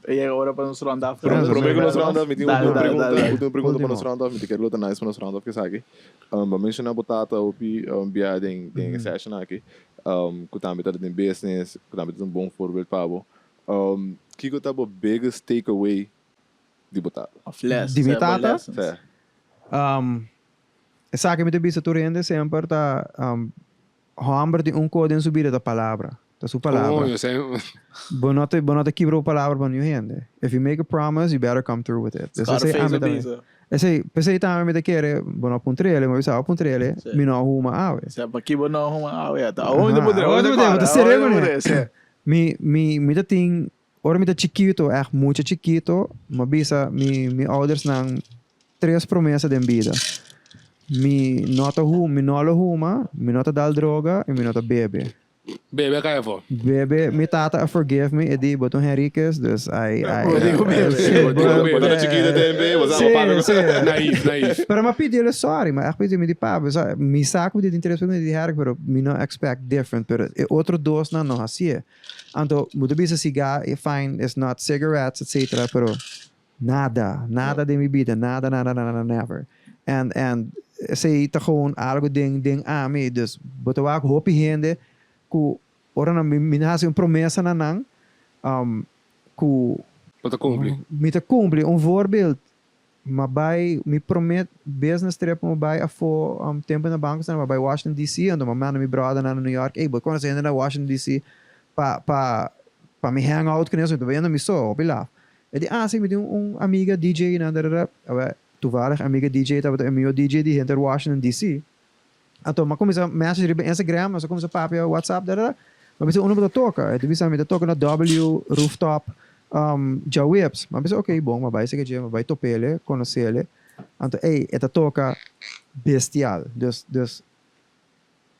Llega hora para nos round off. Pro- Sí, Prome ku nos round off, mi tin Dale, última dale, pregunta, dale. última pregunta pa Último. nos round off, mi ta kere lo ta nice pa nos round off esaki. Um, bo menciona bo tata hopi um, bia den den session aki, um, ku tambe ta den business, ku tambe ta un bon voorbeeld pa bo. Um, kiko ta bo biggest takeaway di bo tata? Of les. Di mi o sea, bo tata? lessons. Sí. Um, esaki mi ta bisa tur hende semper ta um, homber tin un ko den su bida ta palabra. Ta su palabra. Oh, yo sé. Bo no ta, bo no ta kibra bo palabra pa niun hende. If you make a promise, you better come through with it. Dus esei Scarface ami a tambe. bisa. Esei, p'esei tambe mi ta kere, bo no puntr'ele, mi bisa, bo puntr'ele, Sí. mi no a huma awe. O sea, pa ki bo no huma awe ya ta. Aonde Aha, bo aonde bo ta seré kuné. Sí. Mi, mi, mi ta tin, ora mi ta chikito, echt mucho chikito, mi a bisa mi, mi oudersnan tres promesa den bida. Mi no ta huma, mi no lo huma, mi no ta dal droga y mi no ta bebe. Bebe a caya afó. Bebe, mi tata a forgive me, e di, bo ta un Henriquez, dus I, I, Bo di ku bebe. Sí, Bo di ku bebe. Bo ta chikito tempe, bo sa Sí, bo papia. sí. Naïef, naïef. Pero mi a pidi el sorry, mi a echt pidi, mi di, papi, sa, mi sa ku mi tin interes pa mi di herk, pero mi no expect different, pero e otro dosnan no hasié. Anto, bo ta bisa siga, e fine, it's not cigarettes, etcetera, pero nada, nada den mi bida, nada, nada, nada, never. And, and esei ta gewoon algo den, den ami, dus bo ta wak hopi hende ku ora nan mi, mi hasi un promesa na nan, um, ku Bo ta kumpli. mi ta kumpli. Un voorbeeld, m'a bai, mi promé business trip m'a bai afó, um, tempu na banko m'a bai Washington DC, anto m'a manda mi brothernan na New York, ey, bo konosé hende na Washington DC pa, pa, pa mi hang out kuné, so mi ta bayendo mi so, hopi laf. E di, ah, si, mi tin un amiga DJ nan, dadada. Awor, toevallig amiga DJ tabata e mihó DJ di henter Washington DC. Anto m'a kuminsá message riba Instagram, nos a kuminsá papia WhatsApp, dadada. M'a bisa unda bo ta toka? E ta bisa mi ta toka na W Rooftop um, djaweps. M'a bisa ok, bon, m'a bai sega dje, m'a bai top'ele, konos'ele. Anto, ey, e ta toka bestial. Dus, dus,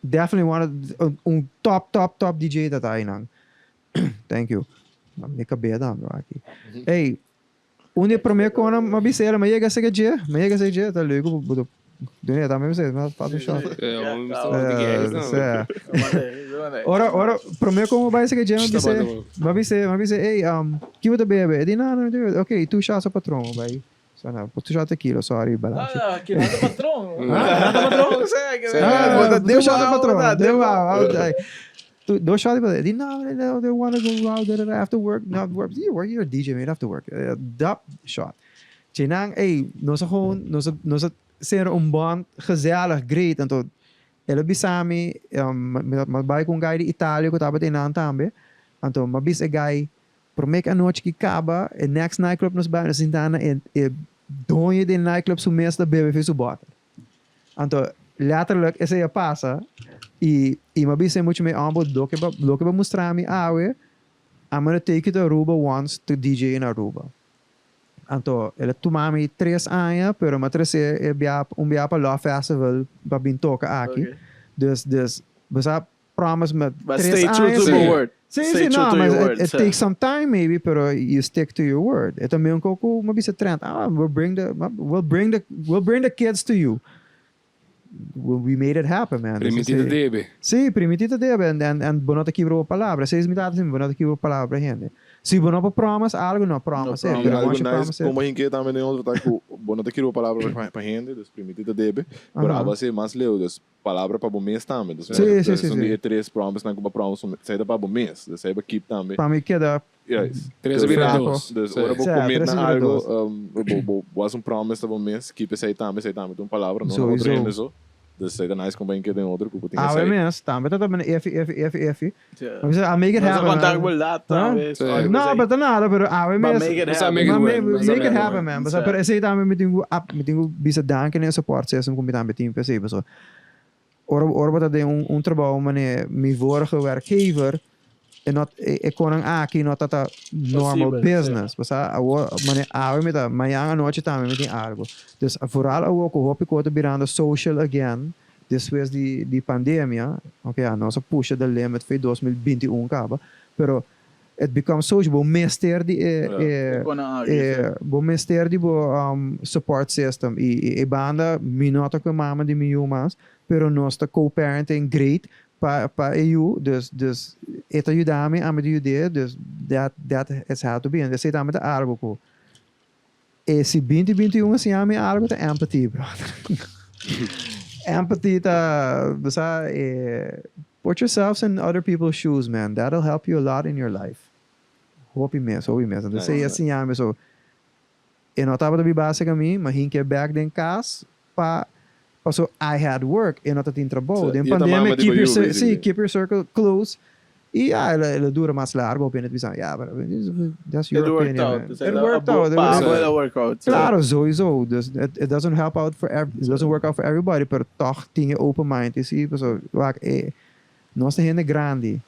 definitely one of, un, un top, top, top DJ ta ta einan. Thank you. Mi kabea tambe aki. Ey, un di e prome konan m'a bisa el, m'a yega sega dje, m'a yega sega dje, ta leuk bo ta dune tambe mi sa, m'a pasa un shot. Ora, ora, prome kon bo bai sega dje, m'a bisa, m'a bisa, m'a bisa, ey, ki bo ta bebe? E di, no, no, no, ok, two shots of Patron, bo bai. So na, two shots tequila, sorry, Balashi. Ah, ki nada patron. Ah, nada patron, o sea, que Ah, two shots of Patron, de wauw. Dos shot di botella. Di no, no, they wanna go out, da, da, da, after work, not work. You work, you're a DJ, man, you don't have to work. Dap shot. Djenan, ey, nos a gewoon, nos a, nos a cera un bond gezellig, great. Anto, el a bisa mi, mi a bai cu un guy di Italia cu tabata einan tambe. Anto, mi a bisa e guy, prome cu anochi ki caba, e next nightclub nos bai, nos sinta na e, e doño di e nightclub su mes ta bebe fi su bottle. Anto, letterlijk esei a pasa y y mi a bisa e mucha mi homber, loke bo loke bo mustra mi awe, I'm gonna take you to Aruba once to DJ in Aruba. Anto, el a tuma mi tres aña, pero mi a trece e bia un bia pa Love Festival pa bin toca aki. Dus, dus, bo sa promise me But tres stay true aña to sí. your word. Sí, Stay sí, true no, to maar your it, word. it Sí. takes some time maybe, pero you stick to your word. E también un poco, me bisa Trent, ah, we'll bring the, we'll bring the, we'll bring the kids to you. We made it happen, man. Dus Primiti ta sí. debe. Sí, primiti ta debe en, en, en bo no ta kibra bo palabra. Esei mi tata siempre, bo no ta kibra bo palabra, hende. Si bo no por promise algo, no promise No it. promise. Pero Algo once you nice, promise it. como hinke tambe den otro ta cu bo no ta kibra bo palabra pa hende, dus primiti ta debe. Pero Aha. abo a ser mas leu, dus Palabra pa bo mes tambe. Dus Sí, sí, sí, un sí. di e tres promisenan ku bo promise bo mes. Esei ta pa bo mes. Dus esei bo keep tambe. Pa mi keda Juist. Tres bira Flaco. dos. Dus Sí. ora bo Sí, commit tres na bira algo, dos. bo, bo, bo hasi un promise na bo mes, keep esei tambe, esei tambe ta un palabra, no na otro Sowieso. hende so. Dus esei ta nice ku bo a keda den otro ku bo tin Awe esei. mes, tambe ta ta efi, efi, efi, efi. Ja. Ma bisa, I make it Nos a happen. contact man. bo laat Huh? tambe. Sí. Algo No, así. pero ta nada, pero awe But mes. make it Basta happen. make it Ma work. me- Basta make it make it happen, work. man. Basta, Sí. pero esei tambe mi tin ku ap, mi tin ku bisa danki na e support system ku mi tambe tin p'esei, paso ora ora bo ta den un un trabou manera mi vorige werkgever e no e e konan aki no ta ta normal Posibel, business. Pasá awor manera awe mi ta mañan anochi tambe mi tin algo. Dus vooral awor ku hopi kos ta birando social again despues di di pandemia, oke ya nos a pusha the limit fe 2021 kaba, pero it becomes social, bo mester di e e e bo mester di bo support system y e banda mi no ta cu e mama di mi yu mas pero nos ta co-parenting great pa pa e yu dus dus e ta yuda mi ami ta yud'e dus that that is how to be en esey tambe ta algo cu e si binti binti un a siña mi algo ta empathy brother empathy ta bo sa e Put yourselves in other people's shoes man, that'll help you a lot in your life. Hopi mes, hopi mes. Anto esei a siña mi so e no tabata biba cerca mi, ma hinke bek den cas pa paso I had work, e no ta tin trabou. Den pandemia keep your si, keep your circle close y ya el a dura mas largo op hende ta bisa ya pero that's your opinion man. It worked out. Pa abo el a work out. Claro, sowieso. Dus it doesn't help out for every, it doesn't work out for everybody, pero toch tin e open mind y si, pasobra wak e nos ta hende grandi,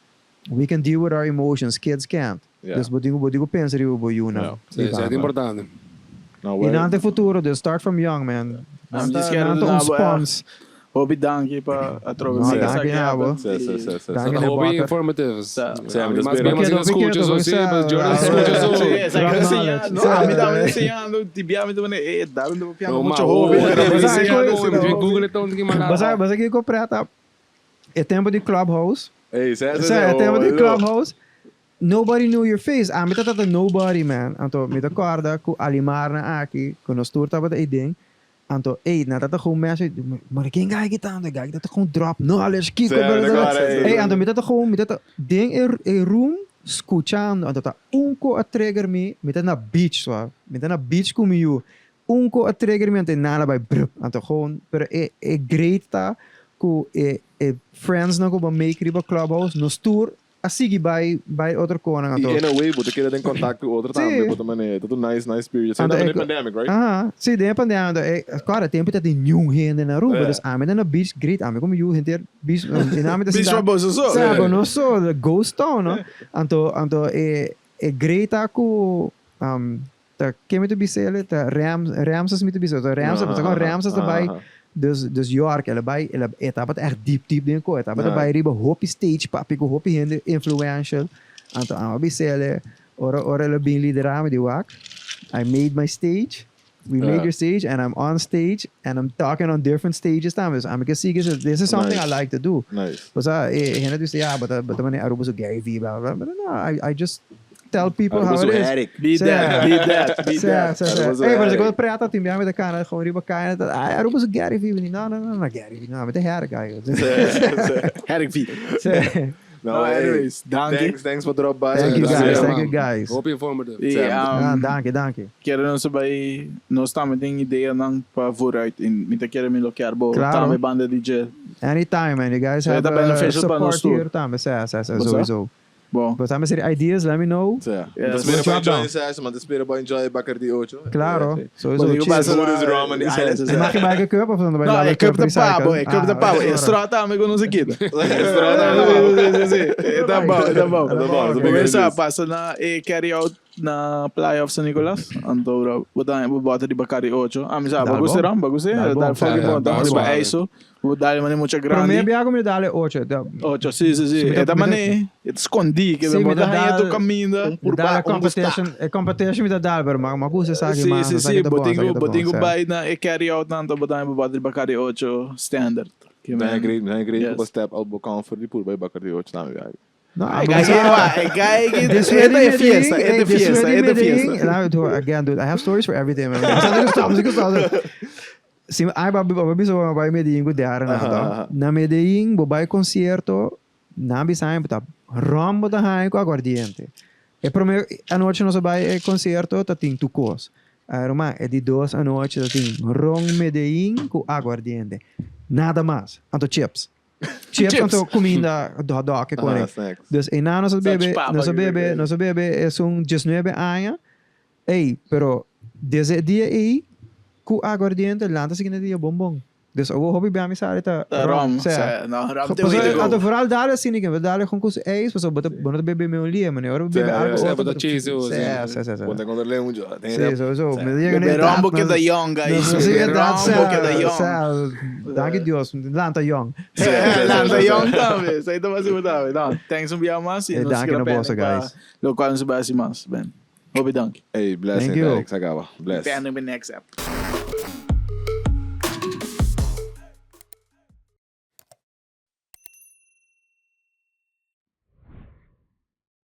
we can deal with our emotions, kids can't. Yeah. Dus bo tin bo tin ku pensa riba bo yunan. Yeah. Sí, esei ta importante. Nou, Y nan ta e futuro, dus start from young, man. Nan ta, nan ta un spons. Hopi danki pa atrobe No, mira danki esaki na abo. happen. Sí, sí, sí, sí. Danki Ta na hopi Botter. informative. Sí. Sí, ami ta Mas spera. bien mas Kedo, escucha kedo, so sí, kedo. mas Jordan Ah, escucha so. Sí, esaki Drop ta knowledge. enseñando. Sí. Ami tambe ta enseñando. Tibia mi ta pone, eh, Darwin ta papiando No, ma, mucho oh, hopi. oh, Pero oh, ta oh, enseñando, oh, sí, Mi hopi. Google ta un tiki mas Basa, basa kiko preta. E tempo di Clubhouse. Ey, sí, sí, Sa, sí, e tempo di oh, Clubhouse. Nobody knew your face. Ami ta tata nobody, man. Anto, mi ta corda cu Alimar na aki, cu nos tur tabata ey den. Anto, ey, nan tata gewoon message, maar ken guy ki tanto? Guy ki tata gewoon drop knowledge, kiko, Sí, bla, bla, bla. claro, ey. Ey, anto mi tata gewoon, mi tata den e, e room, scuchando. Anto ta un ko a trigger mi, mi ta na beach, so. Mi ta na beach cu mi yu. Un ko a trigger mi, anto e nada bai brup. Anto gewoon, pero e, e great ta cu e, e friends nan cu bo make riba Clubhouse, nos tur A sigui bai bai otro konan I anto. in a way bo ta keda den contact cu otro tambe, bo ta manera, ta un nice, nice period. Anto Senta e den pandemic, right? Aha, si den e pandemia anto e kòrda tempu ta tin niun hende na Aruba, Yeah. dus ami ta na beach great, ami komo yu henter beach, i ami ta Beach sinta pa boso so. Sa, pa nos so, the ghost town no. Anto anto e e great ta ku ta ken mi ta bisa el ta Ram Ramses mi ta bisa, ta Ramses, pasobra kon Ramses ta bai Dus dus York el a bai el a e tabata echt diep diep den ko e tabata bai riba hopi stage papia ku hopi hende influential anto amo a bisa el ora ora el a bin lidera mi di wak I made my stage we made your stage and I'm on stage and I'm talking on different stages tambe dus ami ke sigui this is something I like to do pasobra e hende ta bisa ya bo ta bo ta manera Aruba su Gary Vee bla bla bla but no I just Tell people how it is. Be that, be that, be that. Sa, sa, sa. Ey, pero si cu preta tin biaha mi ta cana gewoon riba caya ta, ay, Aruba su Gary Vee. No, no, no, no, Gary Vee. No, mi ta Herk ay. Herk Vee. Sa. No, hey. Anyways, danki. Thanks, thanks pa drop by. Thank you guys, man. thank you guys. Hopi informative. E, Ah, danki, danki. Kere nos bay, nos tambe tin ideanan pa vooruit in mi ta kere mi lo kier bo Claro. tambe banda di dje. Anytime, man. You guys So, have ta beneficial pa nos support tur. hier tambe. Sa, sa, sa, Bo sa? sowieso. Bon. But tambe serie ideas, let me know. Sa. Yes. Te spera Good pa job, enjoy dan. session, man. Te spera pa enjoy Bacardi 8. Claro, sowieso. Bo digo Cheers. pasa Smooth as rum on the Sa, island. sa, sa. En mag je bij een cup of dan bij No, de e cup ta recycle? pabo, e cup ta Ah, pabo. oké, E straw tambe ku no se kita. Straw tambe. Si, si, si. E ta bou, e ta bou. E ta bou, e ta bou. Começa pasa na e carry out na Playa of San Nicolas. Anto bro, bo ta bo bota di Bacardi 8. Ah, mi sa, Dal bo gusta bom. ram, bo gusta. Dal bom. Dal fucking Ja, bom. dal Ta riba bom. eiso. Bo dal mane mucha Prome grandi. biago mi dale 8. Da, 8, si, si, si. Si, mi ta- E ta mi ta- mane, e ta scondi, che Si, bo mi ta ta haña tu dal- caminda. Un purba, dale un competition, e competition mi da dal, pero ma gusta sa che Si, ma si, sa si, che ta bo bon, tin sa che ku ta bo bon, tin ku sa. bai na e carry out nan, to bo ta bo bota di Bacardi 8 standard. Che Nee, man. great, nee, great. Yes. Yes. Step out bo comfort di purba Bacardi 8 tambe. ja. No, Ai, maar gai, sa- ai, gai, This e ta e fiesta, e ta fiesta, e ta fiesta. And I do again, dude, I have stories for everything, man. Stop, stop, stop. Si ai ba ba bisa ba bai Medellín ku dera na to. Na Medellín bo bai concierto, na bisa ai ta rombo da hai ku aguardiente. E prome anoche nos bai e concierto ta tin tu cos. Ai Roma, e di dos anoche ta tin ron Medellín ku aguardiente. Nada mas. Anto chips. Chips, Chips. anto comida hot dog e Ah, kore. snacks. Dus ena nos bebe, Salchipapa, nos que bebe, que- nos bebe es un 19 años. Ey, pero desde el día ey, ku aguardiente, lanta siguiente dia bonbon. Dus o hobby bij mi sa ta Ta rom, sea. sa, no, rom te Pas way to ato go. vooral daar is niet, we daar gewoon kus ijs, pas op, bo bebe me un lie, meneer. Ora bebe Ja, algo ja, otro, bo ta chase, o, Sí, sí. sí, sí, sí. Ponte contra León, yo. Sí, sowieso. Me diga Bebe rom bo keda young, guys. Sí, Bebe dat rom bo keda young. young. Dank je Dios, lanta young. Lanta young tambe, sa ito mas importante. No, thanks un biaha mas y Eh, nos danki keda na boso, pending pa guys. Locual nos bai haci mas. Ben. Hopi danki. Hey, blessing, Thank you. Alex, acaba. Bless. Pending pa next ep.